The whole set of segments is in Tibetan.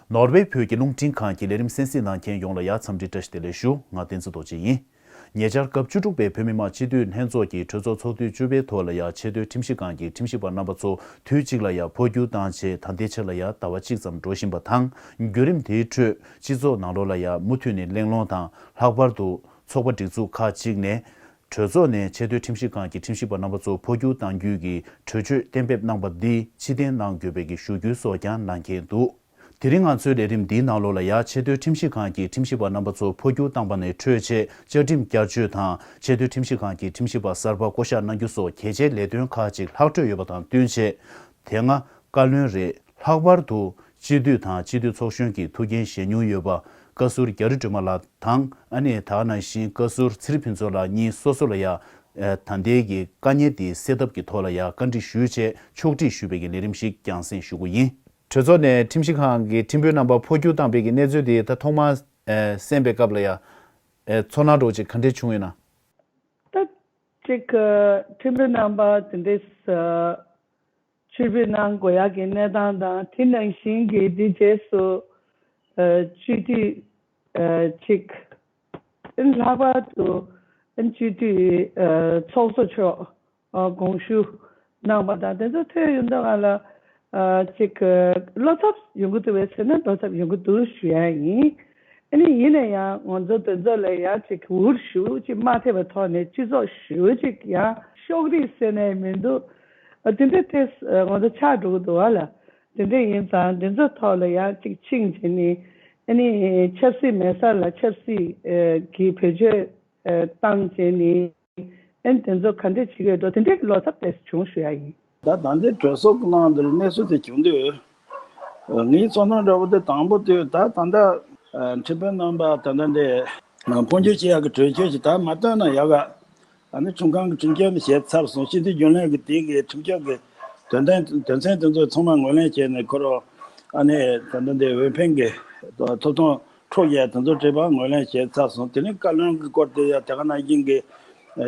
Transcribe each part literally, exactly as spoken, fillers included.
ནོར་ཝེ་བོད་ཀྱི་རླུང་འཕྲིན་ཁང་གི་ལས་རིམ་གསན་གཟིགས་གནང་མཁན་ཡོངས་ལ་ཡ་འཚམས་འདྲི་བཀྲ་ཤིས་བདེ་ལེགས་ཞུ། ང་བསྟན་འཛིན་རྡོ་རྗེ་ཡིན། ཉེ་ཆར་སྐབས་བཅུ་དྲུག་པའི་བོད་མི་མང་སྤྱི་འཐུས་ལྷན་ཚོགས་ཀྱི་གྲོས་ཚོགས་ཚོགས་དུས་བཅུ་པའི་ཐོག་ལ་ཡ་ཆེས་མཐོའི་ཁྲིམས་ཞིབ་ཁང་གི་ཁྲིམས་ཞིབ་པ་རྣམ་པ་ཚོ་དུས་གཅིག་ལ་ཡ་འཕོ་འགྱུར་བཏང་རྗེས་ད་ལྟའི་ཆར་ལ་ཡ་ཟླ་བ་གཅིག་ཙམ་འགྲོ་བཞིན་པ་དང་། བརྒྱུད་རིམ་དེའི་ཁྲོད་སྤྱི་ཚོགས་ནང་ལོགས་ལ་ཡ་མུ་མཐུད་ནས་གླེང་སློང་དང་། ལྷག་པར་དུ་ཚོགས་པ་སྒྲིག་འཛུགས་ཁག་ཅིག་ནས་གྲོས་ཚོགས་ནས་ཆེས་མཐོའི་ཁྲིམས་ཞིབ་ཁང་གི་ཁྲིམས་ཞིབ་པ་རྣམ་པ་ཚོ་འཕོ་འགྱུར་གཏང་རྒྱུའི་གི་གྲོས་ཆོད་གཏན་འབེབས་གནང་པ་འདི་ཕྱིར་འཐེན་གནང་དགོས་པའི་གི་ཞུ་སྐུལ་སོགས་ཀྱང་གནང་མཁན་འདུག་དེ་རིང་ང་ཚོའི་ལས་རིམ་འདིའི་ནང་ལོགས་ལ་ཡ་ཆེས་མཐོའི་ཁྲིམས་ཞིབ་ཁང་གི་ཁྲིམས་ཞིབ་པ་རྣམ་པ་ཚོ་འཕོ་འགྱུར་བཏང་པ་ནས་འཕྲོས་རྗེས་བཅའ་ཁྲིམས་བསྐྱར་བཅོས་དང་ཆེས་མཐོའི་ཁྲིམས་ཞིབ་ཁང་གི་ཁྲིམས་ཞིབ་པ་གསར་པ་བསྐོ་གཞག་གནང་རྒྱུ་སོགས་གལ་ཆེའི་ལས་དོན་ཁག་ཅིག་ལྷག་འཕྲོས་ཡོད་པ་དང་བསྟུན་བྱས། དེ་སྔ་བཀའ་བློན་རེད། ལྷག་པར་དུ་སྤྱི་འཐུས་དང་སྤྱི་འཐུས་ཚོགས་གཞོན་གྱི་ཐུགས་འགན་བཞེས་མྱོང་ཡོད་པ་བཀའ་ཟུར་རྒྱ་རི་སྒྲོལ་མ་ལགས་དང་། ཨ་ནི་ད་ག་ནང་བཞིན་བཀའ་ཟུར་ཚེ་རིང་ཕུན་ཚོགས་ལགས་གཉིས་སོ་སོ་ལ་ཡ། ཨ། ད་ལྟའི་གི་དཀའ་ངལ་དེ་སེལ་ཐབས་ཀྱི་ཐོག་ལ་ཡ་བཀའ་འདྲི་ཞུས་བྱས་ཕྱོགས་སྒྲིག་ཞུས་པའི་གི་ལས་རིམ་ཞིག་རྒྱང་སྲིང་ཞུ་གི་ཡིན། གྲོས་ཚོགས་ནས་ཁྲིམས་ཞིབ་ཁང་གི་ཁྲིམས་དཔོན་རྣམ་པ་འཕོ་འགྱུར་བཏང་པའི་གི་གནས་ཚུལ་དེ་ད་ཐོག་མར་ཨ་གསན་པའི་སྐབས་ལ་ཡ། ཨ། ཚོར་སྣང་འདྲ་བོ་ཅིག་ག་འདྲས་བྱུང་ཡོད་ན། ད་ཅིག་ཁྲིམས་དཔོན་རྣམ་པ་དེ་འདྲས་ཕྱིར་འབུད་གནང་དགོས་ཡག་གི་གནས་སྟངས་དང་། དེ་ནང་བཞིན་གྱི་དེ་རྗེས་སུ་ཨ་སྤྱི་འཐུས་ཨ་ཅིག་ལྷག་པར་དུ་སྤྱི་འཐུས་ཨ་ཚོགས་གཙོ་མཆོག་ཨ་དགོངས་ཞུ་གནང་བ་དང་། དེ་ཚོ་ཐོས་ཡོང་དུས་ང་ལ་ཨ་ཅིག་བློ་འཚབ་ཡོང་གི་འདུག་བས་ཟེར་ན། བློ་འཚབ་ཡོང་གི་འདུག་ཞུ་ཡ་ཡིན། ཨ་ནི་ཡིན་ན་ཡང་ང་ཚོ་དེ་ཚོ་ལ་ཡང་ཅིག་འུར་ཞུ་ཅིག་མ་ཐེབས་པའི་ཐོག་ནས་སྤྱི་ཚོགས་ཞུ་ཅིག་ཡང་ཤོག་རིགས་ཟེར་ནས་མི་འདུག་ཨ་དེ་འདྲ་དེ་ང་ཚོ་ཆགས་འགྲོ་གི་འདུག་བ་ལ། དེ་འདྲ་ཡིན་ཙང་དེ་ཚོ་ཐོག་ལ་ཡང་ཅིག་ཕྱིན་བྱས་ནས། ཨ་ནི་ཆབ་སྲིད་མེད་ས་ལ་ཆབ་སྲིད་ཨ་གི་བེད་སྤྱོད་ཨ་བཏང་བྱས་ནས། ཨ་ནི་དེ་ཚོ་ག་འདྲ་བྱེད་ཀྱི་ཡོད་འགྲོ། དེ་འདྲའི་བློ་འཚབ་དེ་བྱུང་ཞུ་ཡ་ཡིན། ད་ད་ལྟའི་གྲོས་ཚོགས་ཀྱི་ནང་འདིར་གནས་ཚུལ་དེ་བྱུང་དུས། ངའི་ཚོར་སྣང་འདྲ་བོ་དེ་དང་པོ་དེ་ད་ད་ལྟ་ཁྲིམས་དཔོན་རྣམ་པ་ད་ལྟ་འདི་འཕོ་འགྱུར་བྱེད་ཡག་གི་གྲོས་ཆོད་ཅིག་ད་མ་བཏོན་ན་ཡག་ག་ཨ་ནི་ཁྲིམས་ཁང་གི་ཁྲིམས་ཆད་ནི་བཞེས་ཚར་སོང་། སྤྱི་འཐུས་རྒྱུན་ལས་ཀྱི་དེ་གའི་ཁྲིམས་ཆད་ཀྱི་དོན་ཚན་དོན་ཚན་དེ་ཚོ་ཚང་མ་ངོས་ལེན་བྱས་ནས། ཁོ་རང་ཨ་ནི་ད་ལྟ་འདི་འོས་འཕེན་གྱི་ཐོབ་ཐང་འཕྲོག་ཡས་དེ་ཚོ་བྲིས་པ་ངོས་ལེན་བྱས་ཚར་སོང་། དེ་ནས་བཀའ་བློན་གྱི་སྐོར་དེ་ཡང་དེ་ག་ནང་བཞིན་གྱི་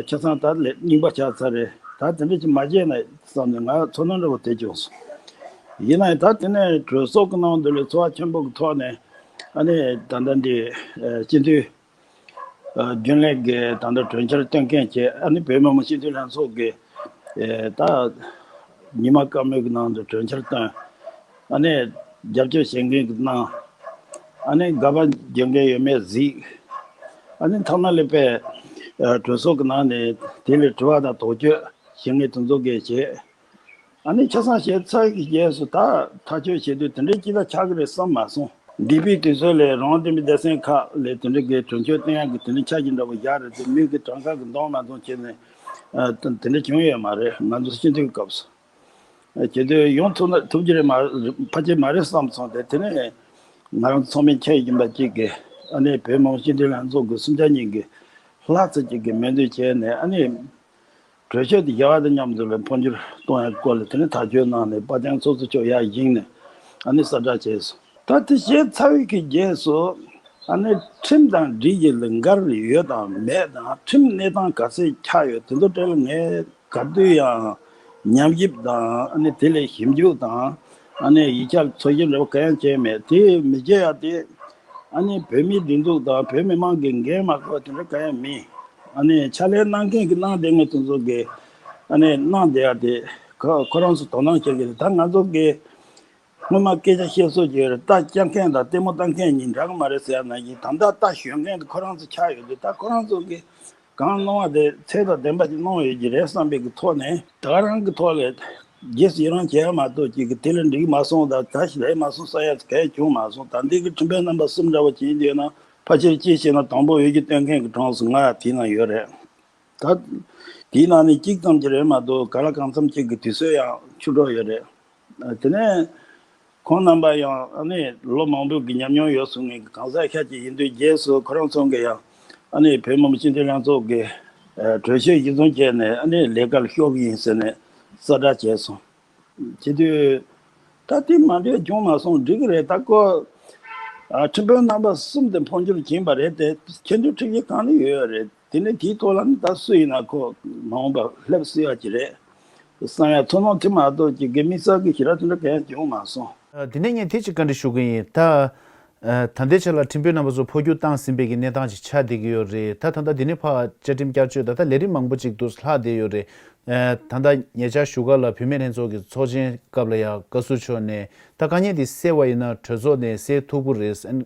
ཆ་ཚང་ད་ལས་རྙིང་པ་ཆགས་ཚར་རེད། ད་དེ་འདྲ་ཅིག་མ་བྱས་ན་བསམ་ནས་ང་ཚོར་སྣང་འདྲ་བོ་དེ་བྱུང་སོང་། ཡིན་ན་ཡང་ད་དེ་ནས་གྲོས་ཚོགས་ཀྱི་ནང་དུ་ལས་ཚོར་བ་ཆེན་པོ་གི་ཐོག་ནས། ཨ་ནི་ད་ལྟ་འདི་སྤྱི་འཐུས་རྒྱུན་ལས་ཀྱི་ད་ལྟ་གྲོས་འཆར་བཏོན་མཁན་བྱས། ཨ་ནི་བོད་མི་མང་སྤྱི་འཐུས་ལྷན་ཚོགས་ཀྱི་ད་ཉི་མ་སྐར་མོའི་གི་ནང་དུ་གྲོས་འཆར་བཏོན། ཨ་ནི་རྒྱབ་སྐྱོར་བྱེད་མཁན་གྱི་གནང་། ཨ་ནི་དགག་པ་རྒྱག་མཁན་ཡོད་མེད་གཟིགས། ཨ་ནི་ཐ་ན་ལས་པའི་གྲོས་ཚོགས་ཀྱི་ནང་ནས་དེ་ལས་དྲི་བ་དང་དོགས་གཅོད་བྱེད་མཁན་དེ་ཚོ་གིས་བྱས། ཨ་ནི་ཆ་ཚང་བྱས་ཚར་གྱི་རྗེས་སུ་ད་ཐག་གཅོད་བྱེད་དུས་དེ་འདྲའི་སྐྱིད་ལ་ཆགས་ཀྱི་རེད་བསམ་མ་སོང་། འདས་པའི་དུས་ཚོད་ལས་རང་བདེན་པའི་སྡེ་ཚན་ཁག་ལས་དེ་འདྲ་གི་གྲོས་ཆོད་བཏོན་ཡག་གི་དེ་འདྲའི་ཆ་ཞིག་འདྲ་བོ་བཞག་རེད་དེ། མི་གི་གྲངས་ཀ་གི་འདང་མ་འདང་བྱས་ནས་ཨ་དེ་འདྲ་བྱུང་ཡོད་མ་རེད། ང་ཚོ་སྤྱི་འཐུས་ཀྱི་སྐབས་སུ་བྱེད་དུས་ཡོང་ཐུབ་ན་ཐུབ་ཀྱི་རེད་མ་ཕལ་ཆེར་མ་རེད་བསམ་སོང་སྟེ། དེ་ནས་ང་རང་ཚོ་ཚང་མས་མཁྱེན་ཡིན་པ་གཅིག་གི་ཨ་ནི་བོད་མི་མང་སྤྱི་འཐུས་ལྷན་ཚོགས་ཀྱི་གསུམ་ཆ་གཉིས་ཀྱི་ལྷག་ཙམ་ཅིག་གི་མོས་མཐུན་བྱས་ནས། ཨ་ནི་གྲོས་ཆོད་དེ་བཞག་པ་དང་མཉམ་དུ་ལ་འཕོ་འགྱུར་གཏོང་ཡག་སྐོར་ལ་དེ་ནས་ཐག་གཅོད་གནང་ནས། དཔལ་ལྡན་ཚོགས་གཙོ་མཆོག་ཡར་བཞེངས་ནས་ཨ་ནི་གསལ་བསྒྲགས་བྱས་སོང་། ད་དེ་བྱས་ཚར་བའི་གི་རྗེས་སུ་ཨ་ནི་ཁྲིམས་དང་སྒྲིག་གཞི་ལ་འགལ་ཡོད་དང་མེད་དང་། ཁྲིམས་གནས་སྟངས་ག་ཚད་ཆགས་ཡོད་དེ་ཚོ་གྲས་ལ་ངས་ག་དུས་ཡང་ཉམས་ཞིབ་དང་། ཨ་ནི་དེ་ལས་ཞིབ་འཇུག་དང་། ཨ་ནི་ཡིག་ཆ་འཚོལ་ཞིབ་འདྲ་བོ་གང་ཡང་བྱས་མེད། དེ་མི་བྱེད་ཡ་དེ་ཨ་ནི་བོད་མིའི་སྒྲིག་འཛུགས་དང་བོད་མི་མང་གི་འགན་མ་ཁུར་བ་དེ་འདྲ་གང་ཡང་མིན། ཨ་ནི་ཕྱག་ལས་གནང་མཁན་གྱི་གནང་བསྡད་མཁན་དེ་ཚོ་གིས་ཨ་ནི་གནང་བསྡད་ཡ་དེ་ཁོ་ཁོ་རང་ཚོ་དོ་སྣང་བྱེད་ཀྱི་རེད། ད་ང་ཚོ་གིས་སྔོན་མ་སྐད་ཆ་བཤད་སྲོལ་ཅིག་ཡོད་རེད། རྟ་བཅག་མཁན་དང་ལྟད་མོ་ལྟ་མཁན་གཉིས་འདྲ་གི་མ་རེད་ཟེར་ཡ་ནང་བཞིན། ད་ལྟ་རྟ་ཞོན་མཁན་དེ་ཁོ་རང་ཚོ་ཆགས་ཡོད་དུས། ད་ཁོ་རང་ཚོ་གིས་གང་གནང་བ་དེ་ཚད་དང་ལྡན་པ་ཅིག་གནང་ཡོད་ཀྱི་རེད་བསམ་པའི་གི་ཐོག་ནས། ད་ག་རང་གི་ཐོག་ལས་རྗེས་སུ་ཡི་རང་བྱས་ཡ་མ་གཏོགས་ཅིག་གི་དེ་ལ་འགྲིག་མ་སོང་དང་ད་ཞིག་ལས་མ་སོང་ཟེར་ཡ་གང་ཡང་བྱུང་མ་སོང་། ད་འདི་གི་ཁྲིམས་དཔོན་རྣམ་པ་གསུམ་འདྲ་བོ་བྱེད་ཀྱི་ཡོད་ན། ཕལ་ཆེར་གཅིག་བྱས་ན་དང་པོ་འོས་བསྡུ་སྟོན་མཁན་གྱི་གྲངས་སུ་ང་དེའི་ནང་ཡོད་རེད། ད་དེའི་ནང་ནས་གཅིག་ཙམ་གྱི་རེད་མ་གཏོགས། ག་ལ་གང་འཚམ་གཅིག་གི་དུས་ཚོད་ཡང་འཕྱུར་འགྲོ་ཡོད་རེད། དེ་ནས་ཁོང་རྣམ་པ་ཡང་ཨ་ནི་ལོ་མང་པོའི་གི་ཉམས་མྱོང་ཡོད་སོང་མཁན་གྱི་གང་ཟག་ཤ་ཅིག་ཡིན་དུས། རྗེས་སུ་ཁོ་རང་ཚོ་གིས་ཡང་ཨ་ནི་བོད་མི་མང་སྤྱི་འཐུས་ལྷན་ཚོགས་ཀྱི་གྲོས་ཆོད་གཞི་བཟུང་བྱས་ནས་ཨ་ནི་ལས་ཀ་ལ་གཞོལ་གྱི་ཡིན་ཟེར་ནས་གསལ་བསྒྲགས་བྱས་སོང་། བྱེད་དུས་ད་དེ་མ་འགྲིག་བྱུང་མ་སོང་། འགྲིག་གི་རེད། ད་ཁོ་ཨ་ཁྲིམས་དཔོན་རྣམ་པ་གསུམ་དེ་འཕོ་འགྱུར་ཕྱིན་པ་རེད་དེ། ཆེས་མཐོའི་ཁྲིམས་ཞིབ་ཁང་ནས་ཡོད་རེད། དེ་ནས་དེའི་ཐོག་ལ་ནི་ད་སུ་ཡིན་ན་ཁོ་མ་འོངས་པ་སླེབས་སྲིད་ཡ་ཅིག་རེད་བསམ་ཡ་ཚོར་སྣང་དེ་མ་གཏོགས་ཅིག་གི་དམིགས་བསལ་གྱི་ཞེ་དྲག་དེ་འདྲ་གང་ཡང་བྱུང་མ་སོང་། དེ་ནས་ངས་དེ་གཅིག་བཀའ་འདྲི་ཞུ་གི་ཡིན། ད་ད་ལྟའི་ཆ་ལ་ཁྲིམས་དཔོན་རྣམ་པ་ཚོ་འཕོ་འགྱུར་བཏང་ཟིན་པའི་གི་གནས་སྟངས་ཅིག་ཆགས་བསྡད་ཀྱི་ཡོད་རེད། ད་ད་ལྟ་འདི་ནས་ཕར་བཅའ་ཁྲིམས་བསྐྱར་བཅོས་ད་ལྟ་ལས་རིམ་མང་པོ་ཅིག་ཏུ་ལྷག་བསྡད་ཡོད་རེད། ད་ལྟ་ཉེ་ཆར་བཞུགས་སྒར་ལ་བུད་མེད་ལྷན་ཚོགས་ཀྱི་ཚོགས་ཆེན་སྐབས་ལ་ཡང་བཀའ་ཟུར་མཆོག་ནས་ད་དཀའ་ངལ་འདི་སེལ་བ་ཡིན་ན་གྲོས་ཚོགས་ནས་སེལ་ཐུབ་ཀྱི་རེད།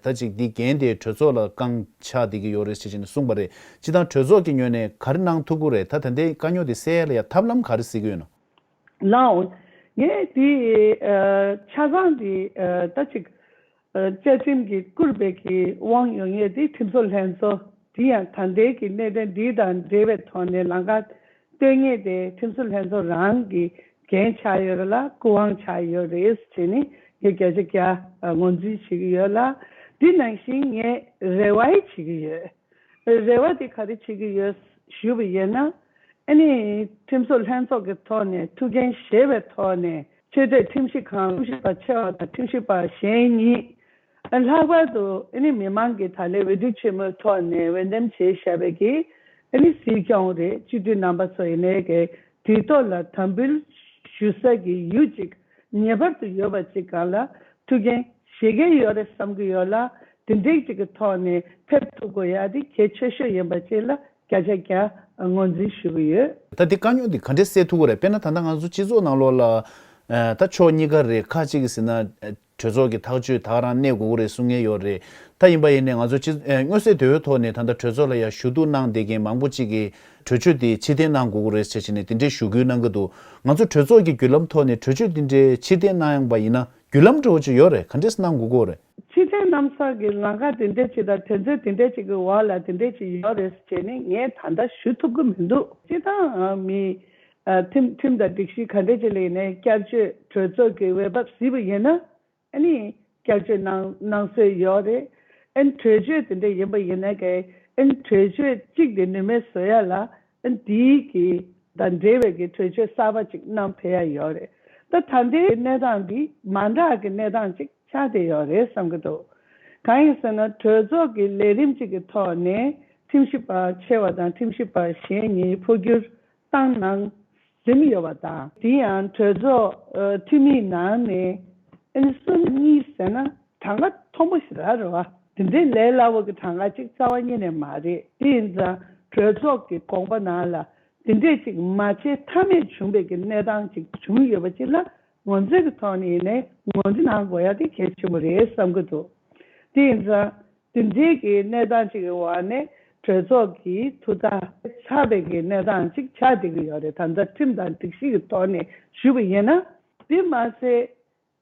ད་ཅིག་འདི་འགན་དེ་གྲོས་ཚོགས་ལ་བཀང་ཆགས་བསྡད་ཀྱི་ཡོད་རེད་ཅེས་ནས་གསུངས་པ་རེད། སྤྱིར་བཏང་གྲོས་ཚོགས་ཀྱི་ངོས་ནས་ག་རེ་གནང་ཐུབ་ཀྱི་རེད། ད་ད་ལྟའི་དཀའ་རྙོག་དེ་སེལ་ཡ་ལ་ཡ་ཐབས་ལམ་ག་རེ་གཟིགས་ཀྱི་ཡོད་ན། ལགས་འོང་། ངས་དེ་ཆ་ཚང་དེ་ད་ཅིག་བཅའ་ཁྲིམས་ཀྱིས་བསྐུར་བའི་གི་དབང་ཡོད་མཁན་དེ་ཁྲིམས་བཟོ་ལྷན་ཚོགས་དེ་ཡང་ད་ལྟའི་གི་གནད་དོན་འདི་དང་འབྲེལ་བའི་ཐོག་ནས་ལམ་ཁ་སྟོན་མཁན་དེ་ཁྲིམས་བཟོ་ལྷན་ཚོགས་རང་གི་འགན་ཆགས་ཡོད་རེད་ལ་སྐུ་དབང་ཆགས་ཡོད་རེད་ཟེར་ནས་ངས་བརྒྱ་ཆ་བརྒྱ་ངོས་འཛིན་བྱེད་ཀྱི་ཡོད་ལ། འདི་ནང་བཞིན་ངས་རེ་བ་ཡང་བྱེད་ཀྱི་ཡོད། རེ་བ་དེ་ག་རེ་བྱེད་ཀྱི་ཡོད་ཞུས་པ་ཡིན་ན། ཨ་ནི་ཁྲིམས་བཟོ་ལྷན་ཚོགས་ཀྱི་ཐོག་ནས་ཐུགས་འགན་བཞེས་པའི་ཐོག་ནས་ཆེས་མཐོའི་ཁྲིམས་ཞིབ་ཁང་ཁྲིམས་ཞིབ་པ་ཆེ་བ་དང་ཁྲིམས་ཞིབ་པ་གཞན་གཉིས། ལྷག་པར་དུ་ཨ་ནི་མི་མང་གིས་ད་ལན་འོས་བསྡུ་ཆེན་མོའི་ཐོག་ནས་འོས་འདེམས་བྱས་བཞག་པའི་གི་ཨ་ནི་སྲིད་སྐྱོང་རེད། སྤྱི་འཐུས་རྣམ་པ་ཚོ་ཡིན་ནའི་གི་དུས་ཐོག་ལ་དམ་འབུལ་ཞུ་ས་གི་ཡུལ་ཅིག་ངེས་པར་དུ་ཡོད་པ་ཅིག་སྒང་ལ་ཐུགས་འགན་བཞེས་ཀྱི་ཡོད་རེད་བསམ་གྱི་ཡོད་ལ། དེ་འདྲའི་ཅིག་གི་ཐོག་ནས་ཕེབས་ཐུབ་དགོས་ཡ་དེ་གལ་ཆེ་ཤོས་ཡིན་པ་ཅིག་ལ་བརྒྱ་ཆ་བརྒྱ་ངོས་འཛིན་ཞུ་གི་ཡོད། ད་དེ་དཀའ་རྙོག་འདི་ག་འདྲས་སེལ་ཐུབ་ཀྱི་རེད། དཔེར་ན་ད་ལྟ་ང་ཚོ་སྤྱི་ཚོགས་ནང་ལོགས་ལ་ད་ཕྱོགས་གཉིས་ཀ་རེད། ཁ་ཅིག་གིས་ཟེར་ན་གྲོས་ཚོགས་ཀྱི་ཐག་གཅོད་ད་ག་རང་གནས་དགོས་ཀྱི་རེད་གསུང་མཁན་ཡོད་རེད། ད་ཡིན་པ་ཡིན་ནའི་ང་ཚོ་སྤྱི་མངོན་གསལ་དོད་པོའི་ཐོག་ནས་ད་ལྟ་གྲོས་ཚོགས་ལ་ཡ་ཞུ་གཏུག་གནང་བསྡད་མཁན་མང་པོ་ཅིག་གིས་གྲོས་ཆོད་དེ་ཕྱིར་འཐེན་གནང་དགོས་ཀྱི་རེད་ཟེར་བྱས་ནས་དེ་འདྲའི་ཞུ་སྐུལ་གནང་གི་འདུག་ང་ཚོ་གྲོས་ཚོགས་ཀྱི་བརྒྱུད་ལམ་ཐོག་ནས་གྲོས་ཆོད་དེ་འདྲའི་ཕྱིར་འཐེན་གནང་ཡོང་པ་ཡིན་ན་བརྒྱུད་ལམ་འདྲ་བོ་ཅིག་ཡོད་རེད། ག་འདྲས་གནང་དགོས་ཀྱི་ཡོད་རེད། ཕྱིར་འཐེན་གནང་ས་གི་ལམ་ཁ་དེ་འདྲ་ཅིག་དང་དོན་ཚན་དེ་འདྲ་ཅིག་གི་འོག་ལ་དེ་འདྲ་ཅིག་ཡོད་རེད་ཟེར་ནས་ངས་ད་ལྟ་ཞུ་ཐུབ་ཀྱི་མི་འདུག་སྤྱིར་བཏང་མི་ཨ་ཁྲིམས་ཁྲིམས་དང་སྒྲིག་གཞི་ག་འདྲ་ཅིག་ལ་ཡིན་ནའི་བསྐྱར་བཅོས་གྲོས་ཚོགས་ཀྱི་འོས་བབ་གཟིགས་པ་ཡིན་ན་ཨ་ནི་བསྐྱར་བཅོས་གནང་གནང་སྲོལ་ཡོད་རེད། ཨ་ནི་གྲོས་ཆོད་དེ་འདྲ་ཡིན་པ་ཡིན་ན་གི་ཨ་ནི་གྲོས་ཆོད་གཅིག་དེ་ནུས་མེད་བཟོ་ཡ་ལ་ཨ་ནི་དེའི་གི་དང་འབྲེལ་བའི་གི་གྲོས་ཆོད་གསར་པ་ཅིག་གནང་ཕེབས་ཡ་ཡོད་རེད། ད་ད་ལྟའི་གནས་སྟངས་འདི་མ་འདྲ་གི་གནས་སྟངས་ཅིག་ཆགས་བསྡད་ཡོད་རེད་བསམ་གྱི་འདུག་གང་ཡིན་ཟེར་ན་གྲོས་ཚོགས་ཀྱི་ལས་རིམ་གཅིག་གི་ཐོག་ནས་ཁྲིམས་ཞིབ་པ་ཆེ་བ་དང་ཁྲིམས་ཞིབ་པ་གཞན་གཉིས་འཕོ་འགྱུར་བཏང་གནང་ཟིན་ཡོད་པ་དང་། དེ་ཡང་གྲོས་ཚོགས་ཨ་འཐུས་མིའི་ནང་ནས་ཨ་ནི་གསུམ་གཉིས་ཟེར་ན་གྲངས་ཀ་མཐོན་པོ་ཞེ་དྲག་རེད་བ། དེ་འདྲའི་ལས་སླ་བོ་གི་གྲངས་ཀ་གཅིག་རྩ་བ་ཉིད་ནས་མ་རེད། དེ་ཡིན་ཙང་གྲོས་ཚོགས་ཀྱི་དགོངས་པ་ནང་ལ་དེ་འདྲས་ཅིག་མ་བྱས་ཐབས་མེད་བྱུང་བའི་གི་གནས་སྟངས་ཅིག་བྱུང་ཡོད་པ་ཅིག་ལ་ངོས་འཛིན་གྱི་ཐོག་ནས་ཡིན་ནའི་ངོས་འཛིན་གནང་དགོས་ཡ་དེ་གལ་ཆེན་པོ་རེད་བསམ་གྱི་འདུག་དེ་ཡིན་ཙང་དེ་འདྲའི་གི་གནས་སྟངས་ཅིག་གི་འོག་ནས་གྲོས་ཚོགས་ཀྱི་ཐུགས་ཐག་ཚ་བའི་གི་གནས་སྟངས་ཅིག་ཆགས་བསྡད་ཀྱི་ཡོད་རེད། ད་ལྟ་ཁྲིམས་དང་སྒྲིག་གཞི་གི་ཐོག་ནས་ཞུས་པ་ཡིན་ན། དེ་མ་ཟད་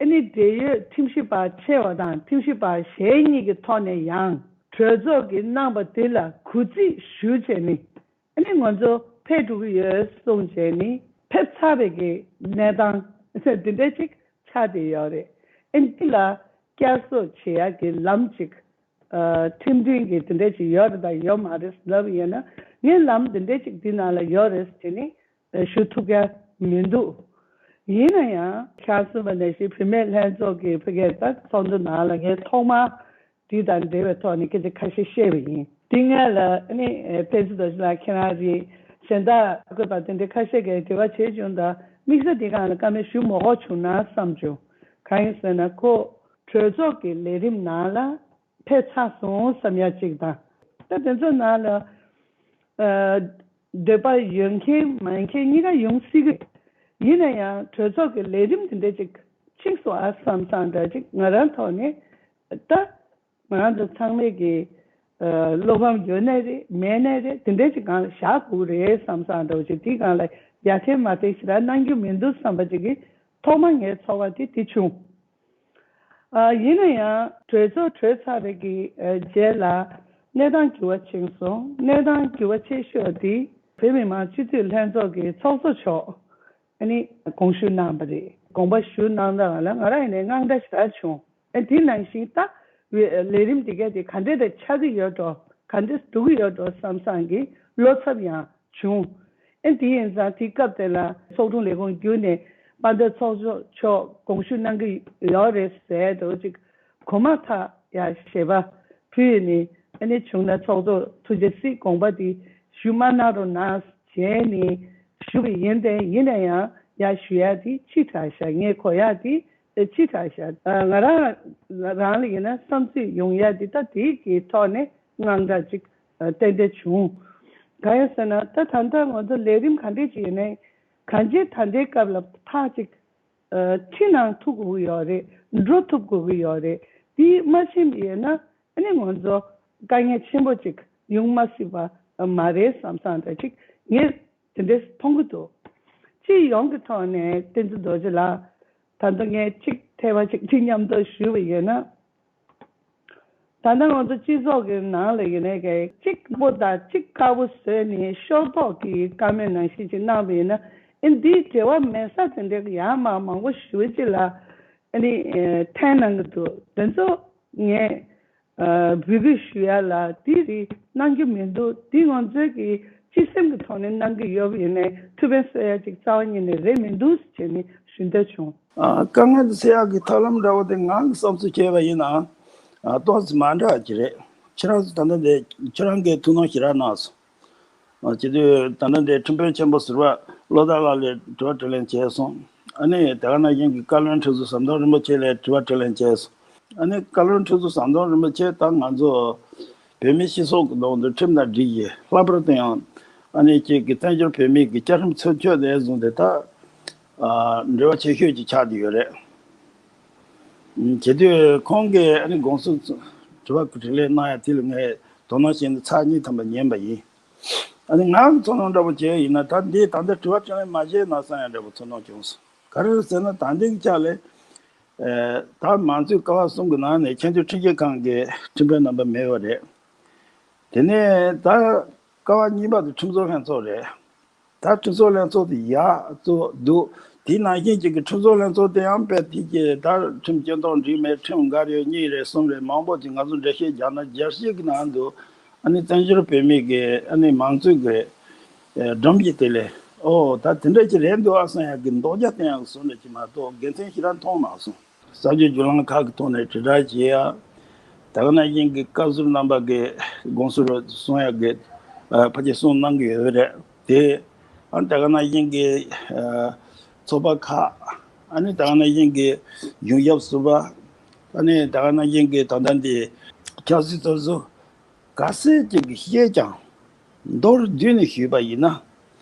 ཨ་ནི་འབྲེལ་ཡོད་ཁྲིམས་ཞིབ་པ་ཆེ་བ་དང་ཁྲིམས་ཞིབ་པ་གཞན་གཉིས་ཀྱི་ཐོག་ནས་ཡང་གྲོས་ཚོགས་ཀྱིས་གནང་པ་དེ་ལ་གུས་བརྩི་ཞུ་བྱས་ནས་ཨ་ནི་ང་ཚོ་ཕེབས་འགྲོ་གི་ཡོད་གསུངས་བྱས་ནས་ཕེབས་ཚར་བའི་གི་གནས་སྟངས་འདི་འདྲ་ཅིག་ཆགས་བསྡད་ཡོད་རེད། ཨ་ནི་འདི་ལ་བསྐྱར་གསོ་བྱེད་ཡག་གི་ལམ་ཅིག་ཨ་ཁྲིམས་མཐུན་གྱི་དེ་འདྲ་ཅིག་ཡོད་རེད་དང་ཡོད་མ་རེད་ལབ་ཡོད་ན་ངས་ལམ་དེ་འདྲ་ཅིག་འདི་ནང་ལ་ཡོད་རེད་ཟེར་ནས་ཞུ་ཐུབ་ཀྱི་མི་འདུག་ཡིན་ན་ཡང་ཁྱེད་གསུངས་པ་ནང་བཞིན་བུད་མེད་ལྷན་ཚོགས་ཀྱི་ཕ་གིར་ད་ཚོགས་འདུ་ནང་ལ་ངས་ཐོག་མར་འདི་དང་འབྲེལ་བའི་ཐོག་ནས་སྐད་ཆ་ཁ་ཤས་བཤད་པ་ཡིན། འདི་སྔོན་ལ་ཨ་ནི་ཕན་ཚུན་རྡོ་རྗེ་ལགས་ཁྱེད་རང་རེད། གཞན་དག་བཀོད་པ་དེ་འདྲའི་ཁ་ཤས་ཀྱིས་འབྲེལ་བ་བྱས་བྱུང་དང་དམིགས་བསལ་འདི་སྒང་ལ་བཀའ་མོལ་ཞུ་མ་དགོས་བྱུང་ན་བསམ་བྱུང་། གང་ཡིན་ཟེར་ན་ཁོ་གྲོས་ཚོགས་ཀྱི་ལས་རིམ་ནང་ལ་ཕེབས་ཚར་སོང་བསམ་ཡ་གཅིག་དང་། ད་དེ་ཚོ་ནང་ལ་ཨ་འདོད་པ་ཡོད་མཁན་མེད་མཁན་གཉིས་ཀ་ཡོང་སྲིད་ཀྱི། ཡིན་ན་ཡང་གྲོས་ཚོགས་ཀྱི་ལས་རིམ་དེ་འདྲ་ཅིག་ཕྱིན་སོང་ཨ་བསམ་བསམ་འདྲ་ཅིག་ང་རང་ཐོག་ནས་ད་ང་རང་ཚོ་ཚང་མས་ཀྱི་ཨ་བློ་ཕམ་ཡོད་ནའི་རེད་མེད་ནའི་རེད་དེ་འདྲ་ཅིག་སྒང་ལ་བཞག་དགོས་རེད་བསམ་བསམ་འདྲ་བོ་ཅིག་དེའི་སྒང་ལ་ཡ་མཚན་མ་བསྟན་ཞེ་དྲག་གནང་རྒྱུ་མི་འདུག་བསམ་པ་ཅིག་གིས་ཐོག་མ་ངའི་ཚོར་བ་དེ་དེ་བྱུང་། ཨ་ཡིན་ན་ཡང་གྲོས་ཚོགས་གྲོལ་ཚར་བའི་གི་ཨ་རྗེས་ལ་གནས་སྟངས་འགྱུར་བ་ཕྱིན་སོང་། གནས་སྟངས་འགྱུར་བ་ཆེ་ཤོས་དེ་བོད་མི་མང་སྤྱི་འཐུས་ལྷན་ཚོགས་ཀྱི་ཚོགས་གཙོ་མཆོག་ཨ་ནི་དགོངས་ཞུ་གནང་བ་རེད། དགོངས་པ་ཞུ་གནང་སྟངས་ལ་ང་རང་ཡིན་ནའི་དངངས་འདྲ་ཞེ་དྲག་བྱུང་། ཨ་དེ་ནང་བཞིན་ད་ལས་རིམ་དེ་ག་དེ་ག་འདྲས་དེ་ཆགས་ཀྱི་ཡོད་འགྲོ་ག་འདྲས་འགྲོ་གི་ཡོད་འགྲོ་བསམ་བསམ་གྱི་བློ་འཚབ་ཡང་བྱུང་། ཨེ་དེ་ཡིན་ཙང་དེའི་སྐབས་དེ་ལ་ཚོགས་དྲུང་ལས་ཁུངས་བརྒྱུད་ནས་དཔལ་ལྡན་ཚོགས་གཙོ་མཆོག་དགོངས་ཞུ་གནང་གི་ཡོད་རེད་ཟེར་འདྲ་བོ་ཅིག་གོ་མ་ཐག་ཡ་ཞེས་པ་ཕུལ་ནས་ཨ་ནི་བྱུང་ན་ཚོགས་གཙོ་ཐུགས་རྗེ་གཟིགས་དགོངས་པ་དེ་ཞུ་མ་གནང་རོགས་གནང་བྱས་ནས་ཞུ་བ་ཡིན་ཏེ་ཡིན་ན་ཡང་ཡ་ཞུ་ཡ་དེ་ཕྱི་དྲགས་ཤག་ངས་གོ་ཡ་དེ་ ཅི་ཆགས་ཤག་ང་རང་རང་ལ་ཡིན་ན་བསམ་ཚུལ་ཡོང་ཡ་འདི་ད་དེའི་གི་ཐོག་ནས་དངངས་སྐྲག་ཅིག་ཏན་ཏན་བྱུང་། གང་ཡིན་ཟེར་ན་ད་ད་ལྟ་ང་ཚོ་ལས་རིམ་ག་འདྲས་ཅིག་ཡིན་ནའི་གང་ཅི་ད་ལྟའི་སྐབས་ལ་ཐག་ཅིག་ཁྲིད་གནང་ཐུབ་དགོས་ཀྱི་ཡོད་རེད། འགྲོ་ཐུབ་དགོས་ཀྱི་ཡོད་རེད། དེ་མ་ཕྱིན་པ་ཡིན་ན་ཨ་ནི་ང་ཚོ་དཀའ་ངལ་ཆེན་པོ་ཅིག་ཡོང་མ་སྲིད་པ་མ་རེད་བསམ་བསམ་འདྲ་ཅིག་ངས་དེ་འདྲས་མཐོང་གི་འདུག་སྤྱི་ཡོངས་ཀྱི་ཐོག་ནས་བསྟན་འཛིན་རྡོ་རྗེ་ལགས། ད་ལྟ་ངས་ཅིག་ཐེ་བ་ཅིག་ཅིག་མཉམ་དུ་ཞུས་པ་ཡིན་ན། ད་ལྟ་ང་ཚོ་སྤྱི་ཚོགས་ཀྱི་ནང་ལ་ཡིན་ནའི་གཅིག་པོ་དང་གཅིག་དཀར་པོ་བཟོས་ནས་ཤོག་ཐོག་གི་བཀའ་མོལ་ནང་བཞིན་ཅིག་གནང་བ་ཡིན་ན་ཨེ་འདིའི་འབྲེལ་བ་མེད་ས་དེ་འདྲའི་ཡང་མ་མང་པོ་ཞུ་ཅིག་ལ་ཨ་ནི་འཐེན་གནང་གི་འདུག་དེ་ཚོ་ངས་འབོད་སྐུལ་ཞུ་ཡ་ལ་དེ་རིགས་གནང་རྒྱུ་མི་འདུག་འདི་ང་ཚོའི་གི་སྤྱི་སེམས་ཀྱི་ཐོག་ནས་གནང་གི་ཡོད་པ་ཡིན་ནའི་ཐུགས་ཕན་གསོས་ཡ་ཅིག་རྩ་བ་ཉིད་ནས་རེད་མི་འདུག་ཟེར་ནས་ཞུ་འདོད་བྱུང་། ཨ། དཀའ་ངལ་དེ་སེལ་ཡག་གི་ཐབས་ལམ་འདྲ་བོ་དེ་ང་གི་བསམ་ཚུལ་བྱས་པ་ཡིན་ན། ཨ། ཏོག་ཙམ་མ་འདྲ་བ་ཅིག་རེད། ཁྱེད་རང་ཚོ་ད་ལྟ་འདི་ཁྱེད་རང་གིས་ཐུགས་སྣང་ཞེ་དྲག་གནང་སོང་། ཨ། བྱེད་དུས་ད་ལྟ་འདི་ཁྲིམས་དཔོན་ཆེན་པོ་ཟུར་པ་བློ་བདག་ལགས་ལ་དྲི་བ་དྲིས་ལན་བྱས་སོང་། ཨ་ནི་དེ་ག་ནང་བཞིན་གྱི་བཀའ་བློན་ཁྲི་ཟུར་ཟམ་གདོང་རིན་པོ་ཆེ་ལ་དྲི་བ་དྲིས་ལན་བྱས་སོང་། ཨ་ནི་བཀའ་བློན་ཁྲི་ཟུར་ཟམ་གདོང་རིན་པོ་ཆེ་ད་ང་ཚོ་བོད་མིའི་སྤྱི་ཚོགས་ཀྱི་ནང་དུ་ཁྲིམས་དང་སྒྲིག་གཞི་ལྷག་པར་དུ་ཡང་ཨ་ནི་ཅིག་གི་བཙན་བྱོལ་བོད་མིའི་གི་བཅའ་ཁྲིམས་ཚུན་ཆད་ནས་བཟུང་སྟེ་ད། ཨ། འབྲེལ་བ་ཆེ་ཤོས་ཅིག་ཆགས་བསྡད་ཡོད་རེད། བྱེད་དུས་ཁོང་གིས་ཨ་ནི་དགོངས་ཚུལ་དྲི་བ་དྲིས་ལན་གནང་ཡ་དེ་ལ་ངས་དོ་སྣང་བྱས་ནས་ཚར་གཉིས་ཐམ་པ་ཉན་པ་ཡིན། ཨ་ནི་ང་གི་ཚོར་སྣང་འདྲ་པོ་བྱས་ཡིན་ན་ད་འདི་ད་ལྟ་དྲི་བ་དྲིས་ལན་མ་བྱས་ན་བསམ་ཡ་འདྲ་པོ་ཚོར་སྣང་བྱུང་སོང་། ག་རེ་རེད་ཟེར་ན་ད་འདི་གི་ཆ་ལས། ཨ། ད་མང་གཙོའི་ཀ་བ་གསུམ་གྱི་ནང་ནས་ཆེས་མཐོའི་ཁྲིམས་ཞིབ་ཁང་གི་ཁྲིམས་དཔོན་རྣམ་པ་མེད་པ་རེད། དེ་ནས་ད་ཀ་བ་གཉིས་པ་དེ་ཁྲིམས་བཟོ་ལྷན་ཚོགས་རེད། ད་ཁྲིམས་བཟོ་ལྷན་ཚོགས་དེ་ཡག་གཙོ་འདུག་དེའི་ནང་བཞིན་གཅིག་གི་ཁྲིམས་བཟོ་ལྷན་ཚོགས་དེ་ཡང་དཔེ་དེ་གྱི་ད་ཁྲིམས་སྤྱི་ཚོགས་འགྲིག་མེད་ཁྲིམས་འགའ་རེ་གཉིས་རེ་གསུམ་རེ་མང་པོ་ཅིག་ང་ཚོ་འགྲེལ་བཤད་རྒྱག་ན་རྒྱལ་སྤྱི་གི་ནང་དུ་ཨ་ནི་བཙན་བྱོལ་བོད་མི་གི་ཨ་ནི་མང་གཙོའི་གི་སྒྲོམ་གྱི་དེ་ལས་ཨོ་ད་དེ་འདྲ་ཅིག་རེད་འདུག་ཨ་བསམ་ཡག་གི་མདོག་རྒྱ་བསྟན་ཡག་གི་བཟོ་འདྲ་ཅིག་མ་གཏོགས་དགེ་མཚན་ཞེ་དྲག་མཐོང་མ་སོང་། གསར་འགྱུར་བརྒྱུད་ལམ་ཁག་གི་ཐོག་ནས་དྲིལ་བསྒྲགས་བྱེད་ཡ། ད་ག་ནང་བཞིན་གྱི་བཀའ་ཟུར་རྣམ་པ་གི་དགོངས་ཚུལ་གསུང་ཡ་གི་ཨ་ཕལ་ཆེར་གསུང་གནང་གི་ཡོད་རེད་དེ། ཨ་ནི་ད་ག་ནང་བཞིན་གྱི་ཨ་ཚོགས་པ་ཁག་ཨ་ནི་ད་ག་ནང་བཞིན་གྱི་གཞུང་ཞབས་ཟུར་པ་ཨ་ནི་ད་ག་ནང་བཞིན་གྱི་ད་ལྟ་འདི་ཆབ་སྲིད་ཚོགས་གཙོ་ག་ཚོད་ཅིག་གིས་བཤད་ཀྱང་མདོར་བསྡུས་ནས་ཞུས་པ་ཡིན་ན།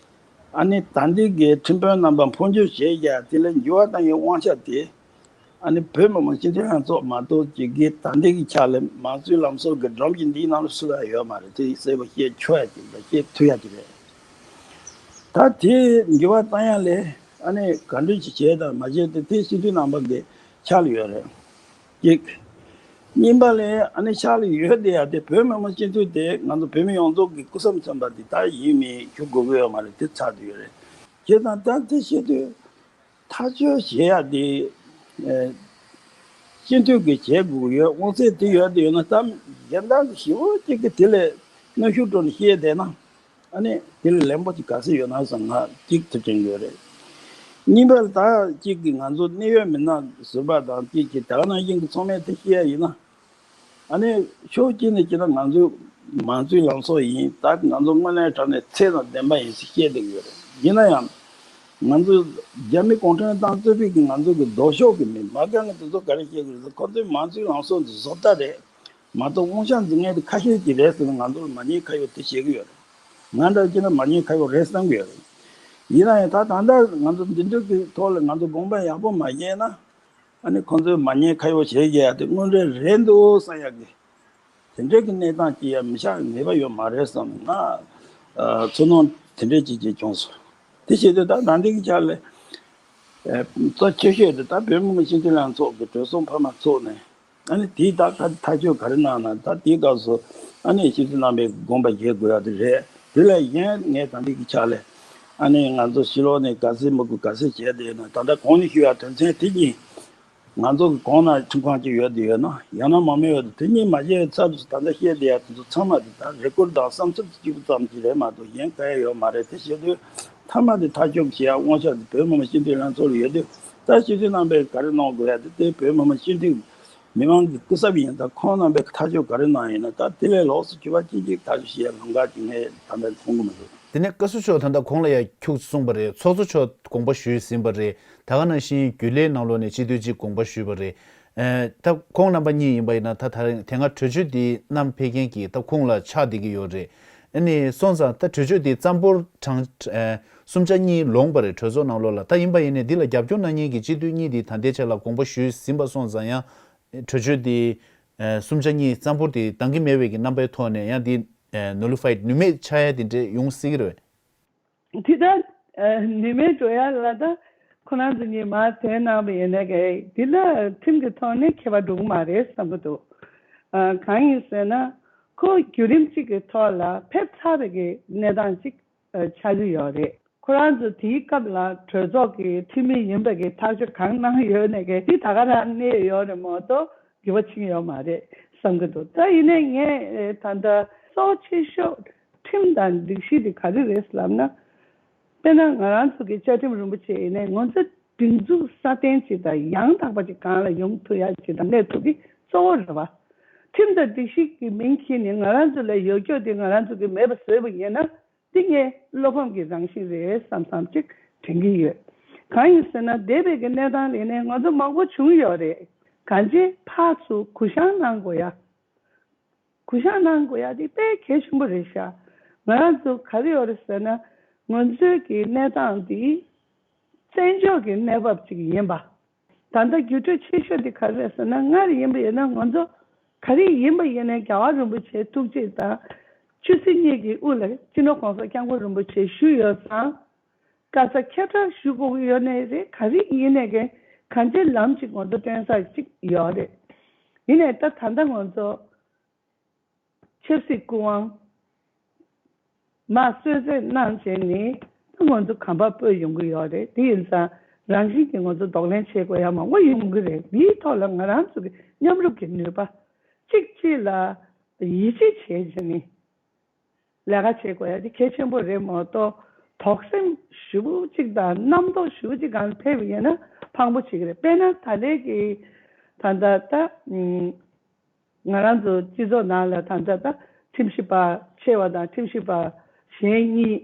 ཨ་ནི་ད་ལྟའི་གི་ཁྲིམས་དཔོན་རྣམ་པ་འཕོ་འགྱུར་བྱས་ཡ་དེ་ལ་འགྱུར་བ་གཏོང་ཡའི་དབང་ཆ་དེ་ཨ་ནི་བོད་མི་མང་སྤྱི་འཐུས་ལྷན་ཚོགས་མ་གཏོགས་ཅིག་གིས་ད་ལྟའི་གི་ཆ་ལ་མང་གཙོའི་ལམ་སྲོལ་གི་སྒྲོམ་གྱི་འདིའི་ནང་ལ་སུ་ལ་ཡོད་མ་རེད། དེ་གསལ་པོ་བཤད་ཆོག་ཡ་ཅིག་དང་བཤད་ཐུབ་ཡ་ཅིག་རེད། ད་དེ་འགྱུར་བ་གཏོང་ཡ་ལས་ཨ་ནི་ག་འདྲ་ཅིག་བྱས་དང་མ་བྱས་དེ་དེ་སྤྱི་འཐུས་རྣམ་པ་གི་ཕྱག་ལ་ཡོད་རེད། གཅིག་གཉིས་པ་ལས་ཨ་ནི་ཕྱག་ལ་ཡོད་བསྡད་ཡ་དེ་བོད་མི་མང་སྤྱི་འཐུས་དེ་ང་ཚོ་བོད་མི་ཡོངས་རྫོགས་ཀྱི་སྐུ་མཚམས་མཚོན་པ་དེ་ད་ཡིན་མིན་ཞུ་དགོས་ཀྱི་ཡོད་མ་རེད། དེ་ཚར་དུ་ཡོད་རེད། བྱས་ཙང་ད་དེ་བཤད་དུས་ཐག་གཅོད་བྱེད་ཡ་དེ་ཨེ་སྤྱི་འཐུས་ཀྱིས་བྱེད་དགོས་ཀྱི་ཡོད། དབང་ཚད་དེ་ཡོད་དེ་ཡོད་ན་ད་གཞན་དག་གི་ཞེ་པོ་ཅིག་གིས་དེ་ལས་གནོན་ཤུགས་སྤྲོད་ནས་བཤད་བསྡད་ན། ཨ་ནི་དེ་ལ་ལན་པོ་ཅིག་ག་ཚོད་ཡོད་ན་བསམ་ང་གཅིག་ཐུགས་དྲན་ཡོད་རེད། གཉིས་པ་ལ་ད་གཅིག་གི་ང་ཚོ་གནད་ཡོད་མི་སྣ་ཟུར་པ་དང་གཅིག་གིས་ད་ག་ནང་བཞིན་གྱི་ཚང་མས་དེ་བཤད་ཡ་ཡིན་ན། ཨ་ནི་ཕྱོགས་གཅིག་ནས་བྱས་ན་ང་ཚོ་མང་གཙོའི་ལམ་སྲོལ་ཡིན། ད་ང་ཚོ་དངོས་གནས་དྲང་གནས་ཚད་དང་ལྡན་པ་ཡིན་ཟེར་བཤད་བསྡད་ཀྱི་ཡོད་རེད། ཡིན་ན་ཡང་ང་ཚོ་རྒྱ་མི་གུང་ཁྲན་ཏང་གཙོས་པའི་གི་ང་ཚོ་གི་ལྡོག་ཕྱོགས་ཀྱི་མི་མ་དགའ་ངན་དེ་ཚོ་ག་རེ་བཤད་ཀྱི་རེད་ཟེར། ཁོ་ཚོའི་མང་གཙོའི་ལམ་སྲོལ་འདི་བཟོ་ལྟ་རེད། མ་གཏོགས་དབང་ཆ་འཛིན་མཁན་དེ་ཁ་ཤས་ཀྱིས་རེད་ཟེར་ནས་ང་ཚོར་མ་ཉེས་ཁ་གཡོག་དེ་བྱེད་ཀྱི་ཡོད་རེད། ང་འདྲ་བྱས་ན་མ་ཉེས་ཁ་གཡོག་རེད་བསམ་གྱི་ཡོད་རེད། ཡིན་ན་ཡང་ད་ད་ལྟ་ང་ཚོ་འདི་འདྲ་གི་ཐོག་ལ་ང་ཚོ་དགོངས་པ་ཡག་པོ་མ་བཞེས་ན་ཨ་ནི་ཁོང་ཚོས་མ་ཉེས་ཁ་གཡོག་བྱེད་ཀྱི་ཡ་དེ་དངོས་འབྲེལ་རེད་འདུག་བསམ་ཡག་གི་དེ་འདྲ་གི་གནས་སྟངས་ཅིག་ཡང་མི་ཆགས་ངེས་པ་ཡོད་མ་རེད་བསམ་ང་ཚོར་སྣང་དེ་འདྲ་ཅིག་ཅིག་བྱུང་སོང་། དེ་བྱེད་དུས་ད་ད་འདི་གི་ཆ་ལ་གཙོ་ཆེ་ཤོས་དེ་ད་བོད་མི་མང་སྤྱི་འཐུས་ལྷན་ཚོགས་ཀྱི་གྲོས་ཚོགས་འཕར་མ་ཚོགས་ནས། ཨ་ནི་དེའི་ཐད་ཐག་གཅོད་ག་རེ་གནང་ན། ད་དེའི་སྐབས་སུ་ཨ་ནི་སྤྱི་འཐུས་རྣམ་པས་དགོངས་པ་བཞེས་དགོས་ཡ་དེ་རེད། དེ་ལས་གཞན་ངས་ད་ལྟའི་གི་ཆ་ལས་ཨ་ནི་ང་ཚོ་ཕྱི་ལོགས་ནས་ག་ཚོད་མི་དགོས་ག་ཚོད་བྱས་བསྡད་ན་ད་ལྟ་གོང་ནས་ཞུས་ཡ་དོན་ཚན་དེ་གཉིས་ང་ཚོ་གི་གོང་ན་ཁྲིམས་ཁང་གཅིག་ཡོད་དེ་ཡོད་ན་ཡང་ན་མང་མོས་ཡོད་དེ་དེ་གཉིས་མ་བྱས་ཚར་དུས་ད་ལྟ་བཤད་བསྡད་ཡ་དེ་ཚོ་ཚང་མ་དེ་ད་རེ་སྐུལ་དང་བསམ་ཚུལ་གཅིག་པུ་ཙམ་གྱིས་རེད་མ་གཏོགས་གཞན་ག་ཡ་ཡོད་མ་རེད། དེ་བྱེད་དུས་མཐའ་མ་དེ་ཐག་གཅོད་བྱེད་ཡ་དབང་ཆ་དེ་བོད་མི་མང་སྤྱི་འཐུས་ལྷན་ཚོགས་ལ་ཡོད་དུས་ད་སྤྱི་འཐུས་རྣམ་པས་ག་རེ་གནང་དགོས་ཡ་དེ་དེ་བོད་མི་མང་སྤྱི་འཐུས། མི་མང་གི་སྐུ་ཚབ་ཡིན་ད་ཁོང་རྣམ་པས་ཐག་གཅོད་ག་རེ་གནང་ཡིན་ན་ད་དེ་ལས་ལོགས་སུ་གྱུར་པ་ཅི་ཅིག་ཐག་གཅོད་བྱེད་ཡ་ལམ་ཁ་ཅིག་ངས་ད་ལྟ་མཐོང་གི་མི་འདུག་དེ་ནས་བཀའ་ཟུར་མཆོག་ད་ལྟ་གོང་ལ་ཡང་ཁྱུག་ཙམ་གསུངས་པ་རེད། ཚོགས་གཙོ་མཆོག་དགོངས་པ་ཞུས་ཟིན་པ་རེད། ད་ག་ནང་བཞིན་རྒྱུན་ལས་ནང་ལོགས་ནས་སྤྱི་འཐུས་གཅིག་དགོངས་པ་ཞུས་པ་རེད། ཨེ། ད་ཁོང་རྣམ་པ་གཉིས་ཡིན་པ་ཡིན་ན་ད་ད་རེས་དེ་སྔ་གྲོས་ཆོད་འདི་བསྣམས་ཕེབས་མཁན་གྱི་ད་ཁོང་ལ་ཆགས་བསྡད་ཀྱི་ཡོད་རེད། ཨ་ནི་སོང་ཙང་ད་གྲོས་ཆོད་འདི་རྩ་འབོར་གྲངས་ཨེ་སུམ་ཆ་གཉིས་ལོངས་པ་རེད། གྲོས་ཚོགས་ནང་ལོགས་ལ། ད་ཡིན་པ་ཡིན་ནའི་འདི་ལ་རྒྱབ་སྐྱོར་གནང་མཁན་གྱི་སྤྱི་འཐུས་གཉིས་འདི་ད་ལྟའི་ཆ་ལ་དགོངས་པ་ཞུས་ཟིན་པ་སོང་ཙང་ཡང་གྲོས་ཆོད་འདི་ཨེ་སུམ་ཆ་གཉིས་རྩ་འབོར་འདི་འདང་གི་མེད་པའི་གི་རྣམ་པའི་ཐོག་ནས་ཡང་འདི་ཨེ་ནུ་ལི་ཕའིཌ་ནུས་མེད་ཆགས་ཡ་དེ་འདྲས་ཡོང་སྲིད་ཀྱི་རེད། དེ་ལྟར་ཨ་ནུས་མེད་འགྲོ་ཡ་ལ་ད་ཁོ་རང་ཚོ་གཉིས་མར་དེ་གནང་བ་ཡིན་ན་གི་འདི་ལ་ཁྲིམས་ཀྱི་ཐོག་ནས་ཁྱད་པར་འགྲོ་གི་མ་རེད་བསམ་གི་འདུག་ཨ་གང་ཡིན་ཟེར་ན་ཁོ་བརྒྱུད་རིམ་གཅིག་གི་ཐོག་ལ་ཕེབས་ཚར་བའི་གི་གནས་སྟངས་གཅིག་ཨ་ཆགས་ཀྱི་ཡོད་རེད། ཁོ་རང་ཚོ་དེའི་སྐབས་ལ་གྲོས་ཚོགས་ཀྱི་འཐུས་མི་ཡིན་པ་གི་ཐག་གཅོད་གང་གནང་ཡོད་ནས་གི་འདི་ད་ག་རང་གནས་ཡོད་རེད་མ་གཏོགས། འགྱུར་བ་ཕྱིན་ཡོད་མ་རེད་བསམ་གྱི་འདུག་ད་ཡིན་ནའི་ངས་ད་ལྟ་གཙོ་ཆེ་ཤོས་ཁྲིམས་དང་སྒྲིག་གཞི་དེ་ག་རེ་རེད་ལབ་ན། དཔེར་ན་ང་རང་ཚོ་གི་བཅའ་ཁྲིམས་རིན་པོ་ཆེ་ཡིན་ནའི་ང་ཚོ་སྒྲིག་འཛུགས་སྲ་བརྟན་ཅིག་དང་ཡང་དག་པ་ཅིག་སྒང་ལ་ཡོང་ཐུབ་ཡ་ཅིག་དང་གནས་ཐུབ་ཀྱི་གཙོ་བོ་རེད་བ། ཁྲིམས་དང་སྒྲིག་གཞི་གི་མིང་ཁྱེར་ནས་ང་རང་ཚོ་ལ་ཡོད་རྒྱུ་དེ་ང་རང་ཚོ་གི་མེད་པ་བཟོས་པ་ཡིན་ན། འདི་ངའི་བློ་ཕམ་གྱི་རང་བཞིན་རེད་བསམ་བསམ་ཅིག་དྲན་གྱི་ཡོད། གང་ཡིན་ཟེར་ན་འདས་པའི་གི་གནས་སྟངས་ལ་ནས་ང་ཚོ་མང་པོ་བྱུང་ཡོད་རེད། གང་ཅི་ཕར་ཚུར་གུ་བཤངས་གནང་དགོས་ཡ། གུ་བཤངས་གནང་དགོས་ཡ་འདི་དཔེ་གལ་ཆེན་པོ་རེད་ཤག་ང་རང་ཚོ་ག་རེ་ཡོད་རེད་ཟེར་ན་ང་ཚོའི་གི་གནས་སྟངས་འདི་བཙན་བྱོལ་གྱི་གནས་བབ་ཅིག་ཡིན་པ། ད་ལྟ་འགྱུར་འགྲོས་ཆེ་ཤོས་དེ་ག་རེ་རེད་ཟེར་ན་སྔར་ཡིན་པ་ཡིན་ན་ང་ཚོ་ག་རེ་ཡིན་པ་ཡིན་ནའི་རྒྱལ་བ་རིན་པོ་ཆེ་ཐུགས་རྗེ་དང་ཆོས་སྲིད་གཉིས་ཀྱི་དབུ་ལ་སྤྱི་ནོར་༸གོང་ས་༸སྐྱབས་མགོན་རིན་པོ་ཆེ་བཞུགས་ཡོད་ཙང་། བཀའ་སྩལ་ཁྱབ་བསྒྲགས་ཞུ་དགོས་ཀྱི་ཡོད་ནའི་རེད། ག་རེ་ཡིན་ནའི་གི་གང་ཅིའི་ལམ་ཅིག་ང་ཚོ་སྟོན་ས་ཅིག་ཡོད་རེད། ཡིན་ནའི་ད་ད་ལྟ་ང་ཚོ་ཆབ་སྲིད་སྐུ་དབང་མར་གསོལ་སྩལ་གནང་བྱས་ནས་ད་ང་ཚོ་གོམ་པ་སྤོས་ཡོང་གི་ཡོད་རེད། དེ་ཡིན་ཙང་རང་བཞིན་གྱིས་ང་ཚོ་གདོང་ལེན་བྱེད་དགོས་ཡ་མང་པོ་ཡོང་གི་རེད། འདིའི་ཐོག་ལ་ང་རང་ཚོ་གི་མཉམ་རུབ་ཀྱི་ནུས་པ་གཅིག་གཅིག་ལ་ཡིད་ཆེས་བྱས་བྱས་ནས་ལས་ཀ་བྱེད་དགོས་ཡ་དེ་གལ་ཆེན་པོ་རེད་མ་གཏོགས་དོགས་ཟོན་ཞེ་པོ་གཅིག་དང་རྣམ་རྟོག་ཞེ་པོ་གཅིག་སྒང་ལ་ཕེབས་པ་ཡིན་ན་ཕངས་པོ་བྱེད་ཀྱི་རེད། དཔེར་ན་ད་ལན་གྱི་ད་ལྟ་ད་ང་རང་ཚོ་སྤྱི་ཚོགས་ནང་ལ་ད་ལྟ་ད་ཁྲིམས་ཞིབ་པ་ཆེ་བ་དང་ཁྲིམས་ཞིབ་པ་གཞན་གཉིས་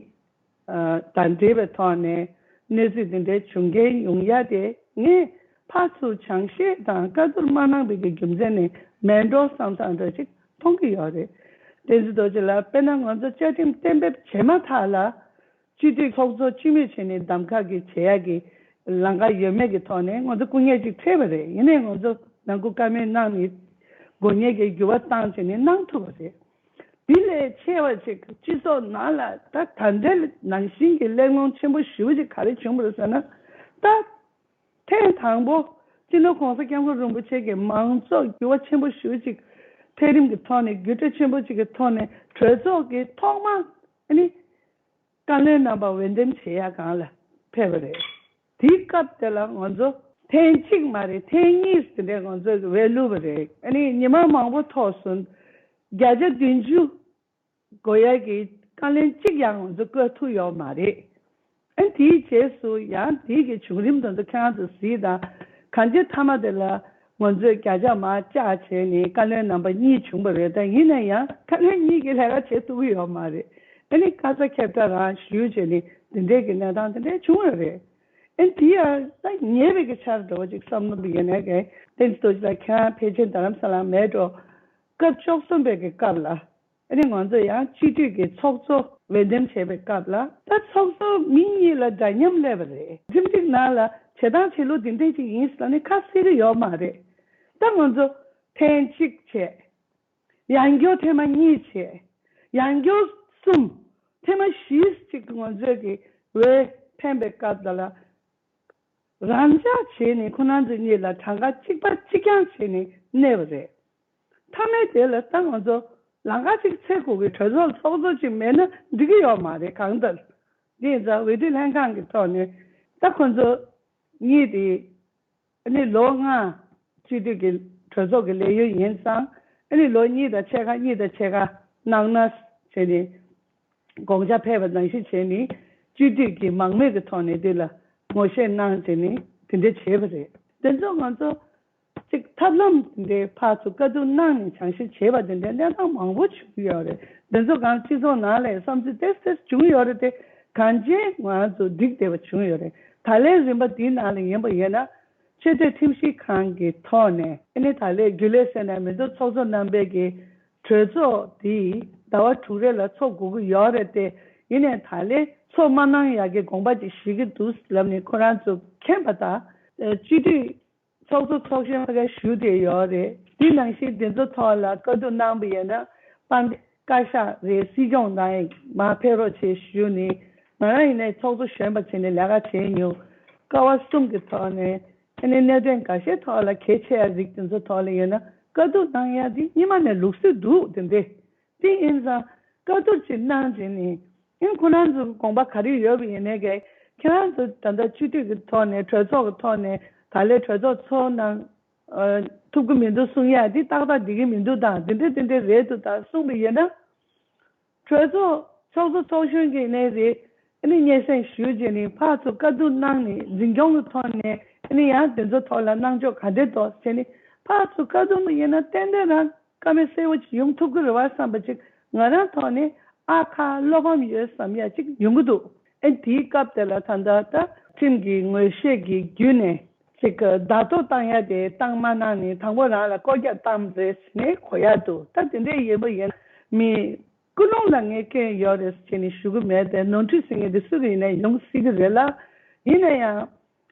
ཨ་དང་འབྲེལ་བའི་ཐོག་ནས་གནས་ཚུལ་འདི་འདྲའི་བྱུང་རྐྱེན་ཡོང་ཡ་དེ་ངས་ཕར་ཚུར་སྦྱང་བཤད་དང་བཀའ་བསྡུར་མ་གནང་བའི་གི་རྒྱུ་མཚན་ནས་མེད་འགྲོ་བསམ་བསམ་འདྲ་ཅིག་མཐོང་གི་ཡོད་རེད། བསྟན་འཛིན་རྡོ་རྗེ་ལགས་དཔེར་ན་ང་ཚོ་བཅའ་ཁྲིམས་གཏན་འབེབས་བྱས་མ་ཐག་ལ། སྤྱི་འཐུས་ཚོགས་གཙོ་སྤྱི་མོས་བྱས་ནས་གདམ་ག་གི་བྱེད་ཡག་གི་ལམ་ཁ་ཡོད་མེད་ཀྱི་ཐོག་ནས་ང་ཚོ་སྐུ་ངལ་ཅིག་འཕྲད་པ་རེད། ཡིན་ནའི་ང་ཚོ་ནང་ཁུལ་བཀའ་མོལ་གནང་ནས་དགོས་ངེས་ཀྱི་འགྱུར་བ་བཏང་བྱས་ནས་གནང་ཐུབ་པ་རེད། འདི་ལས་ཆེ་བ་ཅིག་སྤྱི་ཚོགས་ནང་ལ་ད་ད་ལྟའི་ནང་བཞིན་གྱི་གླེང་སློང་ཆེན་པོ་ཞེ་པོ་ཅིག་ག་རེ་བྱུང་བ་རེད་ཟེར་ན། ད་ཐེངས་དང་པོ་སྤྱི་ནོར་༸གོང་ས་༸སྐྱབས་མགོན་རིན་པོ་ཆེ་གིས་མང་ཚོགས་འགྱུར་བ་ཆེན་པོ་ཞེ་པོ་ཅིག་འཕེལ་རིམ་གྱི་ཐོག་ནས་འགྱུར་འགྲོས་ཆེན་པོ་ཅིག་གི་ཐོག་ནས་གྲོས་ཚོགས་ཀྱི་ཐོག་མ་ཨ་ནི། བཀའ་བློན་རྣམ་པ་འོས་འདེམས་བྱེད་ཡ་སྒང་ལ་ཕེབས་པ་རེད། དེའི་སྐབས་དེ་ལ་ང་ཚོ་ཐེངས་གཅིག་མ་རེད། ཐེངས་གཉིས་དེ་འདྲའི་ང་ཚོ་འོས་བླུགས་པ་རེད། ཨ་ནི་ཉི་མ་མང་པོ་ཐོག་སོང་། བརྒྱ་ཆ་བདུན་ཅུ་དགོས་ཡ་གི་བཀའ་བློན་གཅིག་ཡང་ང་ཚོ་བསྐོ་ཐུབ་ཡོད་མ་རེད། ཨ་ནི་དེའི་རྗེས་སུ་ཡང་དེའི་གི་བྱུང་རིམ་དེ་ཚོ་ཁྱེད་རང་ཚོ་གཟིགས་དང་། གང་ཅི་མཐའ་མ་དེ་ལ་ང་ཚོས་བརྒྱ་ཆ་མར་བཅག་བྱས་ནས་བཀའ་བློན་རྣམ་པ་གཉིས་བྱུང་བ་རེད། ད་ཡིན་ན་ཡང་བཀའ་བློན་གཉིས་ཀྱིས་ལས་ཀ་བྱེད་ཐུབ་ཀྱི་ཡོད་མ་རེད། ཨ་ནི་བཀའ་སྩལ་ཁྱབ་བསྒྲགས་རང་ཞུས་བྱས་ནས་འདི་འདྲའི་གི་གནས་སྟངས་དེ་འདྲའི་བྱུང་བ་རེད། ཨ་ནི་དེ་ཡང་ད་ཉེས་པའི་གི་ཆར་འགྲོ་བ་ཅིག་བསམ་བློ་ཡིན་ནའི་གི་བསྟན་འཛིན་རྡོ་རྗེ་ལགས་ཁྱེད་རང་ཕལ་ཆེར་རྡ་རམ་ས་ལ་མེད་འགྲོ། སྐབས་བཅུ་གསུམ་པའི་གི་སྐབས་ལ། ཨ་ནི་ང་ཚོ་ཡང་སྤྱི་འཐུས་ཀྱི་ཚོགས་གཙོ་འོས་འདེམས་བྱས་པའི་སྐབས་ལ་ད་ཚོགས་གཙོ་མི་གཉིས་ལ་འདྲ་མཉམ་སླེབས་པ་རེད། ཁྲིམས་སྒྲིག་ནང་ལ་བྱེད་སྟངས་བྱེད་ལུགས་འདི་འདྲས་ཅིག་ཡིན་ཟེར་ནས་ཁ་གསལ་གྱི་ཡོད་མ་རེད། ད་ང་ཚོ་ཐེངས་གཅིག་བྱས། ཡང་བསྐྱར་ཐེངས་མ་གཉིས་བྱས། ཡང་བསྐྱར་གསུམ། ཐེངས་མ་བཞི་ཅིག་ང་ཚོས་ཀྱི་འོས་འཕེན་པའི་སྐབས་དེ་ལ། རང་འཇགས་བྱས་ནས་ཁོ་རང་ཚོ་གཉིས་ལ་གྲངས་ཀ་གཅིག་པ་གཅིག་རྐྱང་བྱས་ནས་གནས་པ་རེད། མཐའ་མའི་དེ་ལ་ད་ང་ཚོ་ལམ་ཁ་གཅིག་འཚོལ་དགོས་ཀྱི་གྲོས་ཚོགས་ཚོགས་གཙོ་གཅིག་མེད་ན་འགྲིག་གི་ཡོད་མ་རེད། གང་ལྟར་འདི་ཡིན་ཙང་འོས་བསྡུ་ལྷན་ཁང་གི་ཐོག་ནས་ད་ཁོ་ཚོ་གཉིས་དེ་ཨ་ནི་ལོ་ལྔ་སྤྱི་འཐུས་ཀྱི་གྲོས་ཚོགས་ཀྱི་ལས་ཡུན་ཡིན་ཙང་ཨ་ནི་ལོ་གཉིས་དང་ཕྱེད་ཀ་གཉིས་དང་ཕྱེད་ཀ་གནང་ན་བྱས་ནས། དགོངས་འཆར་ཕེབས་པ་ནང་བཞིན་བྱས་ནས་སྤྱི་འཐུས་ཀྱི་མང་མོས་ཀྱི་ཐོག་ནས་འདི་ལ་ངོ་ཤེས་གནང་བྱས་ནས་དེ་འདྲ་བྱས་པ་རེད། དེ་ཚོ་ང་ཚོ་ ཅིག་ཐབས་ལམ་དེ་འདྲའི་ཕར་ཚུར་བཀའ་བསྡུར་གནང་ནས་སྦྱང་བཤད་བྱས་པ་དེ་འདྲའི་གནས་སྟངས་མང་པོ་བྱུང་ཡོད་རེད། དེ་ཚོ་གང་སྤྱི་ཚོགས་ནང་ལ་བསམ་ཚུལ་ཏོག་ཙམ་བྱུང་ཡོད་རེད་དེ། གང་ཅི་ང་ཚོ་འགྲིག་བསྡད་པ་བྱུང་ཡོད་རེད། ད་ལན་རིམ་པ་འདིའི་ནང་ལ་ཡིན་པ་ཡིན་ན། ཆེས་མཐོའི་ཁྲིམས་ཞིབ་ཁང་གི་ཐོག་ནས་ཨ་ནི་ད་ལན་རྒྱུན་ལས་ཟེར་ན་མི་འདུག་ཚོགས་གཙོ་རྣམ་པས་ཀྱི་གྲོས་ཚོགས་འདི་ཟླ་བ་དྲུག་རེ་ལ་ཚོགས་དགོས་ཀྱི་ཡོད་རེད་དེ། ཡིན་ནའི་ད་ལན་ཚོགས་མ་གནང་ཡག་གི་དགོངས་པ་ཅིག་བཞེས་ཀྱི་འདུག་ལབ་ནས་ཁོ་རང་ཚོ་མཁྱེན་པ་དང་། སྤྱི་འཐུས་ཚོགས་གཙོ་ཚོགས་གཞོན་ཕ་གིར་བཞུགས་བསྡད་ཡོད་རེད། དེ་ནང་བཞིན་དེ་ཚོ་ཐོག་ལ་བཀའ་བསྡུར་གནང་བ་ཡིན་ན་དཔལ་ལྡན་བཀའ་ཤག་རེད། སྲིད་སྐྱོང་ནང་མར་ཕེབས་རོགས་བྱེད་ཞུས་ནས། ང་རང་ཡིན་ནའི་ཚོགས་གཙོ་གཞོན་པ་བྱས་ནས་ལས་ཀ་བྱས་མྱོང་། ཀ་བ་གསུམ་གྱི་ཐོག་ནས་ཨ་ནི་གནད་དོན་འགའ་ཤས་ཐོག་ལ་གལ་ཆེ་བའི་རིགས་དེ་ཚོ་ཐོག་ལ་ཡིན་ན་བཀའ་བསྡུར་གནང་ཡ་དེ་སྔོན་མ་ནས་ལུགས་སྲོལ་འདུག་དེ་འདྲས། དེ་ཡིན་ཙང་བཀའ་བསྡུར་ཅིག་གནང་བྱས་ནས། ཨིན་ཁོ་རང་ཚོ་དགོངས་པ་ག་རེ་ཡོད་པ་ཡིན་ནའི་གི། ཁྱེད་རང་ཚོ་ད་ལྟ་སྤྱི་འཐུས་ཀྱི་ཐོག་ནས་གྲོས་ཚོགས་ཀྱི་ཐོག་ནས་ད་ལན་གྲོས་ཚོགས་ཚོགས་གནང་ཨ་ཐུབ་ཀྱི་མི་འདུག་གསུང་ཡ་དེ་ཏག་ཏག་བསྡད་ཀྱི་མི་འདུག་དང་དེ་འདྲ་དེ་འདྲ་རེད་འདུག་ད་གསུངས་པ་ཡིན་ན། གྲོས་ཚོགས་ཚོགས་གཙོ་ཚོགས་གཞོན་གྱི་ནས་རེད། ཨ་ནི་སྙན་སེང་ཞུས་རྗེས་ནས་ཕར་ཚུར་བཀའ་བསྡུར་གནང་ནས་འཛིན་སྐྱོང་གི་ཐོག་ནས་ཨ་ནི་ཡང་དེ་ཚོ་ཐོག་ལ་གནང་ཕྱོགས་ག་འདྲ་འདུག་བྱས་ནས་ཕར་ཚུར་བཀའ་བསྡུར་མ་ཡིན་ན་ཏན་ཏན་རང་བཀའ་མོལ་གསལ་བོ་ཅིག་ཡོང་ཐུབ་ཀྱི་རེད་བ་བསམ་པ་ཅིག་ང་རང་ཐོག་ནས་ཨ་ཁ་བློ་ཕམ་ཡོད་བསམ་ཡ་ཅིག་ཡོང་གི་འདུག་ཨ་དེའི་སྐབས་དེ་ལ་ད་ལྟ་ད་ཁྲིམས་ཀྱི་ངོས་བཞེས་ཀྱི་བརྒྱུད་ནས་ཅིག་བརྡ་ཐོ་བཏང་ཡ་དེ་བཏང་མ་གནང་ནས་དང་པོ་རང་ལ་སྐོར་རྒྱག་བཏང་རེད་ཟེར་ནས་གོ་ཡ་འདུག་ད་དེ་འདྲ་ཡིན་པ་ཡིན་ན་མི། ཀུན་སློང་ལ་ངས་སྐྱོན་ཡོད་རེད་ཟེར་ནས་ཞུ་གི་མེད་དེ། ནོར་འཁྲུལ་ཟེར་མཁན་དེ་སུ་གི་ཡིན་ན་ཡོང་སྲིད་གི་རེད་ལ། ཡིན་ན་ཡང་།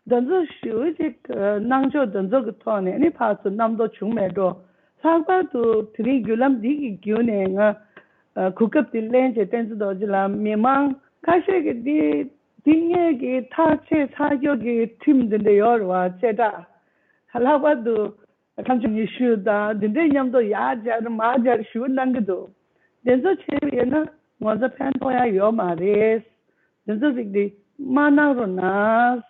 འདི་ཚོ་ཞུ་ཅིག་གནང་ཕྱོགས་འདི་ཚོ་གི་ཐོག་ནས་ནི་ཕར་ཚུར་རྣམ་རྟོག་བྱུང་མེད་འགྲོ། ལྷག་པར་དུ་དེ་རིང་བརྒྱུད་ལམ་འདི་གི་བརྒྱུད་ནས་ང་གོ་སྐབས་འདི་ལེན་བྱས་བསྟན་འཛིན་རྡོ་རྗེ་ལགས་མི་མང་ཁ་ཤས་ཀྱིས་འདི་འདི་སྔས་ཀྱི་ཐག་ཆད་ཚར་ཡོད་ཀྱི་ཁྲིམས་འདི་འདྲ་ཡོད་རེད་བ་བྱེ་བྲག་ལྷག་པར་དུ། ཁམས་ཕྱོགས་ཉི་ཤུ་དང་འདི་འདྲའི་མཉམ་དུ་ཡར་སྦྱར་མར་སྦྱར་ཞུ་གནང་གི་འདུག་དེ་ཚོ་བྱས་པ་ཡིན་ན་ང་ཚོ་ཕན་ཐོགས་ཡ་ཡོད་མ་རེད། དེ་ཚོ་རིགས་འདི་མ་གནང་རོགས་གནང་།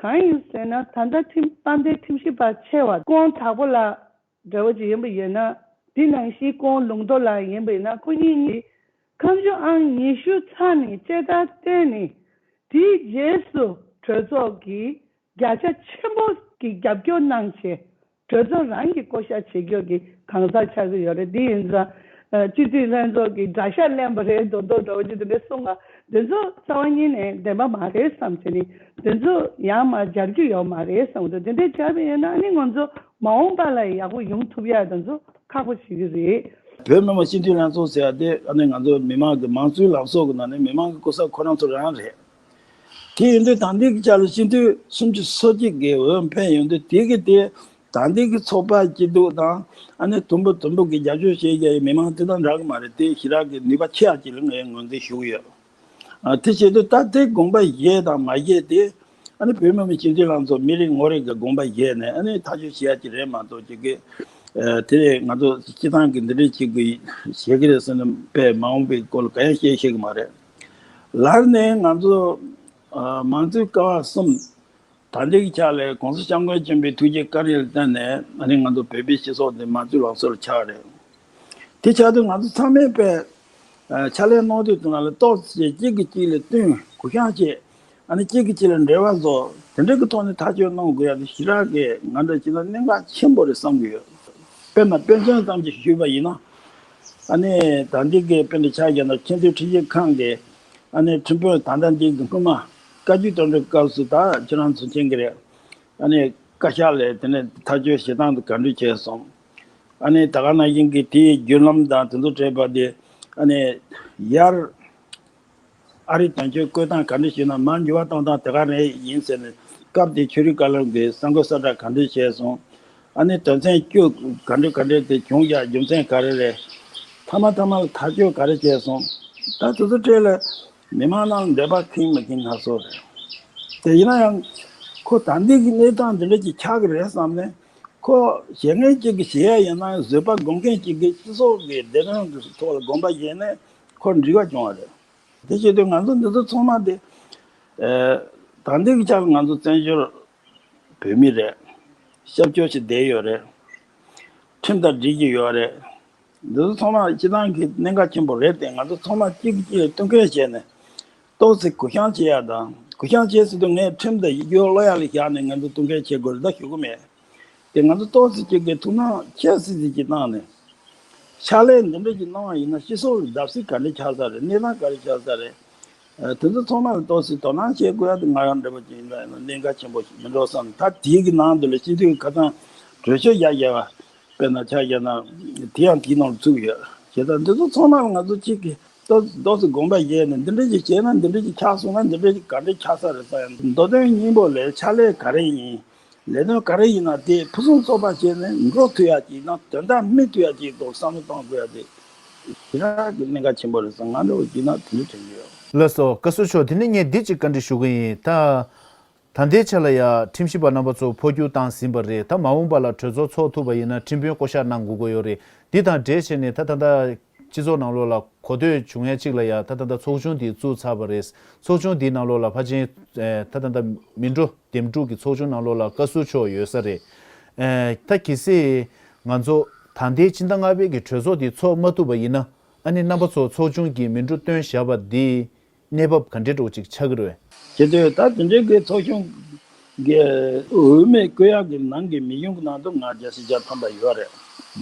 གང་ཡིན་ཟེར་ན་ད་ལྟ་ཁྲིམས་དཔལ་ལྡན་ཁྲིམས་ཞིབ་པ་ཆེ་བ་ཀོང་དྲག་པོ་ལགས་འདྲ་བོ་ཅིག་ཡིན་པ་ཡིན་ན། འདི་ནང་བཞིན་ཀོང་ལུང་རྟོགས་ལགས་ཡིན་པ་ཡིན་ན་ཁོ་གཉིས་གཉིས་ཁམས་ཕྱོགས་ཨང་ཉི་ཤུ་ཚར་ནས་བཅད་ཁྲ་བཏོན་ནས་དེའི་རྗེས་སུ་གྲོས་ཚོགས་ཀྱིས་བརྒྱ་ཆ་ཆེན་པོ་གི་རྒྱབ་སྐྱོར་གནང་བྱས་གྲོས་ཚོགས་རང་གིས་བསྐོ་བཞག་བྱེད་རྒྱུ་གི་གང་ཟག་ཆགས་ཀྱི་ཡོད་རེད། དེ་ཡིན་ཙང་སྤྱི་འཐུས་ལྷན་ཚོགས་ཀྱི་དགྲ་ཤ་ལེན་པ་རེད་མདོག་མདོག་འདྲ་བོ་ཅིག་དེ་འདྲ་གསུངས་པ་དེ་ཚོ་རྩ་བ་ཉིད་ནས་བདེན་པ་མ་རེད་བསམ་བྱས་ནས་དེ་ཚོ་ཡང་མ་སྦྱར་རྒྱུ་ཡོད་མ་རེད་བསམ་གི་འདུག་དེ་འདྲ་སྦྱར་བ་ཡིན་ན་ཨ་ནི་ང་ཚོ་མ་འོངས་པ་ལ་ཡག་པོ་ཡོང་ཐུབ་ཡ་དེ་ཚོ་ཁག་པོ་ཞིག་རེད། བོད་མི་མང་སྤྱི་འཐུས་ལྷན་ཚོགས་ཟེར་ཡ་དེ་ཨ་ནི་ང་ཚོ་མི་མང་གི་མང་གཙོའི་ལམ་སྲོལ་གི་ནང་ནས་མི་མང་གི་སྐུ་ཚབ་ཁོ་རང་ཚོ་རང་རེད། དེ་ཡིན་དུས་ད་ལྟའི་གི་ཆ་ལ་སྤྱི་འཐུས་སུམ་ཅུ་སོ་གཅིག་གི་འོས་འཕེན་ཡོང་དུས་དེ་གི་དེ་ད་ལྟའི་གི་ཚོགས་པ་སྐྱིད་སྡུག་དང་ཨ་ནི་དུམ་བུ་དུམ་བུ་གི་རྒྱབ་སྐྱོར་བྱེད་ཡ་ཡི་མི་མང་དེ་དང་འདྲ་གི་མ་རེད། དེ་ཞེ་དྲག་གི་ནུས་པ་ཆེ་ཡ་ཅིག་ལ་ངས་ངོས་འཛིན་ཞུ་གི་ཡོད། ཨ་དེ་བྱེད་དུས་ད་དེ་དགོངས་པ་བཞེས་དང་མ་བཞེས་དེ་ཨ་ནི་བོད་མི་མང་སྤྱི་འཐུས་ལྷན་ཚོགས་མི་རེ་ངོ་རེ་གི་དགོངས་པ་བཞེས་ནས་ཨ་ནི་ཐག་གཅོད་བྱེད་ཡ་ཅིག་རེད་མ་གཏོགས་ཅིག་གི་ཨ་དེ་ང་ཚོ་སྤྱི་བཏང་གི་འདི་འདྲ་ཅིག་གི་བྱེད་ཀྱི་རེད་ཟེར་ནས་དཔེ་མ་འོངས་པའི་སྐོར་ལ་གང་ཡང་བཤད་ཤེས་ཀྱི་མ་རེད། ལར་ནས་ང་ཚོ་ཨ་མང་གཙོའི་ཀ་བ་གསུམ། ད་ལྟའི་ཆ་ལ་༸གོང་ས་༸སྐྱབས་མགོན་ཆེན་པོའི་ཐུགས་རྗེ་བཀའ་དྲིན་ལ་བརྟེན་ནས་ཨ་ནི་ང་ཚོ་བོད་པའི་སྤྱི་ཚོགས་འདི་མང་གཙོའི་ལམ་སྲོལ་ཆགས་རེད། དེ་ཆགས་དུས་ང་ཚོ་ཚང་མས་དཔེ་ཨ་ཕྱག་ལས་གནང་དུས་དེ་ནང་ལ་ཏོག་ཙམ་གཅིག་གིས་གཅིག་ལ་བསྟུན་གུ་བཤངས་བྱས་ཨ་ནི་གཅིག་གིས་གཅིག་ལ་འབྲེལ་བ་བཟོ་དེ་འདྲ་གི་ཐོག་ནས་ཐག་གཅོད་གནང་དགོས་ཡ་དེ་ཞེ་དྲག་གི་ང་འདྲ་བྱས་ན་གནད་འགག་ཆེན་པོ་རེད་བསམ་གྱི་ཡོད། དཔེར་ན་དཔེ་མཚོན་ཙམ་ཞིག་ཞུས་པ་ཡིན་ན། ཨ་ནི་ད་ལྟའི་གི་དཔེར་ན་ཆ་བཞག་ན་ཆེས་མཐོའི་ཁྲིམས་ཞིབ་ཁང་གི་ཨ་ནི་ཁྲིམས་དཔོན་ད་ལྟ་འདི་གི་སྔོན་མ་བཀའ་བརྒྱུད་དོན་གྲུབ་སྐབས་སུ་ད་ཁྱེད་རང་ཚོ་མཁྱེན་གི་རེད། ཨ་ནི་བཀའ་ཤག་ལས་དེ་ནས་ཐག་གཅོད་བྱེད་སྟངས་དེ་ག་འདྲ་བྱས་སོང་། ཨ་ནི་ད་ག་ནང་བཞིན་གི་དེའི་བརྒྱུད་ལམ་དང་དེ་ཚོ་འཕྲད་པ་དེ་ཨ་ནི་ཡར་ཨ་རིའི་དོན་གཅོད་བསྐོས་སྟངས་ག་འདྲ་བྱས་ན་མར་འགྱུར་བ་གཏོང་སྟངས་དེ་ག་རེ་ཡིན་ཟེར་ནས་སྐབས་དེའི་ཆོས་རིག་བཀའ་བློན་གྱི་གསར་འགོད་གསལ་བསྒྲགས་ག་འདྲ་བྱས་སོང་། ཨ་ནི་དོན་ཚན་བཅུ་ག་འདྲ་ག་འདྲ་དེ་བྱུང་ཡ་རྒྱུ་མཚན་ག་རེ་རེད། མཐའ་མ་མཐའ་མ་ལ་ཐག་གཅོད་ག་རེ་བྱས་སོང་། ད་དེ་ཚོ་འཕྲད་ལ་མི་མང་ནང་འདོད་པ་ཁེངས་མ་ཁེངས་སྣ་ཚོགས་རེད། དེ་ཡིན་ན་ཡང་ཁོ་ད་ལྟའི་གི་གནས་སྟངས་འདི་འདྲ་ཅིག་ཆགས་ཀྱི་རེད་བསམ་ནས་ཁོ་བྱེད་མཁན་གཅིག་གིས་བྱེད་ཡ་ཡིན་ན་བཟོད་པ་སྒོམ་མཁན་གཅིག་གིས་སྤྱི་ཚོགས་ཀྱི་བདེ་དོན་གྱི་ཐོག་ལ་དགོངས་པ་བཞེས་ནས་ཁོར་འགྲིག་པ་བྱུང་བ་རེད། དེ་བྱེད་དུས་ང་ཚོ་འདི་ཚོ་ཚང་མ་དེ་ཨ་ད་ལྟའི་གི་ཆ་ལ་ང་ཚོ་བཙན་བྱོལ་བོད་མི་རེད། ཤར་ཕྱོགས་ཤིག་བསྡད་ཡོད་རེད། ཁྲིམས་དང་འགྲིག་གི་ཡོད་རེད། འདི་ཚོ་ཚང་མ་སྤྱི་བཏང་གི་གནད་འགག་ཆེན་པོ་རེད་དེ་ང་ཚོ་ཚང་མ་གཅིག་གིས་གཅིག་ལ་བསྟུན་མཁས་བྱས་ནས་ཏོག་ཙམ་གུ་བཤངས་བྱེད་ཡ་དང་གུ་བཤངས་བྱས་ཟེར་དུས་ངས་ཁྲིམས་དང་ཡིག་སྐྱོར་ཀློག་ཡ་ལ་བཞག་ནས་ང་ཚོ་བསྟུན་མཁས་བྱེད་དགོས་རེད་ད་ཞུ་གི་མེད། དེ་ང་ཚོ་ཏོག་ཙམ་ཅིག་གི་ཐུགས་སྣང་ཁྱད་སི་སི་ཅིག་བཏང་ནས། ཕྱག་ལས་འདི་འདྲ་ཅིག་གནང་བ་ཡིན་ན་སྤྱི་ཚོགས་ལ་བརྡབ་གསིག་ག་འདྲ་ཆགས་ས་རེད། གནས་སྟངས་ག་རེ་ཆགས་ས་རེད། ཨ། དེ་ཚོ་ཚང་མ་ལ་ཏོག་ཙམ་དོ་སྣང་བྱེད་དགོས་ཡ་དེ་ང་རང་འདྲ་པོ་ཅིག་ཡིན་ན་གནད་འགག་ཆེན་པོ་ཞིག་མིན་འགྲོ་བསམ། ད་དེའི་གི་ནང་དུ་ལ་སྤྱི་འཐུས་ཁ་སང་གྲོས་ཆོད་བཞག་བཞག་པ་དཔེར་ན་ཆ་བཞག་ན་དེ་ཡང་དེའི་ནང་ལ་ཚུད་ཡོད། བྱས་ཙང་འདི་ཚོ་ཚང་མ་ལ་ང་ཚོ་གཅིག་གི་ཏོག་ཏོག་ཙམ་དགོངས་པ་བཞེས་ནས་འདི་འདྲ་ཅིག་བྱས་ན་འདི་འདྲ་ཅིག་ཆགས་སོང་ན་འདི་འདྲ་ཅིག་ག་འདྲ་ཆགས་ས་རེད་བསམ་ཡ། མདོ་དོན་སྙིང་པོ་ལས་ཕྱག་ལས་ག་རེ་ཡིན། ལས་དོན་ག་རེ་ཡིན་ན་དེ་ཕུན་སུམ་ཚོགས་པ་བྱས་ནས་འགྲོ་ཐུབ་ཡ་ཅིག་དང་དོན་དག་སྨིན་ཐུབ་ཡ་ཅིག་ཐོག་བསམ་བློ་གཏོང་དགོས་ཡ་དེ་ཞེ་དྲག་གི་གནད་འགག་ཆེན་པོ་རེད་བསམ། ང་འདྲ་བོ་བྱས་ན་དེ་འདྲ་དྲན་གྱི་ཡོད། ལགས་སོ། བཀའ་ཟུར་མཆོག་དེ་ནས་ངས་འདི་གཅིག་བཀའ་འདྲི་ཞུ་གི་ཡིན། ད་ད་ལྟའི་ཆ་ལ་ཡ་ཁྲིམས་ཞིབ་པ་རྣམ་པ་ཚོ་འཕོ་འགྱུར་བཏང་ཟིན་པ་རེད། ད་མ་འོངས་པ་ལ་གྲོས་ཚོགས་ཚོགས་ཐུབ་པ་ཡིན་ན་ཁྲིམས་དཔོན་བསྐོ་གཞག་གནང་དགོས་ཀྱི་ཡོད་རེད། འདི་དང་འབྲེལ་བྱས་ནས་ད་ད་ལྟ་སྤྱི་ཚོགས་ནང་ལོགས་ལ་གོ་ཐོས་བྱུང་ཡ་གཅིག་ལ་ཡ་ད་ད་ལྟ་ཚོགས་ཆུང་དེ་བཙུགས་ཚར་བ་རེད། ཚོགས་ཆུང་དེའི་ནང་ལོགས་ལ་ཕལ་ཆེར་ཨེ་ད་ད་ལྟ་མི་འགྲོ་འདེམས་སྒྲུག་གི་ཚོགས་ཆུང་ནང་ལོགས་ལ་བཀའ་ཟུར་མཆོག་ཡོད་ས་རེད། ཨེ་ད་གལ་སྲིད་ང་ཚོ་ད་ལྟའི་སྤྱི་ཟླ་ལྔ་པའི་གི་གྲོས་ཚོགས་དེ་ཚོགས་མ་ཐུབ་པ་ཡིན་ན་ཨ་ནི་རྣམ་པ་ཚོ་ཚོགས་ཆུང་གི་མི་འགྲོ་བཏོན་བཞག་པ་འདི་གནས་བབ་ག་འདྲའི་འདྲ་བོ་ཅིག་ཆགས་ཀྱི་རེད་པས། བྱེད་དུས་ད་དེ་འདྲའི་གི་ཚོགས་ཆུང་གི་འོས་མི་བསྐོ་ཡག་གི་ནང་གི་མི་གཞུང་གི་ནང་དུ་ང་བརྒྱ་ཆ་བརྒྱ་ཐམ་པ་ཡོད་རེད།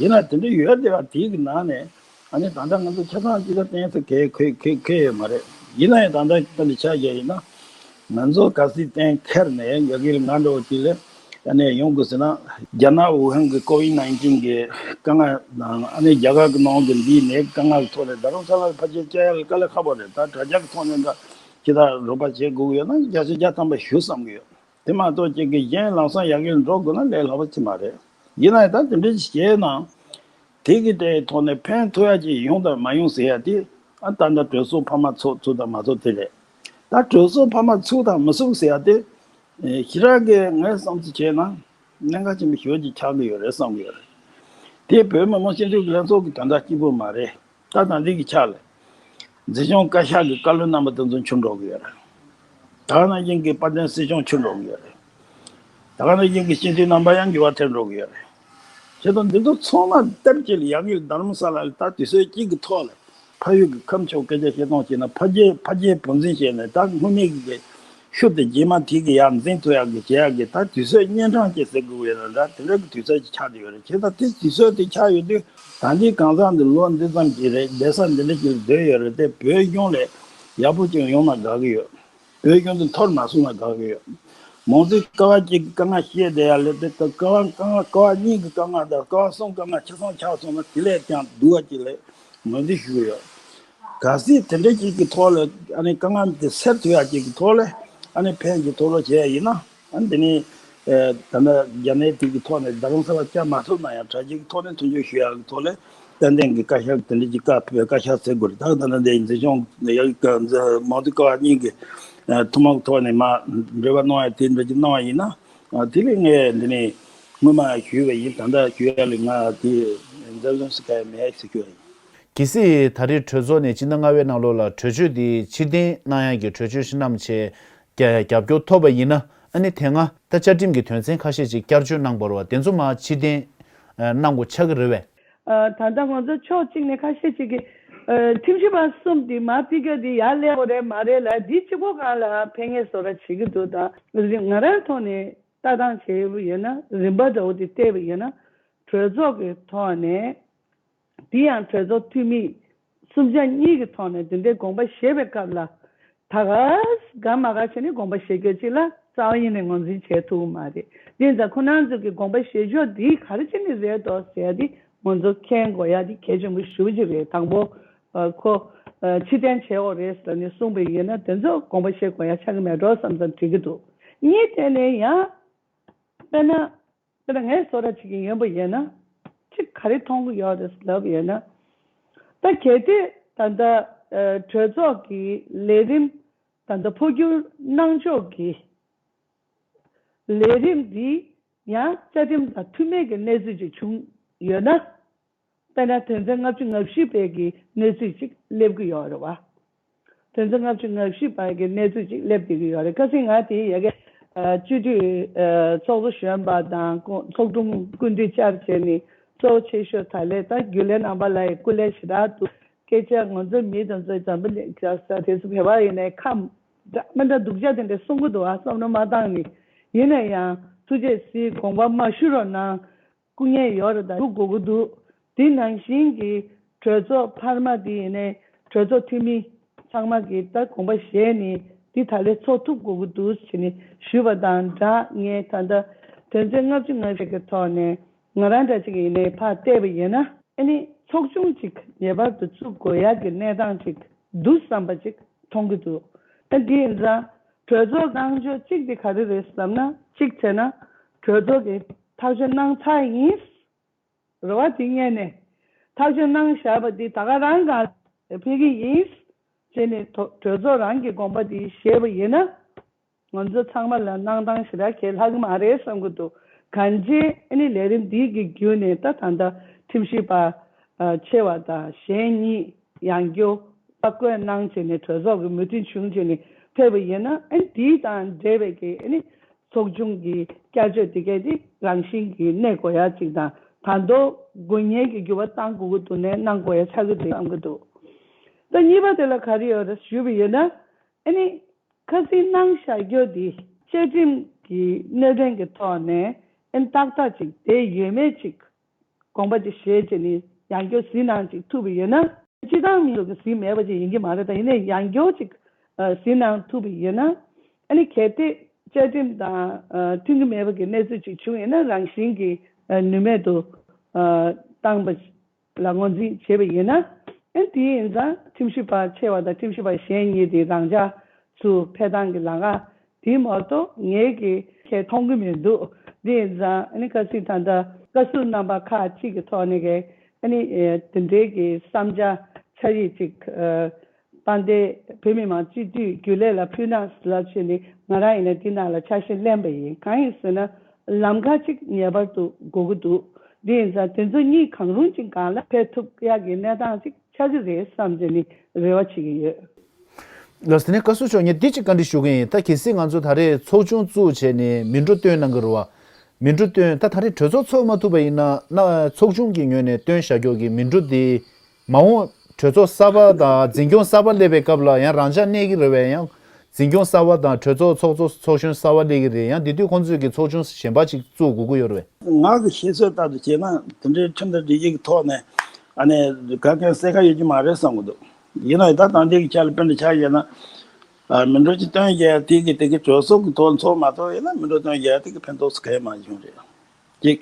ཡིན་ན་དེ་འདྲ་ཡོད་བསྡད་པ་དེའི་གི་ནང་ནས་ཨ་ནི་ད་ལྟ་ང་ཚོ་ཆ་ཚང་གཅིག་ལ་གཏན་ས་གལ་གལ་གལ་གལ་ཡོད་མ་རེད། ཡིན་ན་ཡང་ད་ལྟ་ལྟ་འདི་ཆ་བཞག་ཡིན་ན་ང་ཚོ་གལ་སྲིད་གཏན་འཁེལ་ནས་ཡ་གི་ང་འདྲ་བོ་ཅིག་ལ་ཨ་ནི་ཡོང་དགོས་ཟེར་ན། རྒྱ་ནག་ཝུ་ཧན་གྱི་ཀོ་ཝིཌ་ནའིན་ཊིན་གྱི་དཀའ་ངལ་དང་ཨ་ནི་རྒྱ་གར་གྱི་ནང་གི་འདིའི་ནད་དཀའ་ངལ་གྱི་ཐོག་ནས་རྡ་རམ་ས་ལ་ལ་ཕལ་ཆེར་བཅར་ཡག་ལ་དཀའ་ལས་ཁག་པོ་རེད། ད་དྲ་རྒྱ་གི་ཐོག་ནས་འདྲ་ཅི་ལྟར་རོགས་པ་བྱེད་དགོས་ཀྱི་ཡོད་ན་བརྒྱ་ཆ་བརྒྱ་ཐམ་པ་ཞུ་བསམ་གྱི་ཡོད། དེ་མ་གཏོགས་ཅིག་གི་གཞན་ལམ་སང་ཡ་གིར་འགྲོ་དགོས་ན་ལས་སླ་པོ་ཅིག་མ་རེད། ཡིན་ན་ཡང་ད་དེ་འདྲ་ཞིག་བྱས་ན་དེ་གི་དེའི་ཐོག་ནས་ཕན་ཐོགས་ཡ་ཅིག་ཡོང་དང་མ་ཡོང་ཟེར་ཡ་དེ་ཨ་ད་ལྟ་གྲོས་ཚོགས་འཕར་མ་ཚུགས་ཚུགས་དང་མ་ཚུགས་དེ་རེད། ད་གྲོས་ཚོགས་འཕར་མ་ཚུགས་དང་མི་ཚུགས་ཟེར་ཡ་དེ་ཨེ་ཞེ་དྲག་གི་ངས་བསམ་ཚུལ་བྱས་ན་གནད་འགག་ཆེན་པོ་ཞེ་པོ་ཅིག་ཆགས་ཀྱི་ཡོད་རེད་བསམ་གྱི་ཡོད་རེད། དེ་བོད་མི་མང་སྤྱི་འཐུས་ཀྱི་ལྷན་ཚོགས་ཀྱི་དོན་དག་གཅིག་པུ་མ་རེད། ད་ད་འདི་གི་ཆ་ལ། འཛིན་སྐྱོང་བཀའ་ཤག་གི་བཀའ་བློན་རྣམ་པ་དེ་ཚོ་འཕྱུར་འགྲོ་གི་ཡོད་རེད། ད་ག་ནང་བཞིན་གྱི་དཔལ་ལྡན་སྲིད་སྐྱོང་འཕྱུར་འགྲོ་གི་ཡོད་རེད། ད་ག་ནང་བཞིན་གྱི་སྤྱི་འཐུས་རྣམ་པ་ཡང་འགྱུར་བ་ཐེབས་འགྲོ་གི་ཡོད་རེད། བྱས་ཙང་འདི་ཚོ་ཚང་མ་སྟབས་གཅིག་ལ་ཡ་གིར་རྡ་རམ་ས་ལ་ལ་ད་དུས་ཚོད་གཅིག་གི་ཐོག་ལ་ཕ་ཡུལ་གྱི་ཁམས་ཕྱོགས་སྐད་ཆ་བཤད་སྟངས་བྱས་ན་ཕ་རྒྱལ་ཕ་རྒྱལ་བུ་འཛིན་བྱས་ནས་ད་སྔོན་མའི་གི་ཤུལ་དེ་རྗེས་མ་དེ་གི་ཡར་འཛིན་ཐུབ་ཡག་གི་བྱེད་ཡག་གི་ད་དུས་ཚོད་གཉན་འཕྲང་ཅིག་ཟེར་དགོས་ཡོད་ན་འདྲ་དེ་འདྲ་གི་དུས་ཚོད་ཅིག་ཆགས་བསྡད་ཡོད་རེད། བྱས་ཙང་དེ་དུས་ཚོད་དེ་ཆགས་ཡོད་དུས་ད་ལྟའི་གང་ཟག་འདི་ལོ་འདི་ཙམ་གྱི་རེད། བསྡད་ས་འདི་འདྲ་ཅིག་ལ་སྡོད་ཡོད་རེད་དེ་བོད་གཞུང་ལ་ཡག་པོ་ཅིག་ཡོང་ན་དགའ་གི་ཡོད། བོད་གཞུང་འདི་འཐོར་མ་སོང་ན་དགའ་གི་ཡོད། མང་གཙོའི་ཀ་བ་གཅིག་གི་དཀའ་ངལ་བཤད་བསྡད་ཡ་ལས་དེ་ཀ་བ་ཀ་བ་ཀ་བ་གཉིས་ཀྱི་དཀའ་ངལ་དང་ཀ་བ་གསུམ་དཀའ་ངལ་ཆ་ཚང་ཆགས་སོང་ན་དེ་ལས་ཀྱང་སྡུག་པ་ཅིག་ལ་ངོས་འཛིན་ཞུ་གི་ཡོད། གལ་སྲིད་དེ་འདྲ་ཅིག་གི་ཐོག་ལ་ཨ་ནི་དཀའ་ངལ་དེ་སེལ་ཐུབ་ཡ་ཅིག་གི་ཐོག་ལ་ཨ་ནི་ཕན་གྱི་ཐོག་ལ་བྱས་ཡ་ཡིན་ན་ཨ་ནི་དེ་ནི་ཨེ་ད་ལྟ་རྒྱ་ནད་དེ་གི་ཐོག་ནས་རྡ་རམ་ས་ལ་བཅར་མ་ཐུབ་ན་ཡང་དྲ་རྒྱའི་ཐོག་ནས་མཐུན་འགྱུར་ཞུ་ཡ་གི་ཐོག་ལ་ཏན་ཏན་གྱི་བཀའ་ཤག་དེ་འདྲ་ཅིག་བཀའ་བཀའ་ཤག་ཟེར་དགོས་རེད། ད་ད་ལྟ་འདི་འཛིན་སྐྱོང་ཡ་གི་མང་གཙོའི་ཀ་བ་གཉིས་ཀྱི་ཨ་ཐུན་མོང་གི་ཐོག་ནས་མར་འབྲེལ་བ་གནང་ཡ་དེ་འདྲ་ཅིག་གནང་བ་ཡིན་ན་ཨ་དེ་ལས་ངས་འདི་ནས་སྔོན་མ་ཞུས་པ་ཡིན། ད་ལྟ་ཞུ་ཡ་ལས་ང་དེ་འཛམ་གླིང་སི་ཀ་ཡ་མེད་ཟེར་ཞུ་ཡ་ཡིན། གལ་སྲིད་ད་རེས་གྲོས་ཚོགས་ནས་སྤྱི་ཟླ་ལྔ་པའི་ནང་ལོགས་ལ་གྲོས་ཆོད་འདི་ཕྱིར་འཐེན་གནང་ཡ་གི་གྲོས་ཆོད་བཞིན་ནམ་ཆེ་རྒྱ་རྒྱབ་སྐྱོར་ཐོབ་པ་ཡིན་ན་ཨ་ནི་དེ་སྔ་ད་བཅའ་ཁྲིམས་ཀྱི་དོན་ཚན་ཁ་ཤས་ཅིག་བསྐྱར་བཅོས་གནང་བ་རེད་བ། དེ་ཚོ་མར་ཕྱིར་འཐེན་ཨ་གནང་དགོས་ཆགས་ཀྱི་རེད་བས། ཨ་ད་ལྟ་ང་ཚོ་ཕྱོགས་གཅིག་ནས་ཁ་ཤས་ཅིག་གིས་ཨ་ཁྲིམས་ཞིབ་པ་གསུམ་དེ་མར་ཕུད་རྒྱུ་དེ་ཡར་སླེབས་དགོས་རེད་མ་རེད་ལ་འདི་གཅིག་པོ་སྒང་ལ་ཕན་ངེས་བཟོ་འདྲ་བྱེད་ཀྱི་འདུག་ད་ང་རང་ཐོག་ནས་ལྟ་སྟངས་བྱས་པ་ཡིན་ན་རིམ་པ་འདྲ་བོ་དེ་བལྟས་པ་ཡིན་ན་གྲོས་ཚོགས་ཀྱི་ཐོག་ནས། དེ་ཡང་གྲོས་ཚོགས་འཐུས་མི་གསུམ་ཆ་གཉིས་ཀྱི་ཐོག་ནས་དེ་འདྲའི་དགོངས་པ་བཞེས་པའི་སྐབས་ལ་ད་ག་ག་མ་ག་བྱས་ནས་དགོངས་པ་བཞེས་རྒྱུ་ཅིག་ལ་རྩ་བ་ཉིད་ནས་ངོས་འཛིན་བྱེད་ཐུབ་ཀྱི་མ་རེད། དེ་ཙང་ཁོ་རང་ཚོ་གི་དགོངས་པ་བཞེས་ཕྱོགས་འདི་ག་རེ་བྱས་ནས་རེད་འདུག་ཟེར་ཡ་འདི་ང་ཚོ་མཁྱེན་དགོས་ཡ་འདི་གལ་ཆེན་པོ་ཞེ་པོ་ཅིག་རེད། དང་པོ་ཁོ་ཕྱིར་འཐེན་བྱེད་དགོས་རེད་ཟེར་ནས་གསུངས་པ་ཡིན་ན་དེ་ཚོ་དགོངས་པ་བཞེས་དགོས་ཡ་ཆགས་ཀྱི་མེད་འགྲོ་བསམ་བསམ་དྲན་གྱི་འདུག་གཉིས་དེ་ནས་ཡང་དཔེར་ན། དཔེར་ན་ངས་བཟོ་འདྲ་བྱེད་ཀྱི་ཡོད་པ་ཡིན་ན། ཅིག་ག་རེ་མཐོང་གི་ཡོད་རེད་ལབ་ཡོད་ན། ད་གལ་ཏེ་ད་ལྟ་ཨ་གྲོས་ཚོགས་ཀྱི་ལས་རིམ་ད་ལྟ་འཕོ་འགྱུར་གནང་ཕྱོགས་ཀྱི་ལས་རིམ་འདི་ཡང་བཅའ་ཁྲིམས་དང་མཐུན་མེད་ཀྱི་གནས་ཚུལ་ཅིག་བྱུང་ཡོད་ན། དཔེར་ན་དོན་ཚན་ལྔ་བཅུ་ང་བཞི་པའི་གི་གནས་ཚུལ་ཅིག་སླེབས་ཀྱི་ཡོད་རེད་བ། དོན་ཚན་ལྔ་བཅུ་ང་བཞི་པའི་གི་གནས་ཚུལ་ཅིག་སླེབས་བསྡད་ཀྱི་ཡོད་རེད། ཁ་སང་ང་དེ་ཡ་གི་ཨ་སྤྱི་འཐུས་ཨ་ཚོགས་གཙོ་གཞོན་པ་དང་ཚོགས་དྲུང་སྐུ་མདུན་བཅར་བྱས་ནས་གཙོ་བོ་ཆེ་ཤོས་ད་ལས་ད་རྒྱུན་ལས་རྣམ་པ་ལ་ཡི་སྐུ་ལས་ཞེ་དྲག་འདུག་སྐད་ཆ་ང་ཚོ་མི་དང་ཚོའི་འཛམ་བུ་གླིང་ག་ས་དེ་ཚོ་བོད་པ་ཡིན་ནའི་ཁམས་འདྲ་མི་འདྲ་སྡུག་ཅག་དེ་འདྲ་གསུང་གི་འདུག་ཨ་བསམ་བློ་མ་བཏང་ནས་ཡིན་ན་ཡང་། ཐུགས་རྗེ་གཟིགས། དགོངས་པ་མ་ཞུ་རོགས་གནང་། སྐུ་ངལ་ཡོད་རེད། ད་ཞུ་དགོས་ཀྱི་འདུག་དེ་ནང་བཞིན་གྱི་གྲོས་ཚོགས་འཕར་མ་དེ་ཡིན་ནའི་གྲོས་ཚོགས་འཐུས་མི་ཚང་མ་གིས་ད་དགོངས་པ་བཞེས་ནས་འདི་ད་ལས་ཚོགས་ཐུབ་དགོས་ཀྱི་འདུག་ཟེར་ནས་ཞུས་པ་དང་སྦྲགས། ངས་ད་ལྟ་དོན་ཚན་ལྔ་བཅུ་ང་བརྒྱད་ཀྱི་ཐོག་ནས་ང་རང་འདྲ་ཅིག་ཡིན་ནའི་ཕར་བལྟས་པ་ཡིན་ན། ཨ་ནི་ཚོགས་ཆུང་ཅིག་ངེས་པར་དུ་བཙུགས་དགོས་ཡག་གི་གནས་སྟངས་ཅིག་འདུག་བསམ་པ་ཅིག་མཐོང་གི་འདུག་ད་འདི་ཡིན་ཙང་གྲོས་ཚོགས་གནང་ཕྱོགས་གཅིག་དེ་ག་རེ་རེད་བསམ་ན། གཅིག་བྱས་ན་གྲོས་ཚོགས་ཀྱིས་ཐག་གཅོད་གནང་ཚར་ཡིན། རེ་བ་དེ་རྙེད་ནས་ཐག་གཅོད་གནང་བཞག་པ་འདི་ད་ག་རང་ག་ཕེབས་ཀྱི་ཡིན་ཟེར་ནས་ཐོ་གྲོས་ཚོགས་རང་གི་དགོངས་པ་དེ་བཞེས་པ་ཡིན་ན། ང་ཚོ་ཚང་མ་ལ་གནང་སྟངས་ཞེ་དྲག་གལ་ལྷག་གི་མ་རེད་བསམ་གྱི་འདུག་གང་ཅི་ཨ་ནི་ལས་རིམ་འདི་གི་བརྒྱུད་ནས་ད་ད་ལྟ་ཁྲིམས་ཞིབ་པ་ཆེ་བ་དང་གཞན་གཉིས་ཡང་སྐྱར་བཀའ་བཀོད་གནང་བྱས་ནས་གྲོས་ཚོགས་ཀྱི་མོས་མཐུན་བྱུང་བྱས་ནས་ཕེབས་པ་ཡིན་ན། ཨ་ནི་འདི་དང་འབྲེལ་བའི་གི་ཨ་ནི་ཚོགས་ཆུང་གི་བསྐྱར་བཅོས་དེ་གས་དེ་རང་བཞིན་གྱིས་གནས་དགོས་ཡ་ཅིག་དང་། ད་དུང་དགོས་ངེས་ཀྱི་འགྱུར་བ་གཏང་དགོས་ཀྱི་འདུག་ནས་གནང་དགོས་ཡ་ཆགས་ཀྱི་འདུག་བསམ་གྱི་འདུག་ད་གཉིས་པ་དེ་ལ་ག་རེ་ཡོད་རེད་ཞུས་པ་ཡིན་ན། ཨ་ནི་ཁ་སང་གནང་བཞག་རྒྱུ་དེ་བཅའ་ཁྲིམས་ཀྱི་གནད་དོན་གྱི་ཐོག་ནས་ཨ་ནི་ཏག་ཏག་ཅིག་བསྡད་ཡོད་མེད་ཅིག་དགོངས་པ་ཅིག་བཞེས་བྱས་ནས་ཡང་སྐྱར་གཟིགས་གནང་ཅིག་ཐུབ་པ་ཡིན་ན། སྤྱི་བཏང་མི་ཚོ་གི་གཟིགས་མེད་པ་ཅིག་ཡིན་གྱི་མ་རེད། ད་ཡིན་ནའི་ཡང་སྐྱར་ཅིག་གཟིགས་གནང་ཐུབ་པ་ཡིན་ན། ཨ་ནི་གལ་ཏེ་བཅའ་ཁྲིམས་དང་མཐུན་གྱི་མེད་པ་གི་གནས་ཚུལ་ཅིག་བྱུང་ཡིན་ན། རང་བཞིན་གྱིས་ནུས་མེད་དུ་བཏང་པ་ལ་ངོས་འཛིན་བྱས་པ་ཡིན་ན། ཨ་ནི་དེ་ཡིན་ཙང་ཁྲིམས་ཞིབ་པ་ཆེ་བ་དང་ཁྲིམས་ཞིབ་པ་གཞན་གཉིས་དེ་རང་འཇགས་སུ་ཕེབས་སྟངས་ཀྱི་ལམ་ཁ་དེ་མ་གཏོགས་ངས་ཀྱི་ཁས་མཐོང་གི་མི་འདུག་དེ་ཡིན་ཙང་ཨ་ནི་ཁ་སང་ད་ལྟ་བཀའ་ཟུར་རྣམ་པ་ཁག་ཅིག་གི་ཐོག་ནས་ཀྱི་ཨ་ནི་དེ་འདྲའི་གི་བསམ་འཆར་འཆར་གཞི་ཅིག་དཔལ་ལྡན་བོད་མི་མང་སྤྱི་འཐུས་རྒྱུན་ལས་ལ་ཕུལ་ན་ལབ་བྱས་ནས་ང་རང་ཡིན་ན་འདི་ནང་ལ་ཆ་ཤས་ལེན་པ་ཡིན། གང་ཡིན་ཟེར་ན་ལམ་ཁ་ཅིག་ངེས་པར་དུ་དགོས་ཀྱི་འདུག་དེ་ཡིན་ཙང་དེ་ཚོ་གཉིས་གང་རུང་ཅིག་སྒང་ལ་ཕེབས་ཐུབ་ཡག་གི་གནས་སྟངས་ཅིག་ཆགས་ཀྱི་རེད་བསམ་བྱས་ནས་རེ་བ་བྱེད་ཀྱི་ཡོད། ལགས་སོ། དེ་ནས་བཀའ་ཟུར་མཆོག་ངས་འདི་གཅིག་བཀའ་འདྲི་ཞུ་གི་ཡིན། ད་གལ་སྲིད་ང་ཚོ་ད་རེས་ཚོགས་ཆུང་བཙུགས་བྱས་ནས་མི་འགྲོ་བཏོན་གནང་གི་རེད་བ། མི་འགྲོ་བཏོན། ད་ད་རེས་གྲོས་ཚོགས་ཚོགས་མ་ཐུབ་པ་ཡིན་ན་ན་ཚོགས་ཆུང་གི་ངོས་ནས་བཏོན་བཞག་རྒྱུ་གི་མི་འགྲོ་དེ་མ་འོངས་གྲོས་ཚོགས་གསར་པ་དང་འཛིན་སྐྱོང་གསར་པ་སླེབས་པའི་སྐབས་ལ་ཡང་རང་འཇགས་གནས་ཀྱི་རེད་བས། ཡང་འཛིན་སྐྱོང་གསར་པ་དང་གྲོས་ཚོགས་ཚོགས་གཙོ་ཚོགས་གཞོན་གསར་པ་སླེབས་ཀྱི་རེད། ཡང་དེ་དུས་ཁོང་ཚོས་ཀྱི་ཚོགས་ཆུང་གཞན་པ་ཅིག་བཙུགས་དགོས་ཀྱི་ཡོད་རེད་བས། ང་གི་ཤེས་ཚོད་ལྟར་དུ་བྱས་ན་དེ་འདྲའི་ཁྲིམས་དང་སྒྲིག་གཞི་གི་ཐོག་ནས་ཨ་ནི་ག་གེ་གསལ་ཁ་ཡོད་ཀྱི་མ་རེད་བསམ་གྱི་འདུག་ཡིན་ནའི་ད་ད་ལྟའི་གི་ཆ་ལ་དཔེར་ན་ཆ་བཞག་ན། ཨ། མི་འགྲོ་ཅིག་བཏོན་བཞག་དེ་གི་དེ་གི་གྲོས་ཚོགས་ཀྱི་ཐོག་ཚོགས་མ་ཐུབ་ཡིན་ན་མི་འགྲོ་བཏོན་བཞག་དེ་གི་ཕན་ཐོགས་སུ་གང་ཡང་མ་བྱུང་རེད། གཅིག་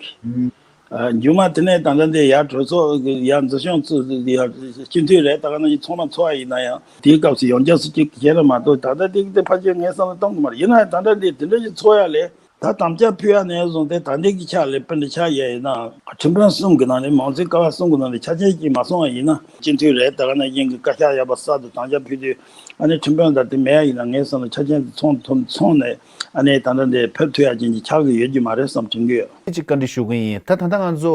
ཨ། མཇུག་མ་དེ་ནས་ད་ལྟ་འདི་ཡར་གྲོས་ཚོགས་ཀྱི་ཡར་འཛིན་སྐྱོང་ཚོགས་ཡར་སྤྱི་འཐུས་རེད། ད་ག་ནང་བཞིན་ཚོགས་མ་ཚོགས་པ་ཡིན་ན་ཡང་དེའི་སྐབས་སུ་ཡང་བསྐྱར་སུ་གཅིག་བྱས་ན་མ་གཏོགས་ད་ལྟ་དེ་གི་དེ་ཕལ་ཆེར་ངས་བསམ་བློ་གཏོང་གི་མ་རེད། ཡིན་ན་ཡང་ད་ལྟ་འདི་དེ་འདྲ་ཞིག་ཚོགས་ཡག་ལས། ད་དམ་བཅའ་ཕུལ་ཡ་ནས་བཟུང་སྟེ་ད་ལྟའི་གི་ཆ་ལ་དཔེར་ན་ཆ་བཞག་ཡིན་ན་ཁྲིམས་དཔོན་གསུམ་གི་ནང་ནས་མང་གཙོའི་ཀ་བ་གསུམ་གི་ནང་ནས་ཆ་རྐྱེན་གཅིག་མ་སོང་བ་ཡིན་ན་སྤྱི་འཐུས་རེད། ད་ག་ནང་བཞིན་གི་བཀའ་ཤག་ཡག་པ་གསར་དུ་དམ་བཅའ་ཕུལ་དུས་ཨ་ནི་ཁྲིམས་དཔོན་ད་དེ་མེད་ཡ་ཡིན་ན་ངས་བསམ་ན་ཆ་རྐྱེན་དེ་ཚང་ཐུབ་ཚང་ནས་ཨ་ནི་ད་ལྟ་འདི་ཕེབས་ཐུབ་ཡ་ཅན་གྱི་ཆགས་ཀྱི་ཡོད་ཀྱི་མ་རེད་བསམ་དྲན་གྱི་ཡོད། གཅིག་བཀའ་འདྲི་ཞུ་གི་ཡིན། ད་ད་ལྟ་ང་ཚོ་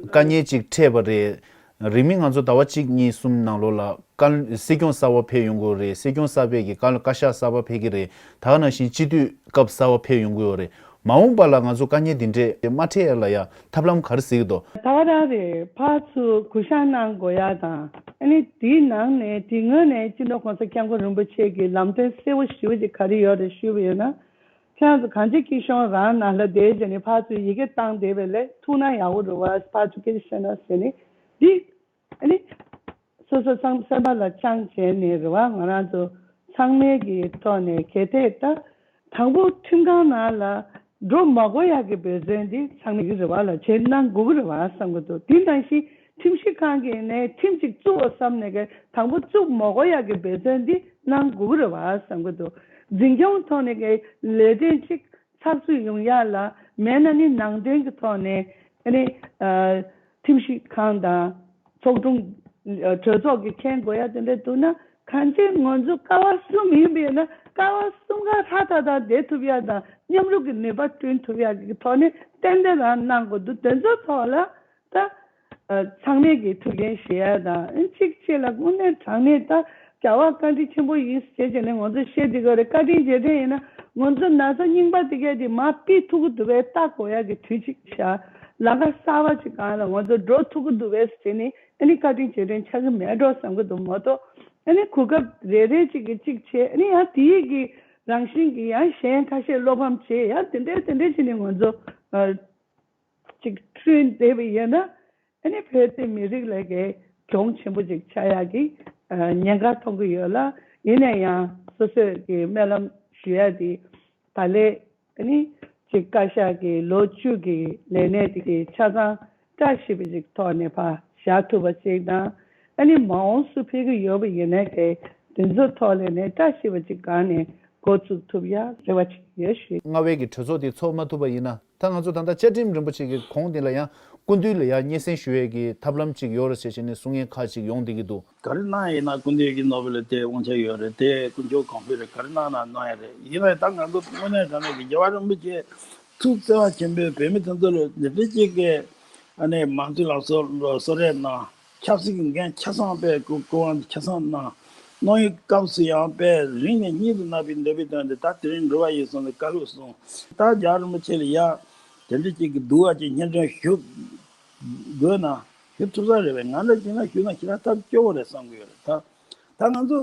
དཀའ་ངལ་གཅིག་འཕྲད་པ་རེད། རིང་མིན་ང་ཚོ་ཟླ་བ་གཅིག་གཉིས་གསུམ་ནང་ལོགས་ལ་བཀའ་སྲིད་སྐྱོང་གསར་པ་ཕེབས་ཡོང་གི་ཡོད་རེད། སྲིད་སྐྱོང་གསར་པས་ཀྱི་བཀའ་བཀའ་ཤག་གསར་པ་ཕེབས་ཀྱི་རེད། ད་ག་ནང་བཞིན་སྤྱི་འཐུས་སྐབས་གསར་པ་ཕེབས་ཡོང་གི་ཡོད་རེད། མ་འོངས་པ་ལ་ང་ཚོ་དཀའ་ངལ་འདི་འདྲས་མ་འཕྲད་ཡ་ལ་ཡ་ཐབས་ལམ་ག་རེ་གཟིགས་ཀྱི་འདུག་ད་ག་རང་རེད། ཕར་ཚུར་གུས་ཞབས་གནང་དགོས་ཡ་དང་། ཨ་ནི་དེའི་ནང་ནས་དེ་སྔོན་ནས་སྤྱི་ནོར་༸གོང་ས་༸སྐྱབས་མགོན་རིན་པོ་ཆེ་གི་ལམ་སྟོན་གསལ་པོ་ཞེ་པོ་ཅིག་ག་རེ་ཡོད་རེད་ཞུས་པ་ཡིན་ན། ཁྱེད་རང་ཚོ་གང་ཅི་སྐྱིད་གཤོངས་རང་ནང་ལ་བསྡད་བྱས་ནས་ཕར་ཚུར་ཡི་གེ་བཏང་བསྡད་པ་ལས་ཐུག་ན་ཡག་པོ་རེད་བ། ཕར་ཚུར་སྐད་ཆ་བཤད་ན་ཟེར་ནས་འདི། ཨ་ནི། སོ་སོ་སེམས་སེམས་པ་ལ་བཅངས་བྱས་ནས་རེད་བ། ང་རང་ཚོ་ཚང་མའི་གི་ཐོག་ནས་གལ་ཏེ་ད་དང་པོ་ཁྲིམས་ཁང་ནང་ལ་འགྲོ་མ་དགོས་ཡག་གི་འབད་བརྩོན་འདི་ཚང་མས་གི་རེད་བ་ལ་བྱེད་གནང་དགོས་གི་རེད་བ་བསམ་གི་འདུག་དེ་ནང་བཞིན་ཁྲིམས་ཞིབ་ཁང་གི་ནས་ཁྲིམས་ཅིག་བཙུགས་པ་བསམ་ནས་གི་དང་པོ་བཙུགས་མ་དགོས་ཡག་གི་འབད་བརྩོན་འདི་གནང་དགོས་གི་རེད་བ་བསམ་གི་འདུག་འཛིན་སྐྱོང་ཐོག་ནས་གི་ལས་དོན་ཅིག་ཚགས་ཚུད་ཡོང་ཡག་ལ་མེད་ན་ནི་ནང་དོན་གྱི་ཐོག་ནས་ཨ་ནི་ཨ་ཁྲིམས་ཞིབ་ཁང་དང་ཚོགས་དྲུང་ཨ་གྲོས་ཚོགས་ཀྱིས་མཁྱེན་དགོས་ཡག་དེ་འདྲ་འདུག་ན། གང་ཅི་ང་ཚོ་ཀ་བ་གསུམ་ཡིན་པས་ན་ཀ་བ་གསུམ་ཀ་ཧྲ་ཐག་ཐག་བསྡད་ཐུབ་ཡག་དང་མཉམ་རུབ་ཀྱི་ནུས་པ་བསྐྲུན་ཐུབ་ཡག་གི་ཐོག་ནས་ཏན་ཏན་རང་གནང་དགོས་འདུག་དེ་ཚོ་ཐོག་ལ། ད། ཨ། ཚང་མས་ཀྱི་ཐུགས་འགན་བཞེས་ཡ་དང་། གཅིག་བྱས་ལ་དངོས་གནས་དྲང་གནས་ད་རྒྱལ་བ་བཀའ་དྲིན་ཆེན་པོ་ཡིན་ཟེར་བྱས་ནས་ང་ཚོ་བཤད་བསྡད་ཀྱི་ཡོད་རེད། བཀའ་དྲིན་རྗེས་དྲན་ཡིན་ན་ང་ཚོ་ན་ཚ་རྙིང་པ་དེ་གས་དེ་མར་ཕུད་ཐུབ་ཀྱི་འདུག་པས། ལྟ་དགོས་ཡ་གི་དུས་གཅིག་བཞག་ལམ་ཁ་གསར་པ་ཅིག་སྒང་ལ་ང་ཚོ་འགྲོ་ཐུབ་ཀྱི་འདུག་པས་ཟེར་ནས་ཨ་ནི་བཀའ་དྲིན་རྗེས་དྲན་ཆགས་ཀྱི་མེད་འགྲོ་བསམ་གྱི་འདུག་མ་གཏོགས། ཨ་ནི་གོ་སྐབས་རེ་རེ་གཅིག་གིས་གཅིག་བྱས། ཨ་ནི་ཡང་དེའི་གི་ རང་བཞིན་གྱི་ཡང་གཞན་ཁ་ཤས་བློ་ཕམ་བྱེད་ཡ་དེ་འདྲའི་དེ་འདྲའི་བྱས་ནས་ང་ཚོ་ཨ་ཅིག་བསྐྲུན་བསྡད་པ་ཡིན་ན། ཨ་ནི་བོད་དེ་མི་རིགས་ལས་ཀའི་གྱོང་ཆེན་པོ་ཅིག་ཆགས་ཡག་གི་ཨ་ཉེན་ཁ་མཐོང་གི་ཡོད་ལ། ཡིན་ན་ཡང་སོ་སོས་ཀྱི་སྨོན་ལམ་ཞུ་ཡ་དེ་ད་ལས་ཨ་ནི་ཅིག་བཀའ་ཤག་གི་ལོ་བཅུ་གི་ལས་གནས་དེ་གི་ཆ་ཚང་བཀྲ་ཤིས་པ་ཅིག་ཐོག་ནས་ཕར་བཞག་ཐུབ་པ་ཅིག་དང་། ཨ་ནི་མ་འོངས་སུ་ཕེབས་ཀྱི་ཡོད་པ་ཡིན་ནའི་གི་དེ་ཚོ་ཐོག་ལས་ནས་བཀྲ་ཤིས་པ་ཅིག་སྒང་ནས་འགོ་ཚུགས་ཐུབ་ཡ་རེ་བ་ཅིག་ཡོད་ཞུ། རྔ་བའི་གི་གྲོས་ཚོགས་དེ་ཚོགས་མ་ཐུབ་པ་ཡིན་ན། ད་ང་ཚོ་ད་ལྟ་བཅའ་ཁྲིམས་རིན་པོ་ཆེ་གི་གོང་དེ་ལ་ཡང་སྐུ་མདུན་ལ་ཡང་སྙན་སེང་ཞུ་ཡས་ཀྱི་ཐབས་ལམ་ཅིག་ཡོད་རེད་ཟེར་བྱས་ནས་གསུང་མཁན་ཁག་ཅིག་ཡོང་བསྡད་ཀྱི་འདུག། ག་རེ་གནང་ཡིན་ན་སྐུ་མདུན་གྱི་ནོར་བུ་ལ་དེ་དབང་ཆ་ཡོད་རེད། དེ་དཀོན་མཆོག་གང་ཕོད་རེད། ག་རེ་གནང་ན་གནང་ཡ་རེད། ཡིན་ནའི་ད་ང་ཚོ་དངོས་གནས་དྲང་གནས་ཀྱི་རྒྱལ་བ་རིན་པོ་ཆེ་ཐུགས་བརྩེ་བ་ཆེན་པོས་བོད་མི་དེ་ཚོ་ལ་འདི་འདྲ་ཅིག་གི་ཨ་ནི་མང་ཚོགས་ལ་གསོལ་གསོལ་རས་གནང་། ཆབ་སྲིད་ཀྱི་འགན་ཆ་ཚང་དཔེ་སྐུ་སྐུ་དབང་ཆ་ཚང་གནང་། གནང་ཡུལ་སྐབས་སུ་ཡང་དཔེ་རིང་ནས་སྙིང་དུ་བརྣག་པའི་འདོད་པའི་དོན་དེ་ད་དེ་རིང་འགྲུབ་པ་ཡིན་གསུངས་ནས་བཀའ་སློབ་གསུངས། ད་རྒྱལ་བ་རིན་པོ་ཆེ་ལ་ཡ་དེ་འདྲ་ཅིག་གི་སྡུག་པ་ཅིག་སྙན་སྒྲོན་ཞུ་དགོས་ན་ཞུ་ཐུབ་ས་རེད་པས། ང་འདྲ་ཅིག་ན་ཞུ་ན་ཞེ་དྲག་ཐབས་སྐྱོ་བོ་རེད་བསམ་གི་ཡོད་རེད། ད་ད་ང་ཚོ་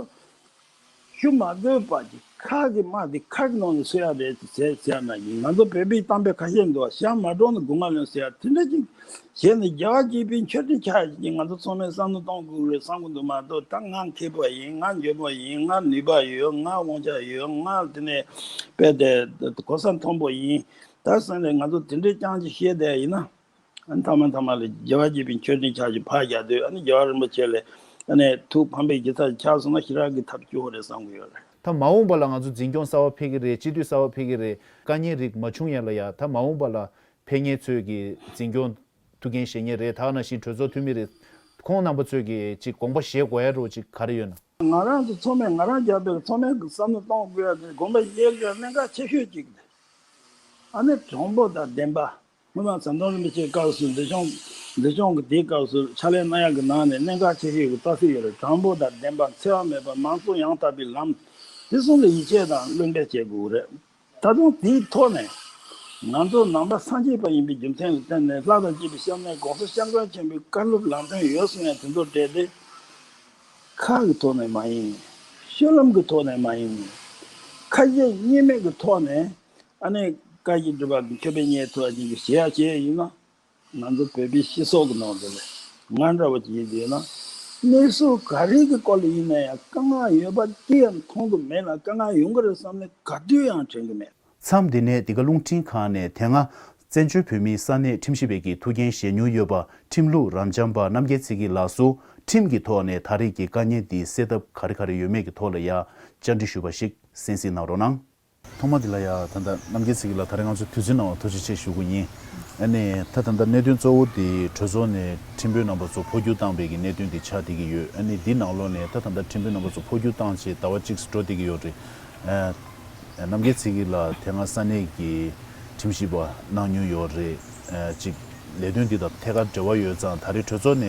ཞུ་མ་དགོས་པ་ཅིག་ཁ་གི་དམག་འདི་ཁ་གི་ནང་ནས་སོ་ཡ་རེད་ཟེར་ཟེར་ན་ཡིན། ང་ཚོ་བོད་པའི་གཏམ་དཔེ་ཁ་ཤས་འདུག་བ། ཞག་མ་འགྲོ་ན་སྒོ་ང་ལོན་ཟེར་ཡ་དེ་འདྲ་ཅིག་བྱས་ནས་རྒྱལ་བ་དགྱེས་པའི་མཆོད་སྤྲིན་ཆགས་ཀྱི་ང་ཚོ་ཚང་མས་བསམ་བློ་གཏོང་དགོས་རེད་བསམ་གི་འདུག་མ་གཏོགས། ད་ང་མཁས་པོ་ཡིན། ང་འཇོན་པོ་ཡིན། ང་ནུས་པ་ཡོད། ང་དབང་ཆ་ཡོད། ང་དེ་ནས་དཔེ་དེ་གོ་ས་མཐོན་པོ་ཡིན། ད་བསམ་ནས་ང་ཚོ་དེ་འདྲའི་རྐྱང་ཅིག་བཤད་བསྡད་ཡིན་ན། ཨ་ནི་མཐའ་མ་མཐའ་མ་ལ་རྒྱལ་བ་དགྱེས་པའི་མཆོད་སྤྲིན་ཆགས་ཀྱི་ཕར་རྒྱག་དུས། ཨ་ནི་རྒྱལ་བ་རིན་པོ་ཆེ་ལ་ཨ་ནི་ཐུགས་ཕམ་པའི་རྒྱུ་མཚན་ཆགས་སོང་ན་ཞེ་དྲག་གི་ཐབས་སྐྱོ་བོ་རེད་བསམ་གི་ཡོད་རེད། ད་མ་འོངས་པ་ལ་ང་ཚོ་འཛིན་སྐྱོང་གསར་བ་ཕེབས་ཀྱི་རེད། སྤྱི་འཐུས་གསར་བ་ཕེབས་ཀྱི་རེད། དཀའ་ངལ་རིགས་མ་བྱུང་ཡ་ལ་ཡ། ད་མ་འོངས་པ་ལ་ཕེབས་མཁན་ཚོས་ཀྱི་འཛིན་སྐྱོང་ཐུགས་འགན་བཞེས་མཁན་རེད། ད་ག་ནང་བཞིན་གྲོས་ཚོགས་འཐུས་མི་རེད། ཁོང་རྣམ་པ་ཚོས་ཀྱི་ཅིག་དགོངས་པ་བཞེས་དགོས་ཡ་རོ་ཅིག་ག་རེ་ཡོད་ན། ང་རང་ཚོ་ཚང་མས་ང་རང་རྒྱབ་པའི་ཚང་མས་ཀྱི་བསམ་བློ་གཏོང་དགོས་ཡ་དེ་དགོངས་པ་བཞེས་དགོས་ཡ་གནད་འགག་ཆེ་ཤོས་ཅིག་རེད། ཨ་ནི་དྲང་པོ་དང་བདེན་པ། སྔོན་མ་ཟམ་གདོང་རིན་པོ་ཆེའི་སྐབས་སུ་འཛིན་སྐྱོང་འཛིན་སྐྱོང་གི་དེའི་སྐབས་སུ་ཕྱག་ལས་གནང་ཡག་གི་ནང་ནས་གནད་འགག་ཆེ་ཤོས་ཀྱི་རྩ་ཚིག་ཡོད་རེད། དྲང་པོ་དང་བདེན་པ། འཚེ་བ་མེད་པ། མང་གཙོ་ཡང་དག་པའི་ལམ། དེ་གསུམ་ལ་ཡིད་ཆེས་དང་བློས་འགེལ་བྱེད་དགོས་རེད། ད་དུང་དེའི་ཐོག་ནས་ང་ཚོ་ནང་པ་སངས་རྒྱས་པ་ཡིན་པའི་རྒྱུ་མཚན་ལ་བརྟེན་ནས་ལྷ་དང་བཅས་པའི་སྐྱབས་གནས་༸གོང་ས་༸སྐྱབས་མགོན་ཆེན་པོའི་བཀའ་སློབ་ལམ་སྟོན་ཡོད་གསུང་ཡ་དེ་ཚོ་སྤྲད་དེ། ཁ་གི་ཐོག་ནས་མ་ཡིན། སྤྱོད་ལམ་གི་ཐོག་ནས་མ་ཡིན། ཁ་ཞེ་གཉིས་མེད་ཀྱི་ཐོག་ནས་ཨ་ནི་བཀའ་བརྒྱུད་སྒྲུབ་པ་གི་མཆོད་པའི་སྙན་ཐོ་ཅན་གྱི་བྱེད་ཡ་བྱེད་ཡ་ཡིན་ན། ང་ཚོ་བོད་པའི་སྤྱི་ཚོགས་ཀྱི་ནང་དུ་ལས་ང་འདྲ་བོ་ཅིག་ཡིན་དུས་ན། གནས་ཚུལ་ག་རེ་གི་སྐོར་ལ་ཡིན་ན་ཡང་དཀའ་ངལ་ཡོད་པ་ཅི་ཡང་མཐོང་གི་མེད་ལ། དཀའ་ངལ་ཡོང་གི་རེད་བསམ་ནས་ག་དུས་ཡང་དྲན་གི་མེད། མཚམས་འདི་ནས་འདི་ག་རླུང་འཕྲིན་ཁང་ནས་དེ་སྔ་བཙན་བྱོལ་བོད་མིའི་ས་གནས་ཁྲིམས་ཞིབ་པའི་གི་ཐུགས་འགན་བཞེས་མྱོང་ཡོད་པ་ཁྲིམས་ལུགས་རབ་འབྱམས་པ་རྣམ་རྒྱལ་ཚེ་སྐྱིད་ལགས་སུ་ཁྲིམས་ཀྱི་ཐོག་ནས་ད་རེས་ཀྱི་དཀའ་ངལ་འདི་སེལ་ཐབས་ག་རེ་ག་རེ་ཡོད་མེད་ཀྱི་ཐོག་ལ་ཡ་བཅར་འདྲི་ཞུས་པ་ཞིག་གསན་གཟིགས་གནང་རོགས་གནང་། ཐོག་མ་དེ་ལ་ཡ་ད་ལྟ་རྣམ་རྒྱལ་ཚེ་སྐྱིད་ལགས་ད་རེས་ང་ཚོ་དུས་ཚོད་གནང་བ་ཐུགས་རྗེ་ཆེ་ཞུ་གི་ཡིན། ཨ་ནི་ད་ད་ལྟ་གནད་དོན་གཙོ་བོ་དེ་གྲོས་ཚོགས་ནས་ཁྲིམས་དཔོན་རྣམ་པ་ཚོ་འཕོ་འགྱུར་བཏང་པའི་གི་གནད་དོན་དེ་ཆགས་བསྡད་ཀྱི་ཡོད། ཨ་ནི་འདི་ནང་ལོགས་ནས་ད་ད་ལྟ་ཁྲིམས་དཔོན་རྣམ་པ་ཚོ་འཕོ་འགྱུར་བཏང་བྱས་ཟླ་བ་གཅིག་འགྲོ་བསྡད་ཀྱི་ཡོད་རེད། ཨ་རྣམ་རྒྱལ་ཚེ་སྐྱིད་ལགས་དེ་སྔ་ས་གནས་ཀྱི་ཁྲིམས་ཞིབ་པ་གནང་མྱོང་ཡོད་རེད། ཨ་ཅིག་ལས་དོན་འདི་དང་ཐད་ཀར་འབྲེལ་བ་ཡོད་ཙང་། ད་རེས་གྲོས་ཚོགས་ནས་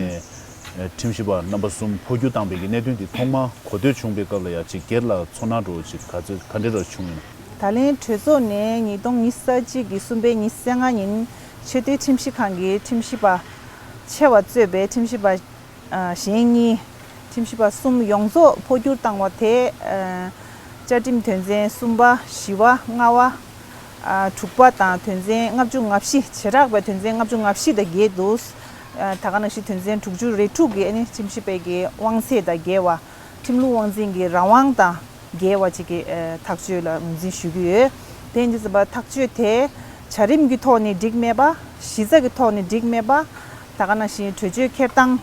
ཨ་ཁྲིམས་ཞིབ་པ་རྣམ་པ་གསུམ་འཕོ་འགྱུར་བཏང་པའི་གི་གནད་དོན་འདི་ཐོག་མར་གོ་ཐོས་བྱུང་པའི་སྐབས་ལ་ཡ་ཅིག་སྒེར་ལ་ཚོར་སྣང་འདྲ་བོ་ཅིག་ག་ཚོད་ག་འདྲ་འདྲ་བྱུང་ཡོད་ན། ད་ལན་གྲོས་ཚོགས་ནས་ཉིས་སྟོང་ཉི་ཤུ་རྩ་གཅིག་གི་གསུམ་པའི་ཉི་ཤུ་རྩ་ལྔ་ཉིན་ཆེས་མཐོའི་ཁྲིམས་ཞིབ་ཁང་གི་ཁྲིམས་ཞིབ་པ་ཆེ་བ་གཙོས་པའི་ཁྲིམས་ཞིབ་པ་ཨ་གཞན་གཉིས། ཁྲིམས་ཞིབ་པ་གསུམ་ཡོངས་རྫོགས་འཕོ་འགྱུར་བཏང་བ་དེ་ཨ་བཅའ་ཁྲིམས་དོན་ཚན་གསུམ་པ། བཞི་པ། ལྔ་པ། ཨ་དྲུག་པ་དང་དོན་ཚན་ལྔ་བཅུ་ང་བཞི། བྱེ་བྲག་པའི་དོན་ཚན་ལྔ་བཅུ་ང་བཞི་དང་འགལ་འདུག། ཨ་ད་ག་ནང་བཞིན་དོན་ཚན་དྲུག་ཅུ་རེ་དྲུག་གི་ཨ་ནི་ཁྲིམས་ཞིབ་པའི་གི་དབང་ཚད་དང་འགལ་བ། ཁྲིམས་ལུགས་དབང་འཛིན་གྱི་རང་དབང་དང་འགལ་བ་ཅིག་གི་ཨ་ཐག་གཅོད་ལ་ངོས་འཛིན་ཞུ་གི་ཡོད། དེ་ཡིན་དུས་ཙམ་པ་ཐག་གཅོད་དེ་བྱ་རིམ་གྱི་ཐོག་ནས་འགྲིག་མེད་པ། གཞི་རྩ་གི་ཐོག་ནས་འགྲིག་མེད་པ། ད་ག་ནང་བཞིན་གྲོས་ཆོད་འཁྱེར་སྟངས།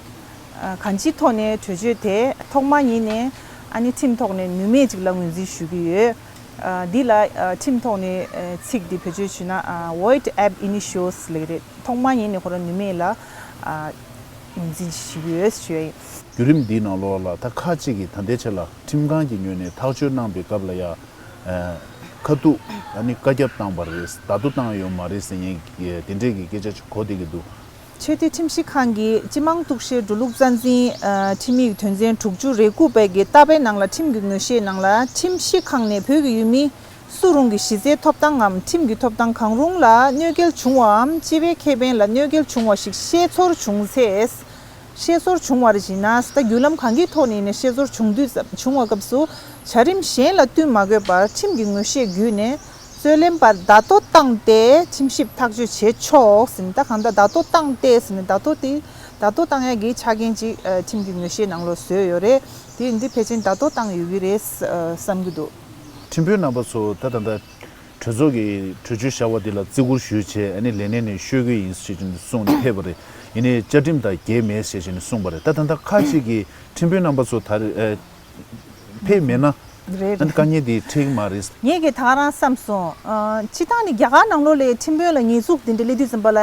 ཨ་གང་ཅིའི་ཐོག་ནས་གྲོས་ཆོད་དེ་ཐོག་མ་ཉིད་ནས་ཨ་ནི་ཁྲིམས་ཐོག་ནས་ནུས་མེད་ཅིག་ལ་ངོས་འཛིན་ཞུ་གི་ཡོད། ཨ་འདི་ལ་ཨ་ཁྲིམས་ཐོག་ནས་ཨ་ཚིག་འདི་བེད་སྤྱོད་ཞུས་ན་ཨ་void ab initio ལབ་ཀྱི་རེད། ཐོག་མ་ཉིད་ནས་ཁོ་རང་ནུས་མེད་ལ་ཨ་ངོས་འཛིན་ཞུ་གི་ཡོད་ཞུ་ཡ་ཡིན། བརྒྱུད་རིམ་འདིའི་ནང་ལོགས་ལ་ད་ཁག་ཅིག་གིས་ད་ལྟའི་ཆ་ལ་ཁྲིམས་ཁང་གི་ངོས་ནས་ཐག་གཅོད་གནང་པའི་སྐབས་ལ་ཡ། ཨ་ཁ་ཐུག་ཨ་ནི་བཀའ་ཁྱབ་བཏང་བ་རེད། བརྡ་ཐོ་བཏང་ཡོད་མ་རེད་ཟེར་མཁན་གྱི་དེ་འདྲས་ཀྱི་སྐད་ཆ་ཅིག་གོ་བསྡད་ཀྱི་འདུག། ཆེས་མཐོའི་ཁྲིམས་ཞིབ་ཁང་གིས་སྤྱི་དམངས་གཏུག་བཤེར་འགྲོ་ལུགས་རྩ་འཛིན་ཨ་ཁྲིམས་ཡིག་དོན་ཚན་དྲུག་ཅུ་རེ་དགུ་པའི་གི་ལྟ་བའི་ནང་ལ་ཁྲིམས་ཀྱི་ངོས་བཞེས་ནང་ལ་ཁྲིམས་ཞིབ་ཁང་ནས་བོད་ཀྱི་ཡུལ་མི་སུ་རུང་གི་གཞི་རྩའི་ཐོབ་ཐང་ངམ་ཁྲིམས་ཀྱི་ཐོབ་ཐང་གང་རུང་ལ་གནོད་འགེལ་བྱུང་བའམ་སྤྱི་པའི་ཁེ་ཕན་ལ་གནོད་འགེལ་བྱུང་བ་ཞིག་ཤེས་ཚོར་བྱུང་ཚེ། ཤེས་ཚོར་བྱུང་བ་རེ་བཞིན་ན་ད་བརྒྱུད་ལམ་གང་གི་ཐོག་ནས་ནས་ཤེས་ཚོར་བྱུང་དུས་ཙམ་བྱུང་བ་སྐབས་སུ་བྱ་རིམ་གཞན་ལ་བསྟུན་མ་དགོས་པར་ཁྲིམས་ཀྱི་ངོས་བཞེས་བརྒྱུད་ནས་རྩོད་ལེན་པར་བརྡ་ཐོ་བཏང་སྟེ་ཁྲིམས་ཞིབ་ཐག་གཅོད་བྱེད་ཆོག་ཟིན། ད་གང་ལྟར་བརྡ་ཐོ་བཏང་སྟེ་ཟིན་ནས་བརྡ་ཐོ་དེ་བརྡ་ཐོ་བཏང་ཡ་གི་ཆ་རྐྱེན་ཅིག་ཁྲིམས་ཀྱི་ངོས་བཞེས་ནང་ལོགས་བཟོས་ཡོད་རེད། དེ་འདི་ཕལ་ཆེར་བརྡ་ཐོ་བཏང་ཡོད་ཀྱི་རེད་བསམ་གྱི་འདུག་ཁྲིམས་དཔོན་རྣམ་པ་ཚོ་ད་ད་ལྟ་གྲོས་ཚོགས་ཀྱི་གྲོས་ཆོད་བཞག་པ་འདི་ལ་བརྩི་བཀུར་ཞུས་བྱས་ཨ་ནི་ལས་གནས་ནས་ཤོད་ཀྱི་ཡིན་ཞེས་ཀྱི་གསུངས་ནས་ཕེབས་པ་རེད། ཡིན་ནའི་བཅའ་ཁྲིམས་དང་འགལ་མེད་ཞེས་ཀྱི་གསུངས་པ་རེད། ད་ད་ལྟ་ཁ་ཅིག་གིས་ཁྲིམས་དཔོན་རྣམ་པ་ཚོ་ད་རེས་ཕེབས་མེད་ན་རེད། ཨ་ནི་དཀའ་ངལ་འདི་འཕྲད་ཀྱི་མ་རེད། ངས་ཀྱི་ད་ག་རང་བསམ་སོང་། ཨ་སྤྱི་བཏང་ནི་རྒྱ་གར་ནང་ལོགས་ལ་ཁྲིམས་དཔོན་ལ་ཉེས་འཛུགས་འདི་འདྲ་སླེབས་དུས་ཙམ་པ་ལ་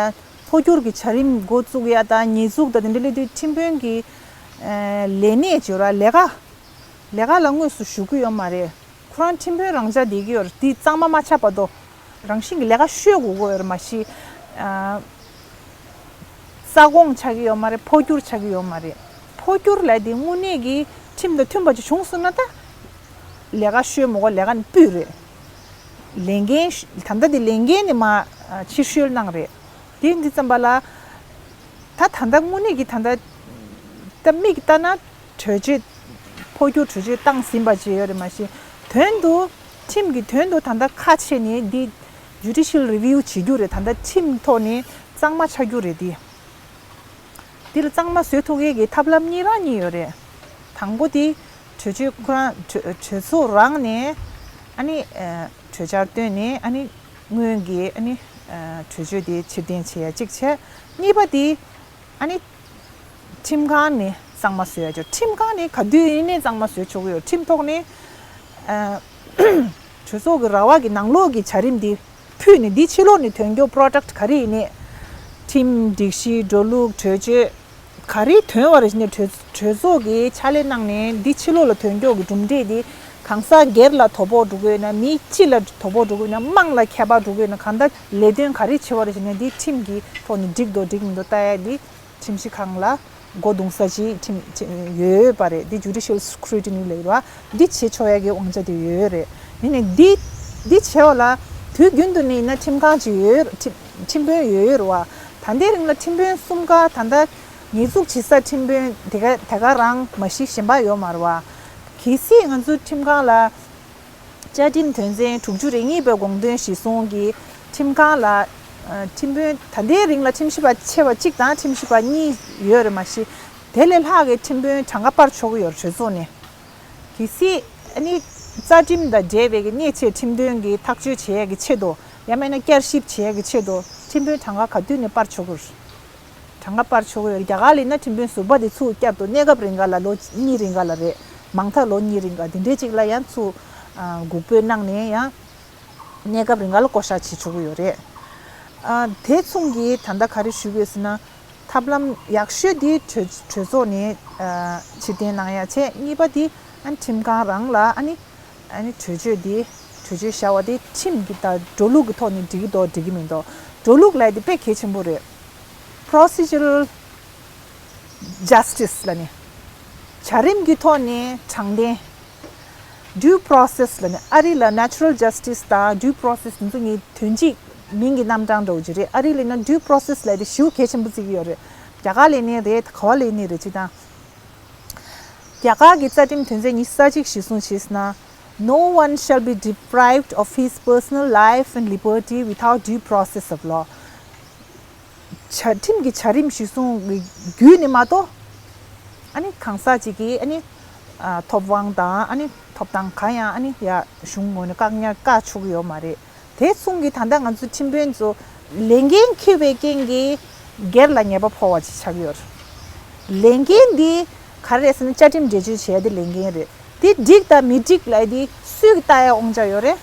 འཕོ་འགྱུར་གྱི་བྱ་རིམ་འགོ་བཙུགས་ཡ་དང་ཉེས་འཛུགས་དང་འདི་འདྲ་སླེབས་དུས་ཁྲིམས་དཔོན་གྱི་ཨ་ལས་གནས་བྱོས་ར་ལས་ཀ་ལས་ཀ་ལ་དངོས་སུ་ཞུགས་ཀྱི་ཡོད་མ་རེད། ཁོ་རང་ཁྲིམས་དཔོན་རང་འཇགས་བསྡད་ཀྱི་ཡོད་རེད། དེ་གཙང་མ་མ་ཆགས་བར་དུ་རང་བཞིན་གྱི་ལས་ཀ་ཤོད་དགོས་ཀྱི་ཡོད་རེད། མ་གཞི་ཨ་རྩ་དགོངས་ཆགས་ཀྱི་ཡོད་མ་རེད། འཕོ་འགྱུར་ཆགས་ཀྱི་ཡོད་མ་རེད། འཕོ་འགྱུར་ལབ་དེ་དངོས་གནས་ཀྱི་ཁྲིམས་དང་མཐུན་པ་ཅིག་བྱུང་སོང་ན་ད་ལས་ཀ་ཤོད་མ་དགོས། ལས་ཀ་ནས་ཕུད་རེད། ལས་འགན་ད་ལྟ་དེ་ལས་འགན་ནས་མ་ཕྱིར་བཤོལ་གནང་རེད། དེ་འདི་ཙམ་པ་ལ་ད་ད་ལྟ་དངོས་གནས་ཀྱི་ད་ལྟ་ད་མིག་ལྟ་ན་གྲོས་ཆོད་འཕོ་འགྱུར་གྲོས་ཆོད་བཏང་ཟིན་པ་ཅིག་ཡོད་རེད། མ་གཞི་དོན་དུ་ཁྲིམས་ཀྱི་དོན་དུ་ད་ལྟ་ཁ་ཕྱེ་ནས་འདི་judicial review་བྱེད་རྒྱུ་རེད། ད་ལྟ་ཁྲིམས་ཐོག་ནས་གཙང་མ་ཆགས་རྒྱུ་རེད། འདི་འདི་ལ་གཙང་མ་བཟོ་ཐུབ་མཁན་གྱི་ཐབས་ལམ་གཉིས་རང་གཉིས་ཡོད་རེད། དང་པོ་དེ་གྲོས་ཆོད་ཁོ་རང་གྲོས་གྲོས་ཚོགས་རང་ནས་ཨ་ནི་གྲོས་འཆར་བཏོན་ནས་ཨ་ནི་སྔོན་གྱི་ཨ་ནི་གྲོས་ཆོད་དེ་ཕྱིར་འཐེན་བྱེད་ཡ་གཅིག་བྱས། གཉིས་པ་དེ་ཨ་ནི་ཁྲིམས་ཁང་ནས་གཙང་མ་བཟོ་ཡ་ཅོ། ཁྲིམས་ཁང་ནས་ག་དུས་ཡིན་ནའི་གཙང་མ་བཟོ་ཆོག་གི་ཡོད། ཁྲིམས་ཐོག་ནས་ཨ་གྲོས་ཚོགས་ཀྱི་ར་བ་གི་ནང་ལོགས་ཀྱི་བྱ་རིམ་འདི་ཕུད་ནས་འདི་ཕྱི་ལོགས་ནས་ཐོན་རྒྱུ་product་ག་རེ་ཡིན་ནའི་ཁྲིམས་སྒྲིག་གཞི་འགྲོ་ལུགས་གྲོས་ཆོད་ག་རེ་ཐོན་བ་རེད་ནས་གྲོས་གྲོས་ཚོགས་ཀྱི་ཕྱག་ལས་གནང་ནས་འདི་ཕྱི་ལོགས་ལ་ཐོན་རྒྱུ་གི་གྲུབ་འབྲས་འདི་གང་ཟག་སྒེར་ལ་དོ་ཕོག་འགྲོ་གི་ཡོད་ན། མི་སྤྱི་ལ་དོ་ཕོག་འགྲོ་གི་ཡོད་ན། དམངས་ལ་ཁྱད་པར་འགྲོ་གི་ཡོད་ན། གང་ལྟར་ལས་དོན་ག་རེ་བྱེད་བ་རེད་ཟེར་ནས་འདི་ཁྲིམས་ཀྱི་ཐོག་ནས་འགྲིག་འདུག་འགྲིག་མི་འདུག་ལྟ་ཡ་འདི་ཁྲིམས་ཞིབ་ཁང་ལ་སྒོ་རྡུང་ས་ཅིག་ཁྲིམས་ཁྲིམས་ཡོད་ཡོད་པ་རེད། འདི་judicial scrutiny་ལབ་ཡོད་པ་འདི་བྱེད་ཆོག་ཡ་གི་དབང་ཆ་དེ་ཡོད་ཡོད་རེད། ཡིན་ནའི་འདི་འདི་བྱེད་བ་ལ་དུས་རྒྱུན་དུ་ནས་ཡིན་ན་ཁྲིམས་ཁང་ཅིག་ཡོད་ཡོད་ཁྲིམས་ཁྲིམས་དཔོན་ཡོད་ཡོད་རེད་བ། ད་ལྟའི་རིང་ལ་ཁྲིམས་དཔོན་གསུམ་ཀ་ད་ལྟ་ཉེས་འཛུགས་བྱེད་ས་ཁྲིམས་དཔོན་དེ་ག་དེ་ག་རང་མ་གཞི་གཞན་པ་ཡོད་མ་རེད་བ། གལ་སྲིད་ང་ཚོའི་ཁྲིམས་ཁང་ལ་བཅའ་ཁྲིམས་དོན་ཚན་དྲུག་ཅུ་རེ་གཉིས་པའི་དགོངས་དོན་གཞིར་བཟུང་གིས་ཁྲིམས་ཁང་ལ་ཨ་ཁྲིམས་དཔོན་ད་ལྟའི་རིང་ལ་ཁྲིམས་ཞིབ་པ་ཆེ་བ་གཅིག་དང་ཁྲིམས་ཞིབ་པ་གཉིས་ཡོད་རེད། མ་གཞི་དེ་ལས་ལྷག་གི་ཁྲིམས་དཔོན་གྲངས་ཀ་སྤར་ཆོག་གི་ཡོད་རེད། གྲོས་ཚོགས་ནས། གལ་སྲིད་ཨ་ནི་རྩ་ཁྲིམས་དང་འབྲེལ་བའི་གི་གནད་ཆེ་ཁྲིམས་དོན་གྱི་ཐག་གཅོད་བྱེད་ཡས་ཀྱི་ཆེད་དུ་ཡང་མིན་ན་བསྐྱར་ཞིབ་བྱེད་ཡས་ཀྱི་ཆེད་དུ་ཁྲིམས་དཔོན་གྲངས་ཀ་ག་དུས་ནས་སྤར་ཆོག་གི་རེད། གྲངས་ཀ་སྤར་ཆོག་གི་ཡོད་རེད། རྒྱ་གར་ལ་ཡིན་ན་ཁྲིམས་དཔོན་ཟུར་པ་དེ་ཚུར་བསྐྱར་དུ་གནས་སྐབས་རིང་ག་ལ་ལོ་གཉིས་རིང་ག་ལ་རེད། མང་མཐའ་ལོ་གཉིས་རིང་ག་དེ་འདྲའི་ཅིག་ལ་ཡང་ཚུར་ཨ་འགུག་སྤོས་གནང་ནས་ཡང་གནས་སྐབས་རིང་ག་ལ་བསྐོ་བཞག་བྱེད་ཆོག་གི་ཡོད་རེད། ཨ་དེ་མཚུངས་ཀྱིས་ད་ལྟ་ག་རེ་ཞུ་དགོས་ཟེར་ན། ཐབས་ལམ་ཡག་ཤོས་དེ་གྲོས་གྲོས་ཚོགས་ནས་ཨ་ཕྱིར་འཐེན་གནང་ཡ་བྱས། གཉིས་པ་དེ་ཨ་ནི་ཁྲིམས་ཁང་རང་ལ་ཨ་ནི་ཨ་ནི་གྲོས་ཆོད་དེ་གྲོས་ཆོད་བཞག་པ་དེ་ཁྲིམས་ཀྱི་དང་འགྲོ་ལུགས་ཀྱི་ཐོག་ནས་འགྲིག་གི་འདུག་འགྲིག་གི་མི་འདུག་འགྲོ་ལུགས་ལབ་ཡ་དེ་དཔེ་གལ་ཆེན་པོ་རེད། Procedural justice་ལབ་ནས་བྱ་རིམ་གྱི་ཐོག་ནས་དྲང་བདེན། Due process་ལབ་ནས་ཨ་རི་ལ་natural justice་དང་due process་དེ་ཚོ་གཉིས་དོན་གཅིག་མིང་གི་རྣམ་གྲངས་འདྲ་བོ་ཅིག་རེད། ཨ་རི་ལ་ཡིན་ན་due process་ལབ་དེ་ཞེ་པོ་གལ་ཆེན་པོ་བརྩི་གི་ཡོད་རེད། རྒྱ་གར་ལ་ཡིན་ནའི་རེད། ག་བ་ལ་ཡིན་ནའི་རེད། སྤྱིར་བཏང་རྒྱ་གར་གྱི་རྩ་ཁྲིམས་དོན་ཚན་ཉི་ཤུ་རྩ་གཅིག་གཞིར་བཟུང་བྱས་ན། No one shall be deprived of his personal life and liberty without due process of law. བྱ་ཁྲིམས་ཀྱི་བྱ་རིམ་གཞིར་བཟུང་གི་བརྒྱུད་ནས་མ་གཏོགས་ཨ་ནི་གང་ཟག་ཅིག་གིས་ཨ་ནི་ཨ་ཐོབ་དབང་དང་ཨ་ནི་ཐོབ་ཐང་གང་ཡང་ཨ་ནི་ཡ་གཞུང་ངོས་ནས་བཀག་ཉར་བཀག་ཆོག་གི་ཡོད་མ་རེད། དེ་མཚུངས་ཀྱི་ད་ལྟ་ང་ཚོ་ཁྲིམས་དཔོན་ཚོ་ལས་འགན་འཁྱེར་བའི་རྐྱེན་གྱིས་སྒེར་ལ་ཉེས་པ་ཕོག་པ་ཅིག་ཆགས་ཀྱི་ཡོད་རེད། ལས་འགན་འདི་ག་རེ་རེད་ཟེར་ན་བཅའ་ཁྲིམས་འགྲེལ་བརྗོད་བྱས་ཏེ་ལས་འགན་རེད། དེ་འགྲིག་དང་མི་འགྲིག་ལབ་དེ་སུས་ཀྱིས་ལྟ་ཡ་དབང་ཆ་ཡོད་རེད།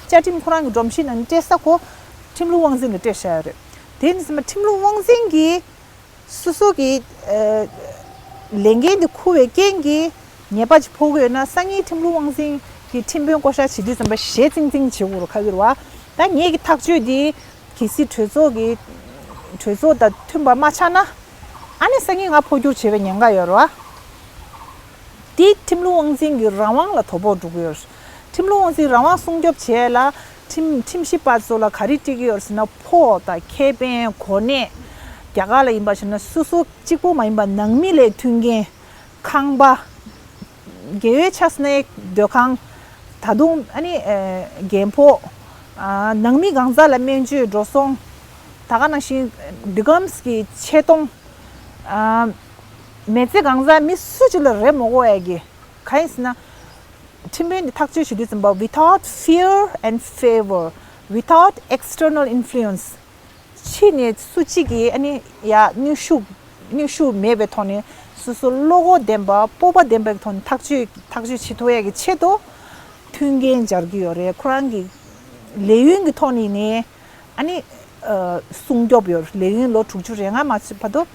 བཅའ་ཁྲིམས་ཁོ་རང་གི་སྒྲོམ་གཞི་ནང་ནས་སྤྲད་ས་ཁོ་ཁྲིམས་ལུགས་དབང་འཛིན་ལ་སྤྲད་བཞག་ཡོད་རེད། དེ་ནི་ཟེར་ན་ཁྲིམས་ལུགས་དབང་འཛིན་གྱིས་སོ་སོ་གི་ཨ་ལས་འགན་དེ་འཁུར་བའི་རྐྱེན་གྱིས་ཉེས་པ་ཅིག་ཕོག་གི་ཡོད་ན་སང་ཉིན་ཁྲིམས་ལུགས་དབང་འཛིན་གྱི་ཁྲིམས་དཔོན་བསྐོ་བཞག་བྱེད་དུས་ཙམ་པ་ཞེ་ཚིང་ཚིང་བྱེད་དགོས་རུ་ཁ་གིར་བ། ད་ངེད་ཀྱི་ཐག་གཅོད་དེ་གལ་སྲིད་གྲོས་ཚོགས་ཀྱི་གྲོས་ཚོགས་དང་མཐུན་པ་མ་ཆགས་ན་ཨ་ནི་སང་ཉིན་ང་འཕོ་འགྱུར་བྱེད་པའི་ཉེན་ཁ་ཡོད་རེད་བ། དེ་ཁྲིམས་ལུགས་དབང་འཛིན་གྱི་རང་དབང་ལ་དོ་ཕོག་འགྲོ་གི་ཡོད། ཁྲིམས་ལུགས་དབང་འཛིན་རང་དབང་སྲུང་སྐྱོབ་བྱེད་ལ་ཁྲིམས་ཁྲིམས་ཞིབ་པ་ཚོ་ལ་ག་རེ་སྤྲད་ཀྱི་ཡོད་ཟེར་ན་ཕོགས་དང་ཁེ་ཕན་གོ་གནས་ རྒྱ་གར་ལ་ཡིན་པ་བྱས་ན་སོ་སོ་གཅིག་པོ་མ་ཡིན་པ་ནང་མི་ལ་མཐུན་རྐྱེན། ཁང་པ། རྒས་ཡོལ་ཆགས་ནས་སྡོད་ཁང་། ད་དུང་ཨ་ནི་ཨེ་རྒན་ཕོགས། ཨ་ནང་མི་གང་ཟག་ལ་སྨན་བཅོས་འགྲོ་སོང་། ད་ག་ནང་བཞིན་ཌི་ཀམ་སི་གི་ཆེ་མཐོང་། ཨ་མི་ཚེ་གང་ཟག་མི་སུ་གཅིག་ལ་རེ་མ་དགོས་ཡ་གི། གང་ཡིན་ཟེར་ན། ཁྲིམས་དཔོན་འདི་ཐག་གཅོད་བྱེད་དུས་ཙམ་པ། without fear and favor, without external influence. ཕྱི་ནས་སུ་གཅིག་གིས་ཨ་ནི་ཡ་གནོན་ཤུགས་གནོན་ཤུགས་མེད་པའི་ཐོག་ནས་སོ་སོ་བློ་ཁོག་ལྡན་པ་སྤོབས་པ་ལྡན་པའི་ཐོག་ནས་ཐག་གཅོད་ཐག་གཅོད་བྱེད་ཐུབ་ཡ་གི་ཆེད་དུ་མཐུན་རྐྱེན་སྦྱར་གྱི་ཡོད་རེད། ཁོ་རང་གི་ལས་ཡུན་གྱི་ཐོག་ནས་ནས་ཨ་ནི་ཨ་སྲུང་སྐྱོབ་ཡོད། ལས་ཡུན་ལོ་དྲུག་ཅུ་རེ་ལྔ་མ་ཆད་བར་དུ་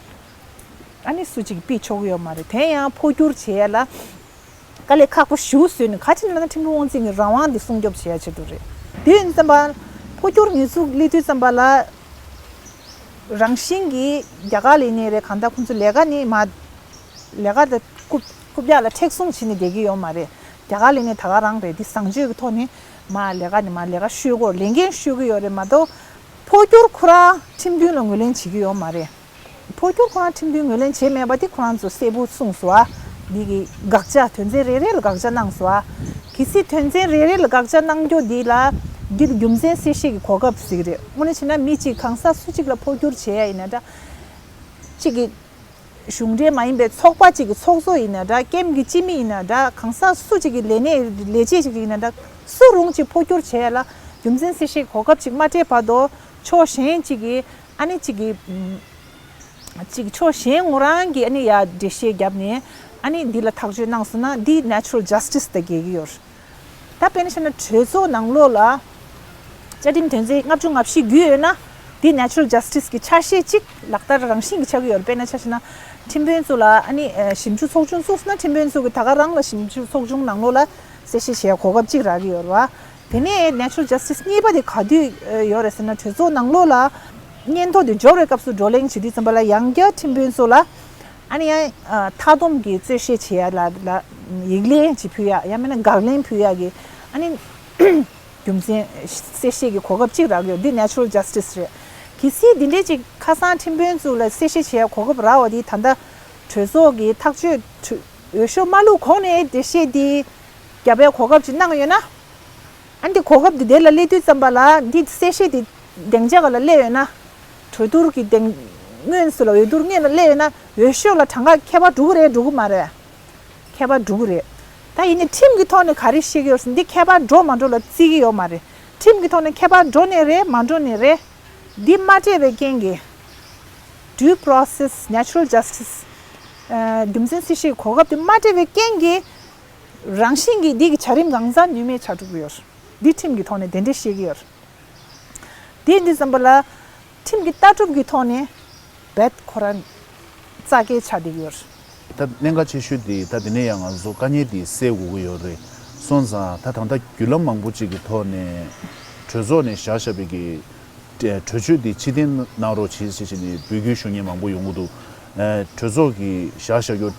ཨ་ནི་སུ་གཅིག་གིས་ཕུད་ཆོག་གི་ཡོད་མ་རེད། དེ་ཡང་འཕོ་འགྱུར་བྱེད་ཡ་ལ། དཀའ་ལས་ཁག་པོ་ཞེ་པོ་བཟོས་ནས། ག་ཅི་ལབ་ན་ཁྲིམས་དཔོན་དབང་འཛིན་གྱི་རང་དབང་འདི་སྲུང་སྐྱོབ་བྱེད་ཡ་ཆེད་དུ་རེད། དེ་ཡིན་ཙམ་པ། འཕོ་འགྱུར་ཉེས་འཛུགས་སླེབས་དུས་ཙམ་པ་ལ། རང་བཞིན་གྱིས་རྒྱ་གར་ལ་ཡིན་ནའི་རེད། གང་ལྟར་ཁོང་ཚོ་ལས་ཀ་ནི་མ། ལས་ཀ་དེ་རྐུབ་རྐུབ་བཀྱག་ལ་མཁྲེགས་བཟུང་བྱས་ནས་བསྡད་ཀྱི་ཡོད་མ་རེད། རྒྱ་གར་ལ་ཡིན་ནའི་ད་ག་རང་རེད། འདི་བཟང་སྤྱོད་ཀྱི་ཐོག་ནས་མ་ལས་ཀ་ནི་མ་ལས་ཀ་ཤོད་དགོས། ལས་འགན་ཤོད་ཀྱི་ཡོད་རེད་མ་གཏོགས། འཕོ་འགྱུར་ཁོ་རང་ཁྲིམས་མཐུན་ལ་ངོས་ལེན་བྱེད་ཀྱི་ཡོད་མ་རེད། འཕོ་འགྱུར་ཁོ་རང་ཁྲིམས་མཐུན་ངོས་ལེན་བྱས་མེད་པ་དེ་ཁོ་རང་ཚོ་གསལ་པོ་གསུངས་སོང་ཨ། འདི་གི་དགག་བྱ་དོན་ཚན་རེ་རེ་ལ་དགག་བྱ་གནང་སོང་ཨ། གལ་སྲིད་དོན་ཚན་རེ་རེ་ལ་དགག་བྱ་གནང་རྒྱུ་འདི་ལ། འདི་ལ་རྒྱུ་མཚན་གསལ་བཤད་ཀྱི་གོ་སྐབས་ཟིག་རེད། དངོས་གནས་བྱས་ན་མི་གཅིག་གང་ཟག་སུ་གཅིག་ལ་འཕོ་འགྱུར་བྱེད་ཡ་ཡིན་ན་འདྲ། གཅིག་གི་གཞུང་འབྲེལ་མ་ཡིན་པའི་ཚོགས་པ་གཅིག་གི་ཚོགས་གཙོ་ཡིན་ན་འདྲ། ཀེམ་གྱི་སྤྱི་མི་ཡིན་ན་འདྲ། གང་ཟག་སུ་གཅིག་གི་ལས་གནས་ལས་བྱེད་ཅིག་ཡིན་ན་འདྲ། སུ་རུང་གཅིག་འཕོ་འགྱུར་བྱེད་ཡ་ལ་རྒྱུ་མཚན་གསལ་བཤད་གོ་སྐབས་ཅིག་མ་སྤྲད་བར་དུ་ཕྱོགས་གཞན་གཅིག་གིས་ཨ་ནི་གཅིག་གིས་ཨམ། གཅིག་ཕྱོགས་གཞན་ངོ་རང་གིས་ཨ་ནི་ཡ་འགྲེལ་བཤད་བརྒྱབ་ནས་ཨ་ནི་འདི་ལ་ཐག་གཅོད་གནང་སོང་ན་འདི་ནེ་ཅུ་རལ་ཇས་ཊིས་དང་འགལ་གྱི་ཡོད་རེད། ད་དཔེར་ན་བཤད་ན་གྲོས་ཚོགས་ནང་ལོགས་ལ་བཅའ་ཁྲིམས་དོན་ཚན་ལྔ་བཅུ་ང་བཞི་བརྒྱུད་ཡོད་ན། འདི་ནེ་ཅུ་རལ་ཇས་ཊིས་ཀྱི་ཆ་ཤས་གཅིག་ལག་བསྟར་རང་བཞིན་གྱི་ཆགས་ཀྱི་ཡོད་རེད། དཔེར་ན་ཆ་བཞག་ན་ཁྲིམས་དཔོན་ཚོ་ལ་ཨ་ནི་ཨ་ཞིབ་འཇུག་ཚོགས་ཆུང་བཙུགས་སོང་ན། ཁྲིམས་དཔོན་ཚོ་གིས་ད་ག་རང་ལ་ཞིབ་འཇུག་ཚོགས་ཆུང་ནང་ལོགས་ལ་གསལ་བཤད་བྱེད་ཡ་གོ་སྐབས་གཅིག་རག་གི་ཡོད་རེད་བ། དེ་ནས་ནེ་ཅུ་རལ་ཇས་ཊིས་གཉིས་པ་དེ་ག་དུས་ཨ་ཡོད་རེད་ཟེར་ན། གྲོས་ཚོགས་ནང་ལོགས་ལ་སྙན་ཐོ་དེ་འབྱོར་བའི་སྐབས་སུ་བགྲོ་གླེང་བྱེད་དུས་ཙམ་པ་ལ་ཡང་བསྐྱར་ཁྲིམས་དཔོན་ཚོ་ལ་ཨ་ནི་ཡང་ཨ་མཐའ་སྡོམ་གྱི་རྩོད་བཤེར་བྱེད་ཡ་ལ་ལ་ཡིག་ལན་ཅིག་ཕུལ་ཡ། ཡང་མིན་ན་དགག་ལན་ཕུལ་ཡ་གི་ཨ་ནི་རྒྱུ་མཚན་གསལ་བཤད་ཀྱི་གོ་སྐབས་གཅིག་རག་ཡོད། འདི་ནེ་ཅུ་རལ་ཇས་ཊིས་རེད། གལ་སྲིད་འདི་འདྲའི་ཅིག་ཁ་སང་ཁྲིམས་དཔོན་ཚོ་ལ་གསལ་བཤད་བྱེད་ཡ་གོ་སྐབས་རག་པ་འདི་ད་ལྟ་གྲོས་ཚོགས་ཀྱི་ཐག་གཅོད་འོས་ཤོག་མ་བླུགས་གོང་ནས་འགྲེལ་བཤད་འདི་རྒྱབ་ཡ་གོ་སྐབས་ཅིག་གནང་ཡོད་ན། ཨ་འདི་གོ་སྐབས་འདི་དེ་ལ་སླེབས་དུས་ཙམ་པ་ལ་འདི་གསལ་བཤད་འདི་སྡིངས་ཆ་ག་ལ་སླེབས་ཡོད་ན། གྲོས་བསྡུར་གྱི་སྡིངས་སྔོན་སུ་ལ་འོས་བསྡུར་སྔོན་ལ་སླེབས་ཡོད་ན་འོས་ཤོག་ལ་གྲངས་ཀ་ཁྱད་པར་འགྲོ་གི་རེད་འགྲོ་གི་མ་རེད། ཁྱད་པར་འགྲོ་གི་རེད། ད་ཡིན་ནའི་ཁྲིམས་ཀྱི་ཐོག་ནས་ག་རེ་བཤད་ཀྱི་ཡོད་ཟེར་ན། འདི་ཁྱད་པར་འགྲོ་མ་འགྲོ་ལ་བརྩི་གི་ཡོད་མ་རེད། ཁྲིམས་ཀྱི་ཐོག་ནས་ཁྱད་པར་འགྲོ་ནའི་རེད་མ་འགྲོ་ནའི་རེད། འདི་མ་སྤྲད་པའི་རྐྱེན་གྱིས། due process, natural justice, ཨ་རྒྱུ་མཚན་གསལ་བཤད་ཀྱི་གོ་སྐབས་དེ་མ་སྤྲད་པའི་རྐྱེན་གྱིས། རང་བཞིན་གྱིས་འདི་གི་བྱ་རིམ་གང་ཟག་ནུས་མེད་ཆགས་འགྲོ་གི་ཡོད་རེད། འདི་ཁྲིམས་ཀྱི་ཐོག་ནས་དེ་འདྲས་བཤད་ཀྱི་ཡོད་རེད། དེ་འདི་ཙམ་པ་ལ་ཁྲིམས་ཀྱི་ལྟ་གྲུབ་ཀྱི་ཐོག་ནས་རྦད་ཁོ་རང་རྩ་འགལ་ཆགས་བསྡད་ཀྱི་ཡོད་རེད། ད་གནད་འགག་ཆེ་ཤོས་དེ་ད་དེ་ནས་ཡང་ང་ཚོ་དཀའ་ངལ་དེ་སེལ་དགོས་ཀྱི་ཡོད་རེད། སོང་ཙང་ད་ད་ལྟ་བརྒྱུད་ལམ་མང་པོ་ཅིག་གི་ཐོག་ནས་གྲོས་ཚོགས་ནས་བཞག་བཞག་པའི་གི་གྲོས་ཆོད་དེ་ཕྱིར་འཐེན་གནང་རོགས་བྱེད་ཅེས་བྱས་ནས་འབོད་སྐུལ་ཞུ་མཁན་མང་པོ་ཡོང་གི་འདུག་ཨ་གྲོས་ཚོགས་ཀྱིས་བཞག་བཞག་རྒྱུ་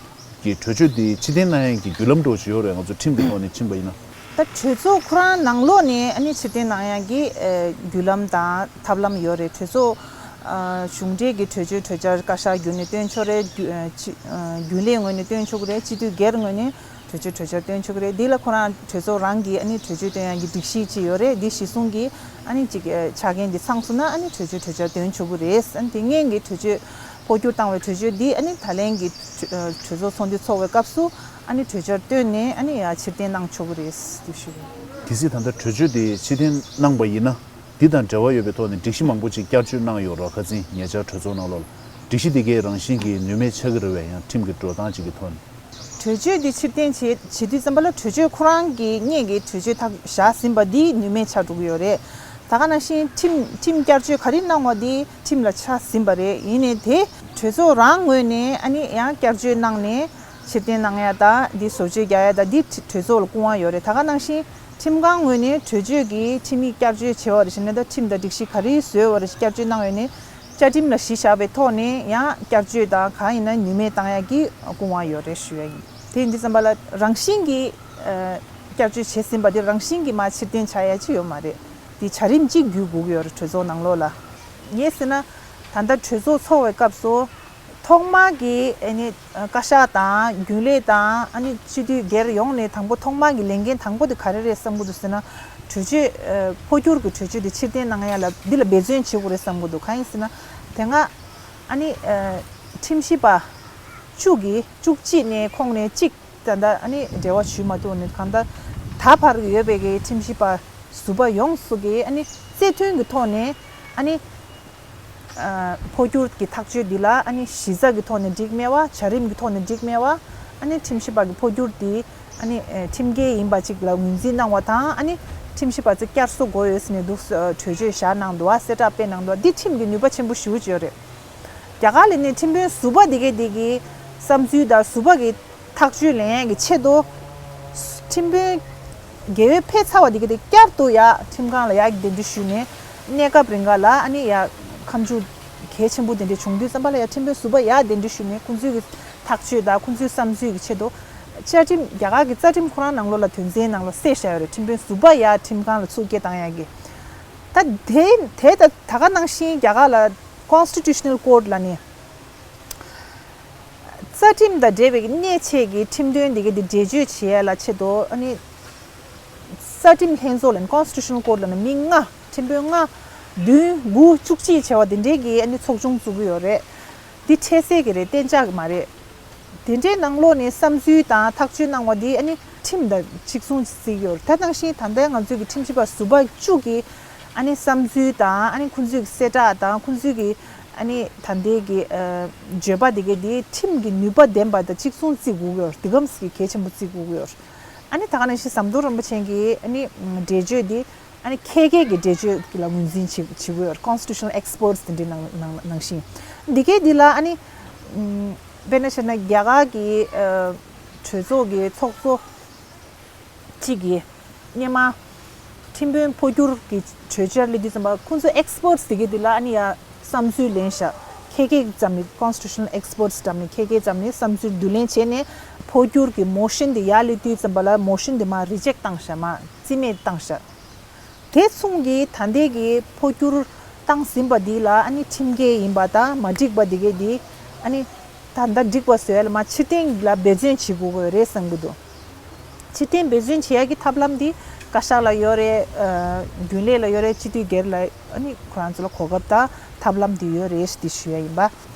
གི་གྲོས་ཆོད་དེ་ཕྱིར་འཐེན་གནང་ཡག་གི་བརྒྱུད་ལམ་འདྲ་བོ་ཅིག་ཡོད་རེད། ང་ཚོ་ཁྲིམས་ཀྱི་ཐོག་ནས་ཕྱིན་པ་ཡིན་ན། ད་གྲོས་ཚོགས་ཁོ་རང་ནང་ལོགས་ནས་ཨ་ནི་ཕྱིར་འཐེན་གནང་ཡག་གི་ཨ་བརྒྱུད་ལམ་དང་ཐབས་ལམ་ཡོད་རེད། གྲོས་ཚོགས་ཨ་གཞུང་འབྲེལ་གྱི་གྲོས་ཆོད་གྲོས་འཆར་བཀའ་ཤག་བརྒྱུད་ནས་བཏོན་ཆོག་རེད། རྒྱུ་ཨ་སྤྱི་ཨ་རྒྱུན་ལས་ངོས་ནས་བཏོན་ཆོག་གི་རེད། སྤྱི་འཐུས་སྒེར་ངོས་ནས་གྲོས་ཆོད་གྲོས་འཆར་བཏོན་ཆོག་གི་རེད། འདི་ལ་ཁོ་རང་གྲོས་ཚོགས་རང་གིས་ཨ་ནི་གྲོས་ཆོད་བཏོན་ཡག་གི་སྒྲིག་གཞི་ཅིག་ཡོད་རེད། འདི་གཞི་བཟུང་གིས་ཨ་ནི་ཅིག་ཨ་ཆ་རྐྱེན་འདི་ཚང་སོང་ན་ཨ་ནི་གྲོས་ཆོད་གྲོས་འཆར་བཏོན་ཆོག་གི་རེད། ཨ་ནི་དེ་སྔོན་གྱི་གྲོས་ཆོད་འཕོ་འགྱུར་བཏང་བའི་གྲོས་ཆོད་འདི་ཨ་ནི་ད་ལན་གྱི་གྲོས་གྲོས་ཚོགས་ཚོགས་འདུ་ཚོགས་པའི་སྐབས་སུ་ཨ་ནི་གྲོས་འཆར་བཏོན་ནས་ཨ་ནི་ཡ་ཕྱིར་འཐེན་གནང་ཆོག་གི་རེད་ཅེས་ཞུ་གི་ཡིན། གལ་སྲིད་ད་ལྟ་གྲོས་ཆོད་དེ་ཕྱིར་འཐེན་གནང་པ་ཡིན་ན། འདི་དང་འབྲེལ་བ་ཡོད་པའི་ཐོག་ནས་སྒྲིག་གཞི་མང་པོ་ཅིག་བསྐྱར་བཅོས་གནང་ཡོད་རེད། ཁ་སང་ཉེ་ཆར་གྲོས་ཚོགས་ནང་ལོགས་ལ་སྒྲིག་གཞི་དེ་གའི་རང་བཞིན་གྱིས་ནུས་མེད་ཆགས་ཀྱི་རེད་པས། ཡང་ཁྲིམས་ཀྱི་འགྲོ་སྟངས་ཅིག་གི་ཐོག་ནས། གྲོས་ཆོད་འདི་ཕྱིར་འཐེན་བྱེད་བྱེད་དུས་ཙམ་པ་ལ་གྲོས་ཆོད་ཁོ་རང་གི་སྔོན་གྱི་གྲོས་ཆོད་ཐག་བཞག་ཟིན་པ་འདི་ནུས་མེད་ཆགས་འགྲོ་གི་ཡོད་རེད། ད་ག་ནང་བཞིན་ཁྲིམས་ཁྲིམས་བསྐྱར་བཅོས་ག་རེ་གནང་བ་འདི་ཁྲིམས་ལ་ཆགས་ཟིན་པ་རེད། ཡིན་ནའི་དེ་གྲོས་ཚོགས་རང་ངོས་ནས་ཨ་ནི་ཡང་བསྐྱར་བཅོས་གནང་ནས་ཕྱིར་འཐེན་གནང་ཡ་དང་འདི་བཟོ་བཅོས་རྒྱག་ཡ་དང་འདི་གྲོས་ཚོགས་ལ་སྐུ་དབང་ཡོད་རེད། ད་ག་ནང་བཞིན་ཁྲིམས་ཁང་ངོས་ནས་གྲོས་ཆོད་ཀྱི་ཁྲིམས་ཡིག་བསྐྱར་བཅོས་བྱས་པ་རེད། བྱས་ན་ད་ཁྲིམས་དང་སྒྲིག་གཞི་ག་རེ་བཟོས་པ་རེད། བསྐྱར་བཅོས་གནང་ཡོད་ནའི་བཅའ་ཁྲིམས་ལ་གཞི་བཞག་པའི་ཐོག་ནས་ཡང་བསྐྱར་བཅོས་དང་གང་ཡིན་ན་ནུས་མེད་བཏང་ཡག་གི་སྐུ་དབང་ཡོད་རེད་ཞུ་ཡ་ཡིན། དེ་ཡིན་དུས་ཙམ་པ་ལ་རང་བཞིན་གྱིས་ཨ་བསྐྱར་བཅོས་བྱས་ཟིན་པ་དེ་རང་བཞིན་གྱིས་མར་ཕྱིར་འཐེན་བྱ་ཡ་ཅིག་ཡོད་མ་རེད། དེ་བྱ་རིམ་གཅིག་བརྒྱུད་དགོས་ཀྱི་ཡོད་རེད་གྲོས་ཚོགས་ནང་ལོགས་ལ། ངས་ཟེར་ན་ ད་ལྟ་གྲོས་ཚོགས་ཚོགས་པའི་སྐབས་སུ་ཐོག་མར་གྱི་ཨ་ནི་བཀའ་ཤག་དང་རྒྱུན་ལས་དང་ཨ་ནི་སྤྱི་འཐུས་སྒེར་ཡོངས་ནས་དང་པོ་ཐོག་མར་གྱི་ལས་འགན་དང་པོ་དེ་ག་རེ་རེད་བསམ་གྱི་འདུག་ཟེར་ན། གྲོས་ཆོད་ཨ་འཕོ་འགྱུར་གྱི་གྲོས་ཆོད་དེ་ཕྱིར་འཐེན་གནང་ཡ་ལ་འདི་ལ་འབད་བརྩོན་བྱེད་དགོས་རེད་བསམ་གྱི་འདུག་གང་ཡིན་ཟེར་ན། དེ་སྔ་ཨ་ནི་ཨ་ཁྲིམས་ཞིབ་པ་བཅུ་གིས་བཅུ་གཅིག་ནས་ཁོངས་ནས་གཅིག་ད་ལྟ་ཨ་ནི་འབྲེལ་བ་ཞུས་མ་ཐུབ་ནས། གང་ལྟར་ད་བར་ཡོད་པའི་གི་ཁྲིམས་ཞིབ་པ་ཟུར་པ་ཡོངས་སུ་གི་ཨ་ནི་རྩ་དོན་གྱི་ཐོག་ནས་ཨ་ནི་ཨ་འཕོ་འགྱུར་གྱི་ཐག་གཅོད་འདི་ལ་ཨ་ནི་གཞི་རྩ་གི་ཐོག་ནས་འགྲིག་མེད་པ། བྱ་རིམ་གྱི་ཐོག་ནས་འགྲིག་མེད་པ། ཨ་ནི་ཁྲིམས་ཞིབ་པ་གི་འཕོ་འགྱུར་འདི་ཨ་ནི་ཨ་ཁྲིམས་འགལ་ཡིན་པ་ཅིག་ལ་ངོས་འཛིན་གནང་བ་དང་། ཨ་ནི་ཁྲིམས་ཞིབ་པ་ཚོ་བསྐྱར་གསོ་དགོས་ཡོད་ཟེར་ནས་འདུག་ཨ་གྲོས་ཆོད་བཞག་གནང་འདུག་པ། གསལ་བསྒྲགས་སྤེལ་གནང་འདུག་པ། འདི་ཁྲིམས་ཀྱི་ནུས་པ་ཆེན་པོ་ཞེ་པོ་ཅིག་ཡོད་རེད། རྒྱ་གར་ལ་ནི་ཁྲིམས་དཔོན་ཟུར་པ་འདི་གའི་འདི་གི་བསམ་ཚུལ་དང་ཟུར་པ་གི་ཐག་གཅོད་ལེན་ཡས་ཀྱི་ཆེད་དུ། ཁྲིམས་དཔོན་རྒྱལ་བའི་ཕེབས་ཚར་བ་འདི་གའི་དེ་བསྐྱར་དུ་ཡ་ཁྲིམས་ཁང་ལ་ཡ་གདན་འདྲེན་ཞུས་ནས། གནས་སྐབས་རིང་ག་ལ་ཨ་ནི་ཡ་ཁ་མཆུ་གལ་ཆེན་པོ་དེ་འདྲ་བྱུང་དུས་ཙམ་པ་ལ་ཡ་ཁྲིམས་དཔོན་ཟུར་པ་ཡ་གདན་འདྲེན་ཞུས་ནས། ཁོང་ཚོའི་གི་ཐག་གཅོད་དང་ཁོང་ཚོའི་བསམ་ཚུལ་གྱི་ཆེད་དུ། བཅའ་ཁྲིམས་རྒྱ་གར་གྱི་རྩ་ཁྲིམས་ཁོ་རང་ནང་ལོགས་ལ་དོན་ཚན་ནང་ལ་གསལ་བཞག་ཡོད་རེད། ཁྲིམས་དཔོན་ཟུར་པ་ཡ་ཁྲིམས་ཁང་ལ་ཚུར་སྐྱེལ་བཏང་ཡ་གི། ད་དེ་དེ་ད་ད་ག་ནང་བཞིན་རྒྱ་གར་ལ་Constitutional Court ལ་ནི། རྩ་ཁྲིམས་དང་འབྲེལ་བའི་གནད་ཆེ་གི་ཁྲིམས་དོན་འདི་གའི་འདི་འགྲེལ་བརྗོད་བྱེད་ཡ་ལ་ཆེད་དུ་ཨ་ནི། རྩ་ཁྲིམས་ལྷན་ཚོགས་ལ་ནི་Constitutional Court ལ་ནི་མི་ལྔ། ཁྲིམས་དཔོན་ལྔ། བདུན། དགུ། བཅུ་གཅིག་བྱས་པ་འདི་འདྲའི་གི་ཨ་ནི་ཚོགས་ཆུང་བཙུགས་ཀྱི་ཡོད་རེད། འདི་འཕྲལ་སེལ་གི་རེད། གཏན་འཇགས་གི་མ་རེད། དེ་འདྲའི་ནང་ལོགས་ནས་བསམ་ཚུལ་དང་ཐག་གཅོད་གནང་བ་འདི་ཨ་ནི་ཁྲིམས་དང་གཅིག་མཚུངས་བརྩི་གི་ཡོད་རེད། ད་ནང་བཞིན་ད་ལྟའི་ང་ཚོའི་གི་ཁྲིམས་ཞིབ་པ་ཟུར་པ་བཅུ་གི་ཨ་ནི་བསམ་ཚུལ་དང་། ཨ་ནི་ཁོང་ཚོའི་གི་གསལ་བསྒྲགས་དང་། ཁོང་ཚོའི་གི་ཨ་ནི་ད་ལྟའི་གི་ཨ་བརྗོད་པ་དེ་གའི་དེ་ཁྲིམས་ཀྱི་ནུས་པ་ལྡན་པ་དང་གཅིག་མཚུངས་བརྩི་དགོས་ཀྱི་ཡོད་རེད། དེ་གམ་གི་གལ་ཆེན་པོ་བརྩི་དགོས་ཀྱི་ཡོད་རེད། ཨ་ནི་ད་ག་ནང་བཞིན་ཟམ་གདོང་རིན་པོ་ཆེ་གི་ཨ་ནི་འགྲེལ་བརྗོད་དེ་ཨ་ནི་ཁྱད་མཁས་ཀྱི་འགྲེལ་བརྗོད་ལ་ངོས་འཛིན་བྱེད་བྱེད་དགོས་ཡོད་རེད། Constitutional Experts དེ་འདྲའི་ནང་ནང་ནང་བཞིན། འདི་གའི་འདི་ལ་ཨ་ནི་ཨམ་དཔེར་ན་བཤད་ན་རྒྱ་གར་གྱི་ཨ་གྲོས་ཚོགས་ཀྱི་ཚོགས་གཙོ་གཅིག་གིས་སྔོན་མ་ཁྲིམས་དཔོན་འཕོ་འགྱུར་གྱི་གྲོས་འཆར་སླེབས་དུས་ཙམ་པ། ཁོང་ཚོ་Experts དེ་གའི་དེ་ལ་ཨ་ནི་ཡ་བསམ་ཚུལ་ལེན་བཞག་ཁྱད་མཁས་ཙམ་ནས། Constitutional Experts ཙམ་ནས་ཁྱད་མཁས་ཙམ་ནས་བསམ་ཚུལ་བསྡུ་ལེན་བྱས་ནས་འཕོ་འགྱུར་གྱི་Motion དེ་ཡར་སླེབས་དུས་ཙམ་པ་ལ་Motion དེ་མར་Reject བཏང་བཞག་མར་རྩིས་མེད་བཏང་བཞག་དེ་མཚུངས་ཀྱི་ད་ལྟའི་གི་འཕོ་འགྱུར་བཏང་ཟིན་པ་འདི་ལ་ཨ་ནི་ཁྲིམས་འགལ་ཡིན་པ་དང་མ་འགྲིག་པ་འདི་གའི་འདི་ཨ་ནི་ད་ལྟ་འགྲིག་པ་བཟོ་ཡ་ལ་མར་ཕྱིར་འཐེན་ལ་འབད་བརྩོན་བྱེད་དགོས་ཀྱི་རེད་བསམ་གྱི་འདུག་ཕྱིར་འཐེན་འབད་བརྩོན་བྱེད་ཡ་གི་ཐབས་ལམ་འདི་བཀའ་ཤག་ལ་ཡོད་རེད། ཨ་རྒྱུན་ལས་ལ་ཡོད་རེད། སྤྱི་འཐུས་སྒེར་ལ་ཨ་ནི་ཁོ་རང་ཚོ་ལ་གོ་སྐབས་དང་ཐབས་ལམ་འདི་ཡོད་རེད་འདི་ཞུ་ཡ་ཡིན་པ།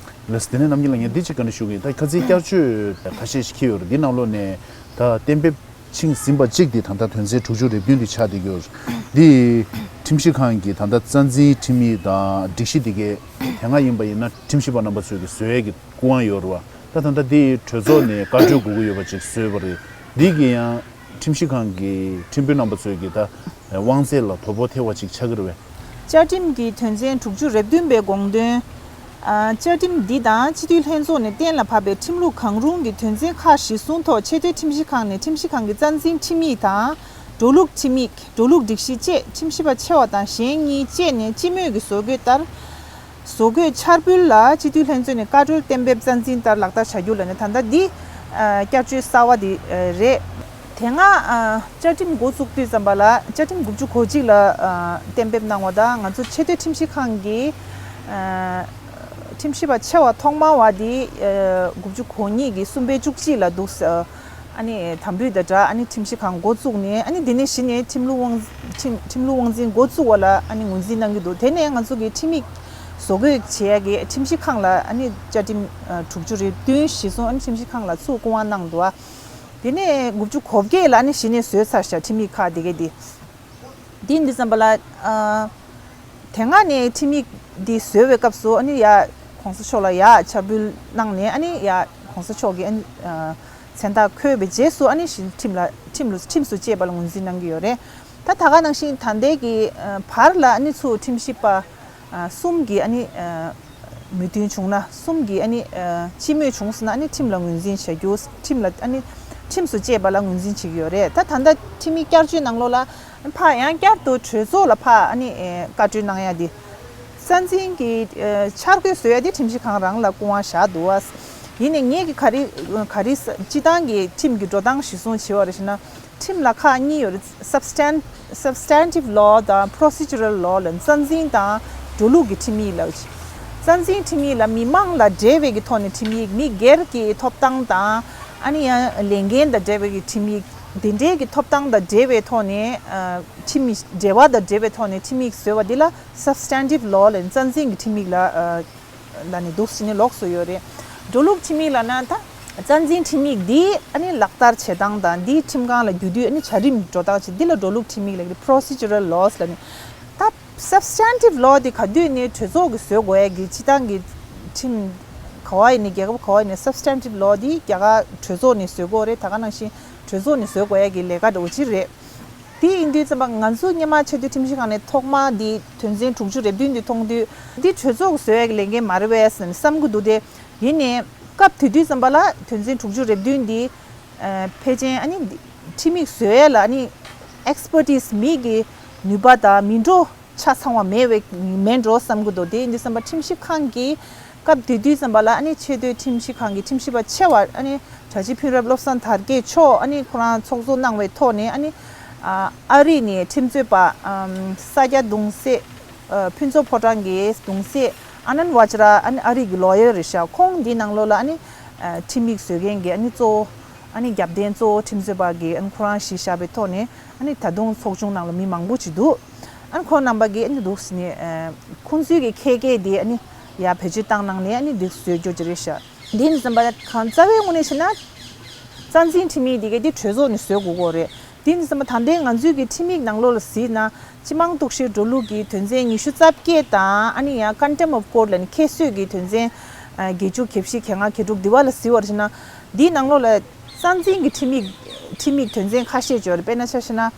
ལགས་སོ། དེ་ནས་རྣམ་རྒྱལ་ལགས། ངས་འདི་གཅིག་བཀའ་འདྲི་ཞུ་གི་ཡིན། ད་ཁ་སང་བསྐྱར་བཅོས་ཁ་ཤས་ཤིག་འཁྱེར་ཡོད་རེད། འདི་ནང་ལོགས་ནས་ད་གཏན་འབེབས་ཕྱིན་ཟིན་པ་གཅིག་འདི་ད་ལྟ་དོན་ཚན་དྲུག་ཅུ་རེ་བདུན་འདི་ཆགས་བསྡད་ཀྱི་ཡོད་རེད། འདི་ཁྲིམས་ཞིབ་ཁང་གི་ད་ལྟ་རྩ་འཛིན་ཁྲིམས་ཡིག་དང་སྒྲིག་གཞི་འདི་གའི་དེ་སྔ་ཡིན་པ་ཡིན་ན་ཁྲིམས་ཞིབ་པ་རྣམ་པ་ཚོས་ཀྱི་བཟོ་ཡས་ཀྱི་སྐུ་དབང་ཡོད་རེད་བ། ད་ད་ལྟ་འདི་གྲོས་ཚོགས་ནས་བཀའ་འཁྲོལ་དགོས་ཀྱི་ཡོད་པ་ཅིག་བཟོས་པ་རེད། འདི་གི་ཡང་ཁྲིམས་ཞིབ་ཁང་གི་ཁྲིམས་དཔོན་རྣམ་པ་ཚོས་ཀྱི་ད་དབང་ཚད་ལ་དོ་ཕོག་ཐེབས་པ་ཅིག་ཆགས་ཀྱི་རེད་བས། བཅའ་ཁྲིམས་ཀྱི་དོན་ཚན་དྲུག་ཅུ་རེ་བདུན་པའི་དགོངས་དོན། ཨ་བཅའ་ཁྲིམས་འདི་དང་སྤྱི་འཐུས་ལྷན་ཚོགས་ནས་གཏན་ལ་ཕབ་པའི་ཁྲིམས་ལུགས་གང་རུང་གི་དོན་ཚན་ཁག་གཞིར་བཟུང་ཐོག་ཆེས་མཐོའི་ཁྲིམས་ཞིབ་ཁང་ནས་ཁྲིམས་ཞིབ་ཁང་གི་རྩ་འཛིན་ཁྲིམས་ཡིག་དང་། འགྲོ་ལུགས་ཁྲིམས་ཡིག་འགྲོ་ལུགས་སྒྲིག་གཞི་བཅས་ཁྲིམས་ཞིབ་པ་ཆེ་བ་དང་གཞན་གཉིས་བཅས་ནས་སྤྱི་མོས་ཀྱི་བཟོ་བཀོད་ལྟར། བཟོ་བཀོད་འཆར་འབུལ་ལ་སྤྱི་འཐུས་ལྷན་ཚོགས་ནས་བཀའ་འཁྲོལ་གཏན་འབེབས་རྩ་འཛིན་ལྟར་ལག་བསྟར་བྱ་རྒྱུ་ལ་ནི་ད་ལྟ་འདི་ཨ་བསྐྱར་བཅོས་གསར་བ་འདི་ཨ་རེད། དེ་སྔ་ཨ་བཅའ་ཁྲིམས་འགོ་བཙུགས་དུས་ཙམ་པ་ལ། བཅའ་ཁྲིམས་དགུ་བཅུ་གོ་གཅིག་ལ་ཨ་གཏན་འབེབས་གནང་བ་དང་། ང་ཚོ་ཆེས་མཐོའི་ཁྲིམས་ཞིབ་ཁང་གི་ཨ་ཁྲིམས་ཞིབ་པ་ཆེ་བ་ཐོག་མ་བ་འདི་ཨ་དགུ་བཅུ་གོ་གཉིས་ཀྱི་གསུམ་པའི་བཅུ་གཅིག་ལ་འདུག་ཨ་ནི་དམ་འབུལ་དང་སྦྲགས་ཨ་ནི་ཁྲིམས་ཞིབ་ཁང་འགོ་བཙུགས་ནས། ཨ་ནི་དེ་ནས་གཞི་ནས་ཁྲིམས་ལུགས་དབང་ཁྲིམས་ཁྲིམས་ལུགས་དབང་འཛིན་འགོ་བཙུགས་པ་ལ་ཨ་ནི་ངོས་འཛིན་གནང་གི་འདུག་དེ་ནས་ང་ཚོ་གི་ཁྲིམས་ཡིག་བཟོ་བཀོད་བྱེད་ཡ་གི་ཁྲིམས་ཞིབ་ཁང་ལ་ཨ་ནི་བཅའ་ཁྲིམས་ཨ་དྲུག་ཅུ་རེ་བདུན་གཞིར་བཟུང་ཨ་ནི་ཁྲིམས་ཞིབ་ཁང་ལ་ཚུར་སྐུ་དབང་གནང་འདུག་ཨ། དེ་ནས་དགུ་བཅུ་གོ་བརྒྱད་ལ་ཨ་ནི་གཞི་ནས་བཟོས་ཚར་ཤག་ཁྲིམས་ཡིག་ཁག་དེ་གའི་དེ། དེ་འདི་ཙམ་པ་ལ་ཨ་དེ་སྔ་ནས་ཁྲིམས་ཡིག་འདི་བཟོས་པའི་སྐབས་སུ་ཨ་ནི་ཡ་གོང་ས་མཆོག་ལ་ཡ་འཆར་འབུལ་གནང་ནས། ཨ་ནི་ཡ་གོང་ས་མཆོག་གིས་ཨ་ནི་ཨ་མཚན་རྟགས་འཁོད་པའི་རྗེས་སུ་ཨ་ནི་གཞི་ཁྲིམས་ལ་ཁྲིམས་ལ་ཁྲིམས་སུ་བཅད་པ་ལ་ངོས་འཛིན་གནང་གི་ཡོད་རེད། ད་ད་ག་ནང་བཞིན་ད་ལྟའི་གི་ཨ་བར་ལ་ཨ་ནི་ཚུར་ཁྲིམས་ཞིབ་པ་ཨ་གསུམ་གྱིས་ཨ་ནི་ཨ་མོས་མཐུན་བྱུང་ན། གསུམ་གྱིས་ཨ་ནི་ཨ་སྤྱི་མོས་བྱུང་སོང་ན་ཨ་ནི་ཁྲིམས་ལ་ངོས་འཛིན་བྱ་རྒྱུ། ཁྲིམས་ལ་ཨ་ནི་ཁྲིམས་སུ་བཅད་པ་ལ་ངོས་འཛིན་བྱེད་ཀྱི་ཡོད་རེད། ད་ད་ལྟ་ཁྲིམས་ཡིག་བསྐྱར་བཅོས་ནང་ལོགས་ལ་ཕར་ཡང་བསྐྱར་དུ་གྲོས་ཚོགས་ལ་ཕར་ཨ་ནི་ཨ་བཀའ་འཁྲོལ་གནང་ཡ་དེ། རྩ་འཛིན་གྱི་ཨ་འཆར་འགོད་བཟོ་ཡ་དེ་ཁྲིམས་ཞིབ་ཁང་རང་ལ་སྐུ་དབང་བཞག་འདུག་བ། ཡིན་ནའི་ངེད་ཀྱི་ག་རེ་ག་རེ་སྤྱི་བཏང་གི་ཁྲིམས་ཀྱི་འགྲོ་སྟངས་གཞིར་བཟུང་བྱས་པ་རེད་ཞེ་ན། ཁྲིམས་ལ་ཁག་གཉིས་ཡོད་རེད། Substan- Substantive Law དང་Procedural Law ལ། རྩ་འཛིན་དང་འགྲོ་ལུགས་ཀྱི་ཁྲིམས་ཡིག་ལ། རྩ་འཛིན་ཁྲིམས་ཡིག་ལ་མི་མང་ལ་འབྲེལ་བའི་གི་ཐོག་ནས་ཁྲིམས་ཡིག་མི་སྒེར་གྱི་ཐོབ་ཐང་དང་ཨ་ནི་ཡང་ལས་འགན་དང་འབྲེལ་བའི་གི་ཁྲིམས་ཡིག་འདི་འདྲའི་གི་ཐོབ་ཐང་དང་འབྲེལ་བའི་ཐོག་ནས་ཁྲིམས་འབྲེལ་བ་དང་འབྲེལ་བའི་ཐོག་ནས་ཁྲིམས་ཡིག་བཟོས་པ་འདི་ལ་Substantive Law ལ་རྩ་འཛིན་གྱི་ཁྲིམས་ཡིག་ལ་ལ་ནི་འདུག་ཟེར་ནས་ལོགས་སུ་ཡོད་རེད། འགྲོ་ལུགས་ཁྲིམས་ཡིག་ལ་ན་ད་རྩ་འཛིན་ཁྲིམས་ཡིག་འདི་ཨ་ནི་ལག་བསྟར་བྱེད་སྟངས་དང་འདི་ཁྲིམས་ཁང་ལ་རྒྱུ་དུས་ཨ་ནི་བྱ་རིམ་འགྲོ་སྟངས་བྱེད་འདི་ལ་འགྲོ་ལུགས་ཁྲིམས་ཡིག་ལ་Procedural Laws ལ་ནི་ད་Substantive Law འདི་ག་དུས་ནས་གྲོས་ཚོགས་ཀྱིས་བཟོ་དགོས་ཡ་གི་སྤྱི་བཏང་གི་ཁྲིམས་ག་བ་ཡིན་ནི་རྒྱལ་ཁབ་ག་བ་ཡིན་ནི་Substantive Law འདི་རྒྱ་གར་གྲོས་ཚོགས་ནས་བཟོ་དགོས་རེད། ད་ག་ནང་བཞིན་གྲོས་ཚོགས་ནས་བཟོ་དགོས་ཡ་གི་ལས་ཀ་འདྲ་བོ་ཅིག་རེད། དེ་ཡིན་དུས་ཙམ་པ་ང་ཚོ་སྔོན་མ་ཆེས་མཐོའི་ཁྲིམས་ཞིབ་ཁང་ནས་ཐོག་མ་འདི་དོན་ཚན་དྲུག་ཅུ་རེ་བདུན་འདི་མཐོང་དུས་འདི་གྲོས་ཚོགས་ཀྱིས་བཟོ་ཡ་གི་ལས་འགན་མ་རེད་པས་བསམ་གྱི་འདུག་སྟེ། ཡིན་ནའི་སྐབས་དེ་དུས་ཙམ་པ་ལ་དོན་ཚན་དྲུག་ཅུ་རེ་བདུན་འདི་ཕལ་ཆེར་ཨ་ནི་ཁྲིམས་ཡིག་བཟོ་ཡ་ལ་ཨ་ནི་Expertise མི་གི་ནུས་པ་དང་མི་འགྲོ་ཆ་ཚང་བ་མེད་པའི་མེད་འགྲོ་བསམ་གྱི་འདུག་དེ་ཡིན་དུས་ཙམ་པ་ཁྲིམས་ཞིབ་ཁང་གིས་སྐབས་དེ་དུས་ཙམ་པ་ལ་ཨ་ནི་ཆེས་མཐོའི་ཁྲིམས་ཞིབ་ཁང་གི་ཁྲིམས་ཞིབ་པ་ཆེ་བ་ཨ་ནི་གྲྭ་སྤྱི་ཕུན་རབ་བློ་བཟང་དར་རྒྱས་མཆོག་ཨ་ནི་ཁོ་རང་ཚོགས་གཙོ་གནང་བའི་ཐོག་ནས་ཨ་ནི་ཨ་རི་ནས་ཁྲིམས་རྩོད་པ་ས་སྐྱ་གདུང་སྲས་ཕུན་ཚོགས་ཕོ་བྲང་གི་གདུང་སྲས་ཨ་ནན་ཝ་ཅ་ར་ཨ་ནི་ཨ་རི་གི་ལོ་ཡར་རེད་ཤག་ཁོང་འདིའི་ནང་ལོགས་ལ་ཨ་ནི་ཁྲིམས་ཡིག་བཟོ་མཁན་གྱི་ཨ་ནི་གཙོ་བོ་ཨ་ནི་རྒྱབ་རྟེན་གཙོ་བོ་ཁྲིམས་རྩོད་པ་གི་ཨ་ནི་ཁོ་རང་གཞི་བཞག་པའི་ཐོག་ནས་ཨ་ནི་ད་དུང་ཚོགས་ཆུང་ནང་ལ་མི་མང་པོ་ཅིག་འདུག་ཨ་ནི་ཁོང་རྣམ་པ་གིས་ཨ་ནི་འདུག་ཟེར་ནས་ཁོང་ཚོའི་གི་ཁྱད་ཀྱིས་དེ་ཨ་ནི་ཡར་བེད་སྤྱོད་བཏང་གནང་ནས་ཨ་ནི་འདི་བཟོས་རྒྱུ་ཅིག་རེད་ཤག་འདི་ནི་ཙམ་པ་གང་རྩ་བའི་ངོས་ནས་བྱས་ན་རྩ་འཛིན་ཁྲིམས་ཡིག་འདི་གའི་འདི་གྲོས་ཚོགས་ནས་བཟོས་དགོས་ཀྱི་རེད། འདི་ནི་ཙམ་པ་ད་ལྟའི་ང་ཚོའི་གི་ཁྲིམས་ཡིག་ནང་ལོགས་ལ་གཟིགས་ན་སྤྱི་དམངས་གཏུག་བཤེར་འགྲོ་ལུགས་ཀྱི་དོན་ཚན་ཉི་ཤུ་རྩ་བརྒྱད་དང་ཨ་ནི་ཡང་Contempt of Court ལ་ནི་ཁྱད་གསོད་ཀྱི་དོན་ཚན་བརྒྱད་ཅུ་གྱ་བཞི་གྱ་ལྔ་གྱ་དྲུག་འདི་བ་ལ་གཟིགས་པར་བྱས་ན་འདིའི་ནང་ལོགས་ལ་རྩ་འཛིན་གྱི་ཁྲིམས་ཡིག་ཁྲིམས་ཡིག་དོན་ཚན་ཁ་ཤས་ཅིག་ཡོད་རེད། དཔེར་ན་ཆ་བཞག་ན་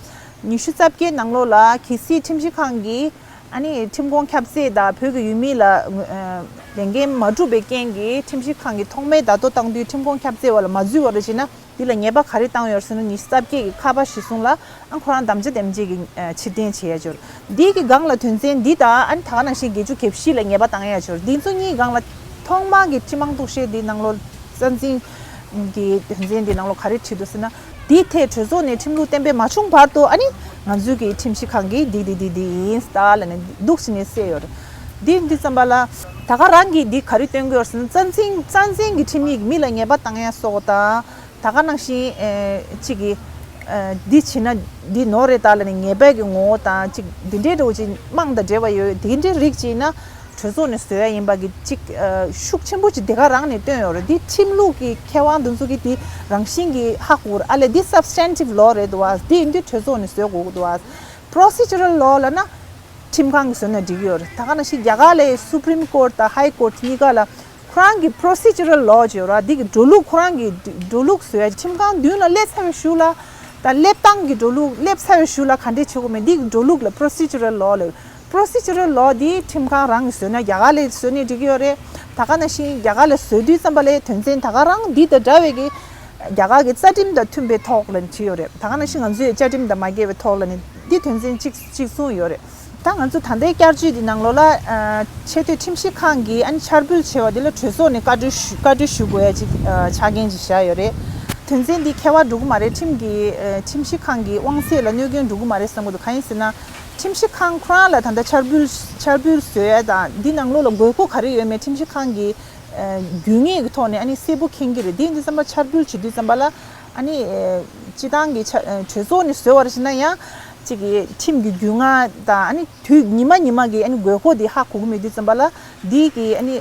ཉི་ཤུ་རྩ་བརྒྱད་ནང་ལོགས་ལ་གལ་སྲིད་ཁྲིམས་ཞིབ་ཁང་གིས་ཨ་ནི་ཁྲིམས་ཁང་ཁྱབ་ཚད་དང་བོད་ཀྱི་ཡུལ་མི་ལ་ལས་འགན་མ་བསྒྲུབས་པའི་རྐྱེན་གྱིས་ཁྲིམས་ཞིབ་ཁང་གིས་ཐོག་མའི་བརྡ་ཐོ་བཏང་དུས་ཁྲིམས་ཁང་ཁྱབ་ཚད་བ་ལ་མ་འཛུལ་བ་རེད་བྱས་ན་འདི་ལ་ཉེས་པ་ག་རེ་བཏང་ཡོད་ཟེར་ན་ཉི་ཤུ་རྩ་བརྒྱད་ཀྱི་ཁ་པ་གཞིར་བཟུང་ལ་ཨ་ཁོ་རང་དམ་བཅའ་དེམ་ཅིག་གི་ཕྱིར་འཐེན་བྱེད་ཡ་ཅིག་ཡོད་རེད། འདི་གི་སྒང་ལ་དོན་ཚན་འདི་དང་ཨ་ནི་ད་ག་ནང་བཞིན་བརྒྱད་ཅུ་གྱ་བཞི་ལ་ཉེས་པ་བཏང་ཡ་ཅིག་ཡོད་རེད། འདི་ཚོ་གཉིས་སྒང་ལ་ཐོག་མ་གི་སྤྱི་དམངས་གཏུག་བཤེར་འདི་ནང་ལོགས་རྩ་འཛིན་གྱི་དོན་ཚན་འདི་ནང་ལོགས་ག་རེ་བྲིས་འདུག་ཟེར་ན། འདིའི་ཐད་གྲོས་ཚོགས་ནས་ཁྲིམས་ལུགས་གཏན་འབེབས་མ་བྱུང་བར་དུ་ཨ་ནི་ང་ཚོའི་གི་ཁྲིམས་ཞིབ་ཁང་གིས་འདི་འདི་འདི་འདི་ཡིན་ད་ལབ་ནས་འདུག་ཟེར་ནས་གསལ་ཡོད་རེད། འདི་འདི་ཙམ་པ་ལ་ད་ག་རང་གིས་འདི་ག་རེ་སྟོན་གྱི་ཡོད་ཟེར་ན་རྩ་འཛིན་རྩ་འཛིན་གྱི་ཁྲིམས་ཡིག་མི་ལ་ཉེས་པ་བཏང་ཡ་སོགས་དང་ད་ག་ནང་བཞིན་ཨེ་གཅིག་གིས་ཨེ་འདི་བྱས་ན་འདི་ནོར་རེད་ད་ལབ་ནས་ཉེས་པའི་གི་ངོ་བོ་དང་གཅིག་འདི་འདྲའི་འདྲ་བོ་ཅིག་དམངས་དང་འབྲེལ་བ་ཡོད་འདི་འདྲའི་རིགས་ཅིག་ཡིན་ན། གྲོས་ཚོགས་ནས་བཟོ་ཡ་ཡིན་པ་གི་གཅིག་ཤུགས་ཆེན་པོ་ཅིག་དེ་ག་རང་ནས་བཏོན་ཡོད་རེད། འདི་ཁྲིམས་ལུགས་ཀྱི་མཁས་དབང་འདི་ཚོ་གི་འདི་རང་བཞིན་གྱི་ཧ་གོ་རེད། ཨ་ལས་འདི་Substantive Law རེད་འདུག་བ། འདི་ཡིན་དུས་གྲོས་ཚོགས་ནས་བཟོ་དགོས་ཀྱི་འདུག་བ། Procedural Law ལབ་ན་ཁྲིམས་ཁང་གིས་བཟོས་ན་འགྲིག་གི་ཡོད་རེད། ད་ག་ནང་བཞིན་རྒྱ་གར་ལ་Supreme Court དང་High Court གཉིས་ཀ་ལ་ཁོ་རང་གི་Procedural Law ཅིག་ཡོད་རེད། འདི་གི་འགྲོ་ལུགས་ཁོ་རང་གི་འགྲོ་ལུགས་བཟོ་ཡ་ཁྲིམས་ཁང་མདུན་ལ་སླེབས་ཚར་བའི་གཞུག་ལ་ད་སླེབས་སྟངས་ཀྱི་འགྲོ་ལུགས་སླེབས་ཚར་བའི་གཞུག་ལ་ག་འདྲས་བྱེད་དགོས་མེད་འདི་གི་འགྲོ་ལུགས་ལ་Procedural Law ལབ། Procedural Law འདི་ཁྲིམས་ཁང་རང་གིས་བཟོས་ན་རྒྱ་གར་ལ་བཟོས་ནས་འགྲིག་གི་ཡོད་རེད། ད་ག་ནང་བཞིན་རྒྱ་གར་ལ་བཟོས་དུས་ཙམ་པ་ལ་དོན་ཚན་ད་ག་རང་འདི་དང་འདྲ་བའི་གི་རྒྱ་གར་གི་རྩ་ཁྲིམས་དང་མཐུན་པའི་ཐོག་ལ་བྲིས་ཡོད་རེད། ད་ག་ནང་བཞིན་ང་ཚོའི་བཅའ་ཁྲིམས་དང་མ་འགལ་བའི་ཐོག་ལ་ནི་འདི་དོན་ཚན་གཅིག་གཅིག་གསུངས་ཡོད་རེད། ད་ང་ཚོ་ད་ལྟའི་བསྐྱར་བཅོས་འདི་ནང་ལོགས་ལ་ཆེས་མཐོའི་ཁྲིམས་ཞིབ་ཁང་གིས་ཨ་ནི་འཆར་འབུལ་བྱས་པ་འདི་ལ་གྲོས་ཚོགས་ནས་བཀའ་འཁྲོལ་ཞུ་བཀའ་འཁྲོལ་ཞུ་དགོས་ཡ་ཅིག་ཆ་རྐྱེན་ཅིག་བཞག་ཡོད་རེད། དོན་ཚན་འདི་འཁེལ་བ་འགྲོ་གི་མ་རེད། ཁྲིམས་ཀྱི་ཁྲིམས་ཞིབ་ཁང་གི་དབང་ཚད་ལ་གནོད་སྐྱོན་འགྲོ་གི་མ་རེད་བསམ་གི་འདུག་གང་ཡིན་ཟེར་ན། ཁྲིམས་ཞིབ་ཁང་ཁོ་རང་ལ་ད་ལྟ་འཆར་འབུལ་འཆར་འབུལ་བཟོ་ཡ་དང་འདི་ནང་ལོགས་ལ་དགོས་མཁོ་ག་རེ་ཡོད་མེད་ཁྲིམས་ཞིབ་ཁང་གི་རྒྱུས་མངའ་གི་ཐོག་ནས་ཨ་ནི་གསལ་པོ་མཁྱེན་གྱི་རེད། འདི་འདི་ཙམ་པ་འཆར་འབུལ་བྱེད་དུས་ཙམ་པ་ལ་ཨ་ནི་སྤྱི་བཏང་གི་ཆ་གྲོས་ཚོགས་ནས་བཟོས་པར་བྱས་ན་ཡང་གཅིག་གི་ཁྲིམས་ཀྱི་རྒྱུས་མངའ་དང་ཨ་ནི་དུས་ཉི་མ་ཉི་མ་གི་ཨ་ནི་དགོས་མཁོ་འདི་ཧ་གོ་གི་མེད་དུས་ཙམ་པ་ལ་འདི་གི་ཨ་ནི་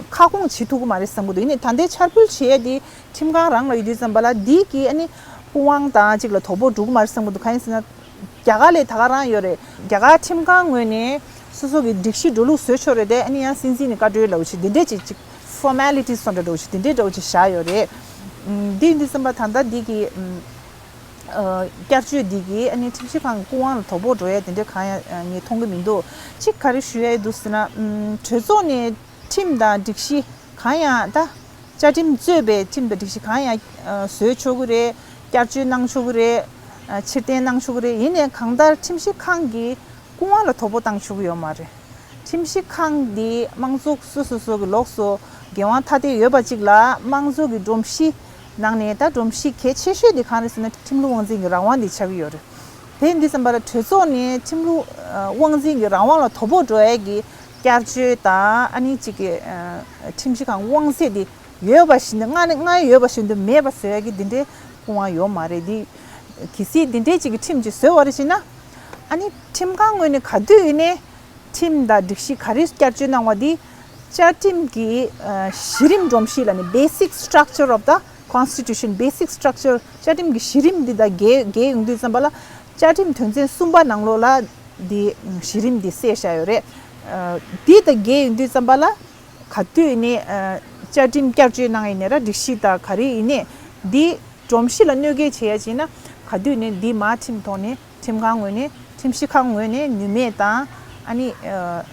ཁ་སྐོང་བྱེད་ཐུབ་ཀྱི་མ་རེད་བསམ་གི་འདུག་ཡིན་ནའི་ད་ལྟའི་འཆར་འབུལ་བྱེད་ཡ་འདི་ཁྲིམས་ཁང་རང་ལ་ཡོད་དུས་ཙམ་པ་ལ་འདི་གི་ཨ་ནི་སྐུ་དབང་དང་གཅིག་ལ་དོ་ཕོག་འགྲོ་གི་མ་རེད་བསམ་གི་འདུག་གང་ཡིན་ཟེར་ན། རྒྱ་གར་ལས་ད་ག་རང་ཡོད་རེད། རྒྱ་གར་ཁྲིམས་ཁང་ངོས་ནས་སོ་སོ་གི་སྒྲིག་གཞི་འགྲོ་ལུགས་བཟོས་ཆོག་རེད་དེ་ཨ་ནི་ཡང་སྲིད་འཛིན་ནས་བཀའ་འཁྲོལ་ལབ་ཅིག་འདི་འདྲས་ཅིག་ཅིག་ཕོར་མེ་ལི་ཊི་སི་འདྲ་འདྲ་ཅིག་འདི་འདྲས་འདྲ་ཅིག་བཞག་ཡོད་རེད། འདི་འདི་ཙམ་པ་ད་ལྟ་འདི་གི་བསྐྱར་བཅོས་འདི་གི་ཨ་ནི་ཁྲིམས་ཞིབ་ཁང་གི་སྐུ་དབང་ལ་དོ་ཕོག་འགྲོ་ཡ་དེ་འདྲས་གང་ཡང་ངས་མཐོང་གི་མི་འདུག་གཅིག་ག་རེ་ཞུ་ཡ་ཡོད་འདུག་ཟེར་ན་གྲོས་ཚོགས་ནས་ཁྲིམས་དང་སྒྲིག་གཞི་གང་ཡང་ད། བཅའ་ཁྲིམས་གཙོས་པའི་ཁྲིམས་དང་སྒྲིག་གཞི་གང་ཡང་བཟོས་ཆོག་གི་རེད། བསྐྱར་བཅོས་གནང་ཆོག་གི་རེད། ཕྱིར་འཐེན་གནང་ཆོག་གི་རེད། ཡིན་ནའི་གང་ལྟར་ཁྲིམས་ཞིབ་ཁང་གི་སྐུ་དབང་ལ་དོ་ཕོག་བཏང་ཆོག་གི་ཡོད་མ་རེད། ཁྲིམས་ཞིབ་ཁང་འདི་དམངས་གཙོ་སོ་སོ་སོ་གི་ལོགས་སུ་འགན་དབང་ཐ་དད་ཡོད་པ་གཅིག་ལ་དམངས་གཙོ་གི་སྒྲོམ་གཞི་ནང་ནས་ད་སྒྲོམ་གཞི་གལ་ཆེ་ཤོས་འདི་གང་རེད་ཟེར་ན་ཁྲིམས་ལུགས་དབང་འཛིན་གྱི་རང་དབང་འདི་ཆགས་ཀྱི་ཡོད་རེད། དེ་ཡིན་དུས་ཙམ་པ་ལ་གྲོས་ཚོགས་ནས་ཁྲིམས་ལུགས་དབང་འཛིན་གྱི་རང་དབང་ལ་དོ་ཕོག་འགྲོ་ཡས་ཀྱི་ བསྐྱར་བཅོས་དང་ཨ་ནི་གཅིག་གི་ཨ་ཁྲིམས་ཞིབ་ཁང་དབང་ཚད་དེ་ཡོད་པ་བཞིན་དུ་སྔར་ནས་སྔར་ཡོད་པ་བཞིན་དུ་མེད་པ་བཟོ་ཡ་གི་འདི་འདྲའི་སྐུ་དབང་ཡོད་མ་རེད། འདི་གལ་སྲིད་འདི་འདྲའི་གཅིག་གི་ཁྲིམས་ཅིག་བཟོས་པ་རེད་ཟེར་ན། ཨ་ནི་ཁྲིམས་ཁང་ངོས་ནས་ག་དུས་ཡིན་ནའི་ཁྲིམས་དང་སྒྲིག་གཞི་ག་རེ་བསྐྱར་བཅོས་གནང་བ་འདི་བཅའ་ཁྲིམས་ཀྱི་ཨ་གཞི་རིམ་སྒྲོམ་གཞི་ལ་ནི་basic structure of the constitution, basic structure, བཅའ་ཁྲིམས་ཀྱི་གཞི་རིམ་འདི་དང་འགལ་འགལ་ཡོང་དུས་ཙམ་པ་ལ་བཅའ་ཁྲིམས་དོན་ཚན་གསུམ་པ་ནང་ལོགས་ལ་འདི་གཞི་རིམ་འདི་གསལ་བཞག་ཡོད་རེད། ཨ་འདི་དང་འགལ་ཡོང་དུས་ཙམ་པ་ལ་ག་དུས་ཡིན་ནའི་ཨ་བཅའ་ཁྲིམས་བསྐྱར་བཅོས་གནང་ཡིན་ནའི་ར་སྒྲིག་གཞི་དང་ག་རེ་ཡིན་ནའི་འདི་སྒྲོམ་གཞི་ལ་གནོད་སྐྱེལ་བྱེད་ཡ་བྱས་ན་ག་དུས་ནས་འདི་མ་ཁྲིམས་ཐོག་ནས་ཁྲིམས་ཁང་ངོས་ནས་ཁྲིམས་ཞིབ་ཁང་ངོས་ནས་ནུས་མེད་དང་ཨ་ནི་ཨ་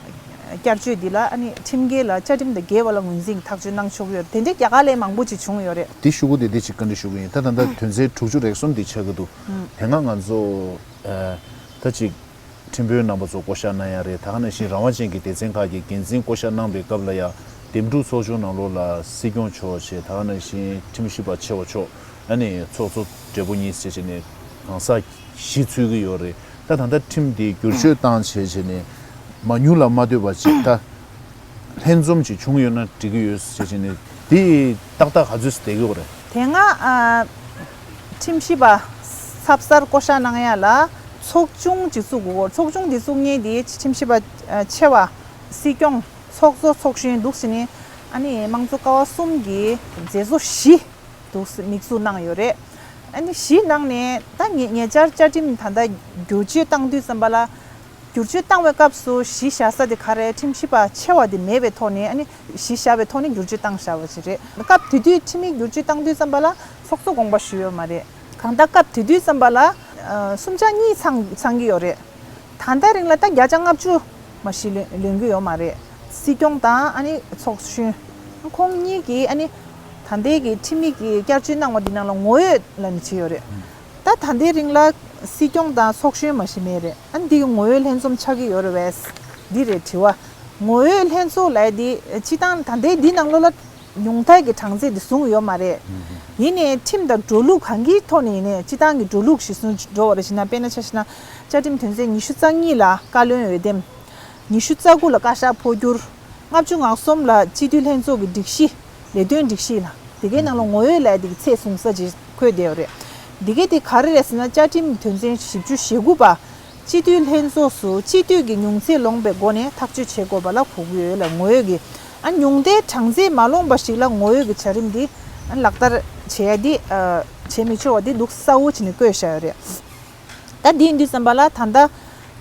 བསྐྱར་བཅོས་འདི་ལ་ཨ་ནི་ཁྲིམས་འགལ་ལ་བཅའ་ཁྲིམས་དང་འགལ་བ་ལ་ངོས་འཛིན་ཐག་གཅོད་གནང་ཆོག་གི་ཡོད་རེད། དེ་འདྲའི་རྒྱ་གར་ལ་མང་པོ་ཅིག་བྱུང་ཡོད་རེད། དེ་ཞུ་གི་དེ་དེ་ཅིག་བཀའ་འདྲི་ཞུ་གི་ཡིན། ད་ད་ལྟ་དོན་ཚན་དྲུག་ཅུ་རེ་གསུམ་དེ་ཆགས་ཀྱི་འདུག་དེ་སྔ་ང་ཚོ་ཨ་ད་ཅིག་ཁྲིམས་དཔོན་རྣམ་པ་ཚོ་བསྐོ་བཞག་གནང་ཡ་རེད། ད་ག་ནང་བཞིན་རང་དབང་ཅན་གྱི་སྡེ་ཚན་ཁག་གི་འགན་འཛིན་བསྐོ་བཞག་གནང་པའི་སྐབས་ལ་ཡང་འདེམས་སྒྲུག་ཚོགས་ཆུང་ནང་ལོགས་ལ་སྲིད་སྐྱོང་མཆོག་བྱས། ད་ག་ནང་བཞིན་ཁྲིམས་ཞིབ་པ་ཆེ་བ་མཆོག་ཨ་ནི་ཚོགས་གཙོ་སྦྲེལ་པོ་གཉིས་བྱས་བྱས་ནས་གང་ཟག་བཞི་ཚུད་ཀྱི་ཡོད་རེད། ད་ད་ལྟ་ཁྲིམས་འདི་བསྒྱུར་བཅོས་བཏང་བྱས་བྱས་ནས་མ་ཉུང་ལ་མ་ལྟོས་པ་ཅིག་ད་ལྷན་འཛོམས་ཅིག་བྱུང་ཡོད་ན་འགྲིག་གི་ཡོད་ཟེར་བྱས་ནས་འདི་ཏག་ཏག་ག་ཚོད་བསྡད་ཀྱི་ཡོད་རེད། དེ་སྔ་ཨ་ཁྲིམས་ཞིབ་པ་ཚབ་གསར་བསྐོ་བཞག་གནང་ཡ་ལ་ཚོགས་ཆུང་ཅིག་བཙུགས་དགོས། ཚོགས་ཆུང་འདི་བཙུགས་མཁན་དེ་ཁྲིམས་ཞིབ་པ་ཨ་ཆེ་བ་སྲིད་སྐྱོང་ཚོགས་གཙོ་ཚོགས་གཞོན་འདུག་ཟེར་ནས་ཨ་ནི་དམངས་གཙོ་ཀ་བ་གསུམ་གྱི་མཛད་གཙོ་བཞི་འདུག་ཟེར་དམིགས་འཛུགས་གནང་ཡོད་རེད། ཨ་ནི་བཞི་ནང་ནས་ད་ཉེ་ཉེ་ཆར་བཅའ་ཁྲིམས་ད་ལྟ་བསྒྱུར་བཅོས་བཏང་དུས་ཙམ་པ་ལ། བསྒྱུར་བཅོས་བཏང་བའི་སྐབས་སུ་གཞི་བཞག་ས་དེ་ག་རེ། ཁྲིམས་ཞིབ་པ་ཆེ་བ་དེ་མེད་པའི་ཐོག་ནས་ཨ་ནི་གཞི་བཞག་པའི་ཐོག་ནས་བསྒྱུར་བཅོས་བཏང་བཞག་པ་ཞིག་རེད། སྐབས་དེ་དུས་ཁྲིམས་ཡིག་བསྒྱུར་བཅོས་བཏང་དུས་ཙམ་པ་ལ་ཚོགས་གཙོ་དགོངས་པ་ཞུས་ཡོད་མ་རེད། གང་ལྟར་སྐབས་དེ་དུས་ཙམ་པ་ལ་ཨ་གསུམ་ཆ་གཉིས་ཚང་ཚང་གི་ཡོད་རེད། ད་ལྟ་རིང་ལ་ད་བརྒྱ་ཆ་ལྔ་བཅུ་མ་ཞིག་ལོན་ལོན་གྱི་ཡོད་མ་རེད། སྲིད་སྐྱོང་དང་ཨ་ནི་ཚོགས་གཞོན་ཁོང་གཉིས་ཀྱིས་ཨ་ནི་ད་ལྟའི་གི་ཁྲིམས་ཡིག་གི་བསྐྱར་བཅོས་གནང་བ་འདི་ནང་ལ་ངོ་ཡོད་ལ་ནི་བྱས་ཡོད་རེད། ད་ད་ལྟའི་རིང་ལ་སྲིད་སྐྱོང་དང་ཚོགས་གཞོན་མ་ཞིག་མེད་རེད། ཨ་ནི་འདི་གི་ངོ་ཡོད་ལྷན་འཛོམས་ཆགས་ཀྱི་ཡོད་རེད་བས། འདི་རེད་དྲི་བ། ངོ་ཡོད་ལྷན་ཚོགས་ལབ་ཡ་འདི་སྤྱི་བཏང་ད་ལྟའི་འདི་ནང་ལོགས་ལ་ཉུང་མཐའི་གི་གྲངས་ཚད་འདི་བཟུང་ཡོད་མ་རེད། ཡིན་ནའི་ཁྲིམས་དང་འགྲོ་ལུགས་གང་གི་ཐོག་ནས་ཡིན་ནའི་སྤྱི་བཏང་གི་འགྲོ་ལུགས་གཞིར་བཟུང་འགྲོ་བ་རེད་ཟེར་ན། དཔེར་ན་ཆ་བཞག་ན་བཅའ་ཁྲིམས་དོན་ཚན་ཉི་ཤུ་རྩ་གཉིས་ལ་བཀའ་བློན་འོས་འདེམས། ཉི་ཤུ་རྩ་དགུ་ལ་བཀའ་ཤག་འཕོ་འགྱུར། ལྔ་བཅུ་ང་གསུམ་ལ་སྤྱི་འཐུས་ལྷན་ཚོགས་ཀྱི་སྒྲིག་གཞི། ལས་དོན་སྒྲིག་གཞི་ལ་དེ་གའི་ནང་ལ་ངོ་ཡོད་ལས་དེ་གི་ཚད་བཟུང་ས་ཅིག་འཁོད་བསྡད་ཡོད་རེད། འདི་གའི་དེ་ག་རེ་རེད་ཟེར་ན། བཅའ་ཁྲིམས་དོན་ཚན་བཞི་བཅུ་ཞེ་དགུ་པ། སྤྱི་འཐུས་ལྷན་ཚོགས་སུ་སྤྱི་འཐུས་ཀྱི་ཉུང་ཚད་ལོངས་པའི་སྒོ་ནས་ཐག་གཅོད་བྱེད་དགོས་པ་ལ་གོ་གི་ཡོད་ལ། ངོ་ཡོད་ཀྱི་ཨ་ཉུང་མཐའི་གྲངས་ཚད་མ་ལོངས་པ་ཞིག་ལ་ངོ་ཡོད་ཀྱི་བྱ་རིམ་འདི་ཨ་ལག་བསྟར་བྱེད་ཡ་འདི་ཨ་བྱེད་མི་ཆོག་པ་འདི་འདུག་གསལ་བོ་བྱས་ནས་བཀོད་བཞག་ཡོད་རེད། ད་འདི་ཡིན་དུས་ཙམ་པ་ལ་ད་ལྟ་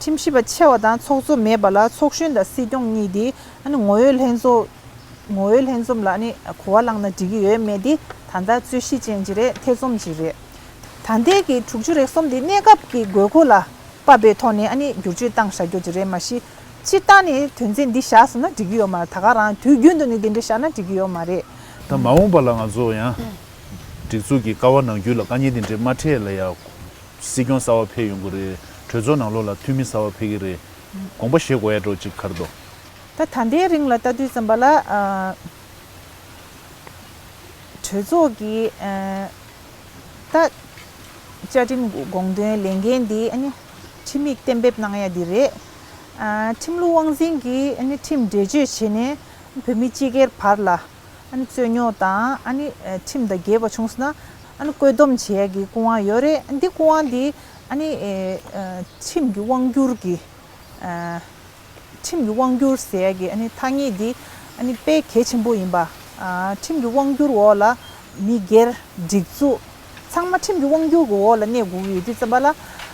ཁྲིམས་ཞིབ་པ་ཆེ་བ་དང་ཚོགས་གཙོ་མེད་པ་ལ་ཚོགས་གཞོན་དང་སྲིད་སྐྱོང་གཉིས་འདི་ཨ་ནི་ངོ་ཡོད་ལྷན་ཚོགས། ངོ་བོའི་ལྷན་འཛོམས་ལ་ནི་གོ་བ་བླངས་ན་འགྲིག་གི་ཡོད་མེད་དེ་ད་ལྟ་རྩོད་གཞི་ཅན་ཅིག་རེད། ཐེ་ཚོམ་ཅིག་རེད། ད་ལྟའི་གི་དྲུག་ཅུ་རེ་གསུམ་དེ་གནས་སྐབས་ཀྱི་དགོས་མཁོ་ལ་དཔག་པའི་ཐོག་ནས་ཨ་ནི་བསྒྱུར་བཅོས་བཏང་བཞག་རྒྱུ་ཅིག་རེད། མ་གཞི་སྤྱིར་བཏང་ནས་དོན་ཚན་འདི་བཞག་སོང་ན་འགྲིག་གི་ཡོད་མ་རེད། ད་ག་རང་དུས་རྒྱུན་དུ་ནི་དེ་འདྲ་བཞག་ན་འགྲིག་གི་ཡོད་མ་རེད། ད་མ་འོངས་པ་ལ་ང་ཚོ་ཡང་སྒྲིག་འཛུགས་ཀྱི་ཀ་བ་ནང་ཁུལ་ལ་དཀའ་ངལ་དེ་འདྲ་མ་འཕྲད་ལ་ཡང་སྲིད་སྐྱོང་གསར་པ་ཕེབས་ཡོང་གི་རེད། གྲོས་ཚོགས་ནང་ལོགས་ལ་འཐུས་མི་གསར་པ་ཕེབས་ཀྱི་རེད། དགོངས་པ་བཞེས་དགོས་ཡ་འདྲ་ཅིག་ག་རེ་འདུག་ད་ད་ལྟའི་རིང་ལ་ལྟ་དུས་ཙམ་པ་ལ་ཨ་གྲོས་ཚོགས་ཀྱི་ཨ་ད་བཅའ་ཁྲིམས་དགོངས་དོན་ལས་འགན་འདི་ཨ་ནི་ཁྲིམས་ཡིག་གཏན་འབེབས་གནང་ཡ་འདི་རེད། ཨ་ཁྲིམས་ལུགས་དབང་འཛིན་གྱིས་ཨ་ནི་ཁྲིམས་འགྲེལ་བརྗོད་བྱས་ནས་བོད་མི་སྤྱི་སྒེར་བར་ལ་ཨ་ནི་རྩོད་རྙོག་དང་ཨ་ནི་ཁྲིམས་དང་འགལ་བ་བྱུང་སོང་ན་ཨ་ནི་བཀོད་འདོམས་བྱེད་ཡ་གི་སྐུ་དབང་ཡོད་རེད། འདི་སྐུ་དབང་འདི་ཨ་ནི་ཨ་ཁྲིམས་ཀྱི་དབང་སྒྱུར་གྱི་ཨ། ཁྲིམས་ཀྱི་དབང་སྒྱུར་ཟེར་ཡ་གི་ཨ་ནི་ཐ་སྙད་འདི་ཨ་ནི་དཔེ་གལ་ཆེན་པོ་ཡིན་པ། ཨ་ཁྲིམས་ཀྱི་དབང་སྒྱུར་འོག་ལ་མི་སྒེར་སྒྲིག་འཛུགས་ཚང་མ་ཁྲིམས་ཀྱི་དབང་སྒྱུར་གྱི་འོག་ལ་གནས་དགོས་ཀྱི་ཡོད་དུས་ཙམ་པ་ལ།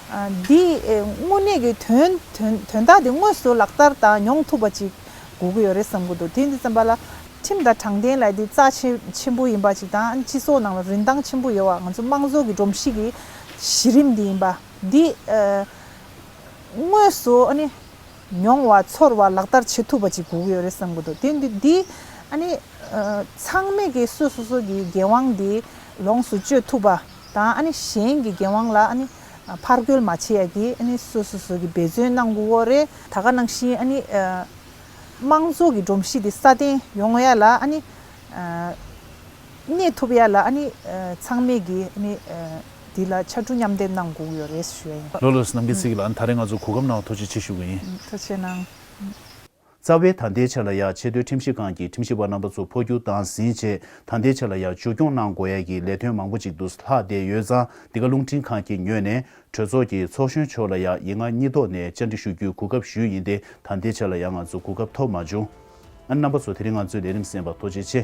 ཨ་འདི་ཨེ་དངོས་གནས་ཀྱི་དོན་དོན་དོན་དག་འདི་དངོས་སུ་ལག་བསྟར་དང་མྱོང་ཐུབ་པ་ཅིག་དགོས་ཀྱི་ཡོད་རེད་བསམ་གྱི་འདུག་དེ་ཡིན་དུས་ཙམ་པ་ལ་ཁྲིམས་དང་དྲང་བདེན་ལབ་དེ་རྩ་ཆེ་ཆེན་པོ་ཡིན་པ་ཅིག་དང་། ཨ་ནི་སྤྱི་ཚོགས་ནང་ལ་རིན་ཐང་ཆེན་པོ་ཡོད་པ། ང་ཚོ་དམངས་གཙོ་གི་སྒྲོམ་གཞི་གི་གཞི་རིམ་འདི་ཡིན་པ་འདི་ཨ་དངོས་སུ་ཨ་ནི། མྱོང་བ་ཚོར་བ་ལག་བསྟར་བྱེད་ཐུབ་པ་ཅིག་དགོས་ཀྱི་ཡོད་རེད་བསམ་གྱི་འདུག་དེ་འདི་འདི་ཨ་ནི་ཨ་ཚང་མས་ཀྱི་སོ་སོ་སོ་གི་འགན་དབང་འདི་ལོངས་སུ་སྤྱོད་ཐུབ་པ་དང་། ཨ་ནི་གཞན་གྱི་འགན་དབང་ལ་ཨ་ནི་ཕར་རྒོལ་མ་བྱེད་ཡ་གི་ཨ་ནི་སོ་སོ་སོ་གི་འབད་བརྩོན་གནང་དགོས་ཀྱི་ཡོད་རེད། ད་ག་ནང་བཞིན་ཨ་ནི་ཨ་དམངས་གཙོ་གི་སྒྲོམ་གཞི་འདི་སྲ་བརྟན་ཡོང་ཡ་ལ་ཨ་ནི་ཨ། གནས་ཐུབ་ཡ་ལ་ཨ་ནི་ཨ་ཚང་མས་ཀྱི་ཨ་ནི་ཨ་འདི་ལ་ཕྱར་གྲུ་མཉམ་འདེགས་གནང་དགོས་ཀྱི་ཡོད་རེད་ཞུ་ཡ་ཡིན། ལགས་ལགས་སོ། རྣམ་རྒྱལ་ཚེ་རིང་ལགས། ཨ་ནི་ད་རེས་ང་ཚོ་གོ་སྐབས་གནང་བ་ཐུགས་རྗེ་ཆེ་ཞུ་གི་ཡིན། ཐུགས་རྗེ་གནང་། རྩ་བའི་ད་ལྟའི་ཆ་ལ་ཡང་ཆེས་མཐོའི་ཁྲིམས་ཞིབ་ཁང་གི་ཁྲིམས་ཞིབ་པ་རྣམ་པ་ཚོ་འཕོ་འགྱུར་བཏང་ཟིན་རྗེས་ད་ལྟའི་ཆ་ལ་ཡང་བཅོས་སྐྱོང་གནང་དགོས་ཡ་གི་ལས་དོན་མང་པོ་ཅིག་ཏུ་ལྷག་བསྡད་ཡོད་ཙང་འདི་ག་རླུང་འཕྲིན་ཁང་གི་ངོས་ནས་གྲོས་ཚོགས་ཀྱི་ཚོགས་གཞོན་མཆོག་ལ་ཡང་ཡིག་ངག་གཉིས་ཐོག་ནས་བཅར་འདྲི་ཞུ་རྒྱུའི་གོ་སྐབས་ཞུས་ཡིན་ཏེ་ད་ལྟའི་ཆ་ལ་ཡང་ང་ཚོ་གོ་སྐབས་ཐོབ་མ་བྱུང་། ཨ་རྣམ་པ་ཚོ་དེ་རིང་ང་ཚོའི་ལས་རིམ་གསན་པར་ཐུགས་རྗེ་ཆེ།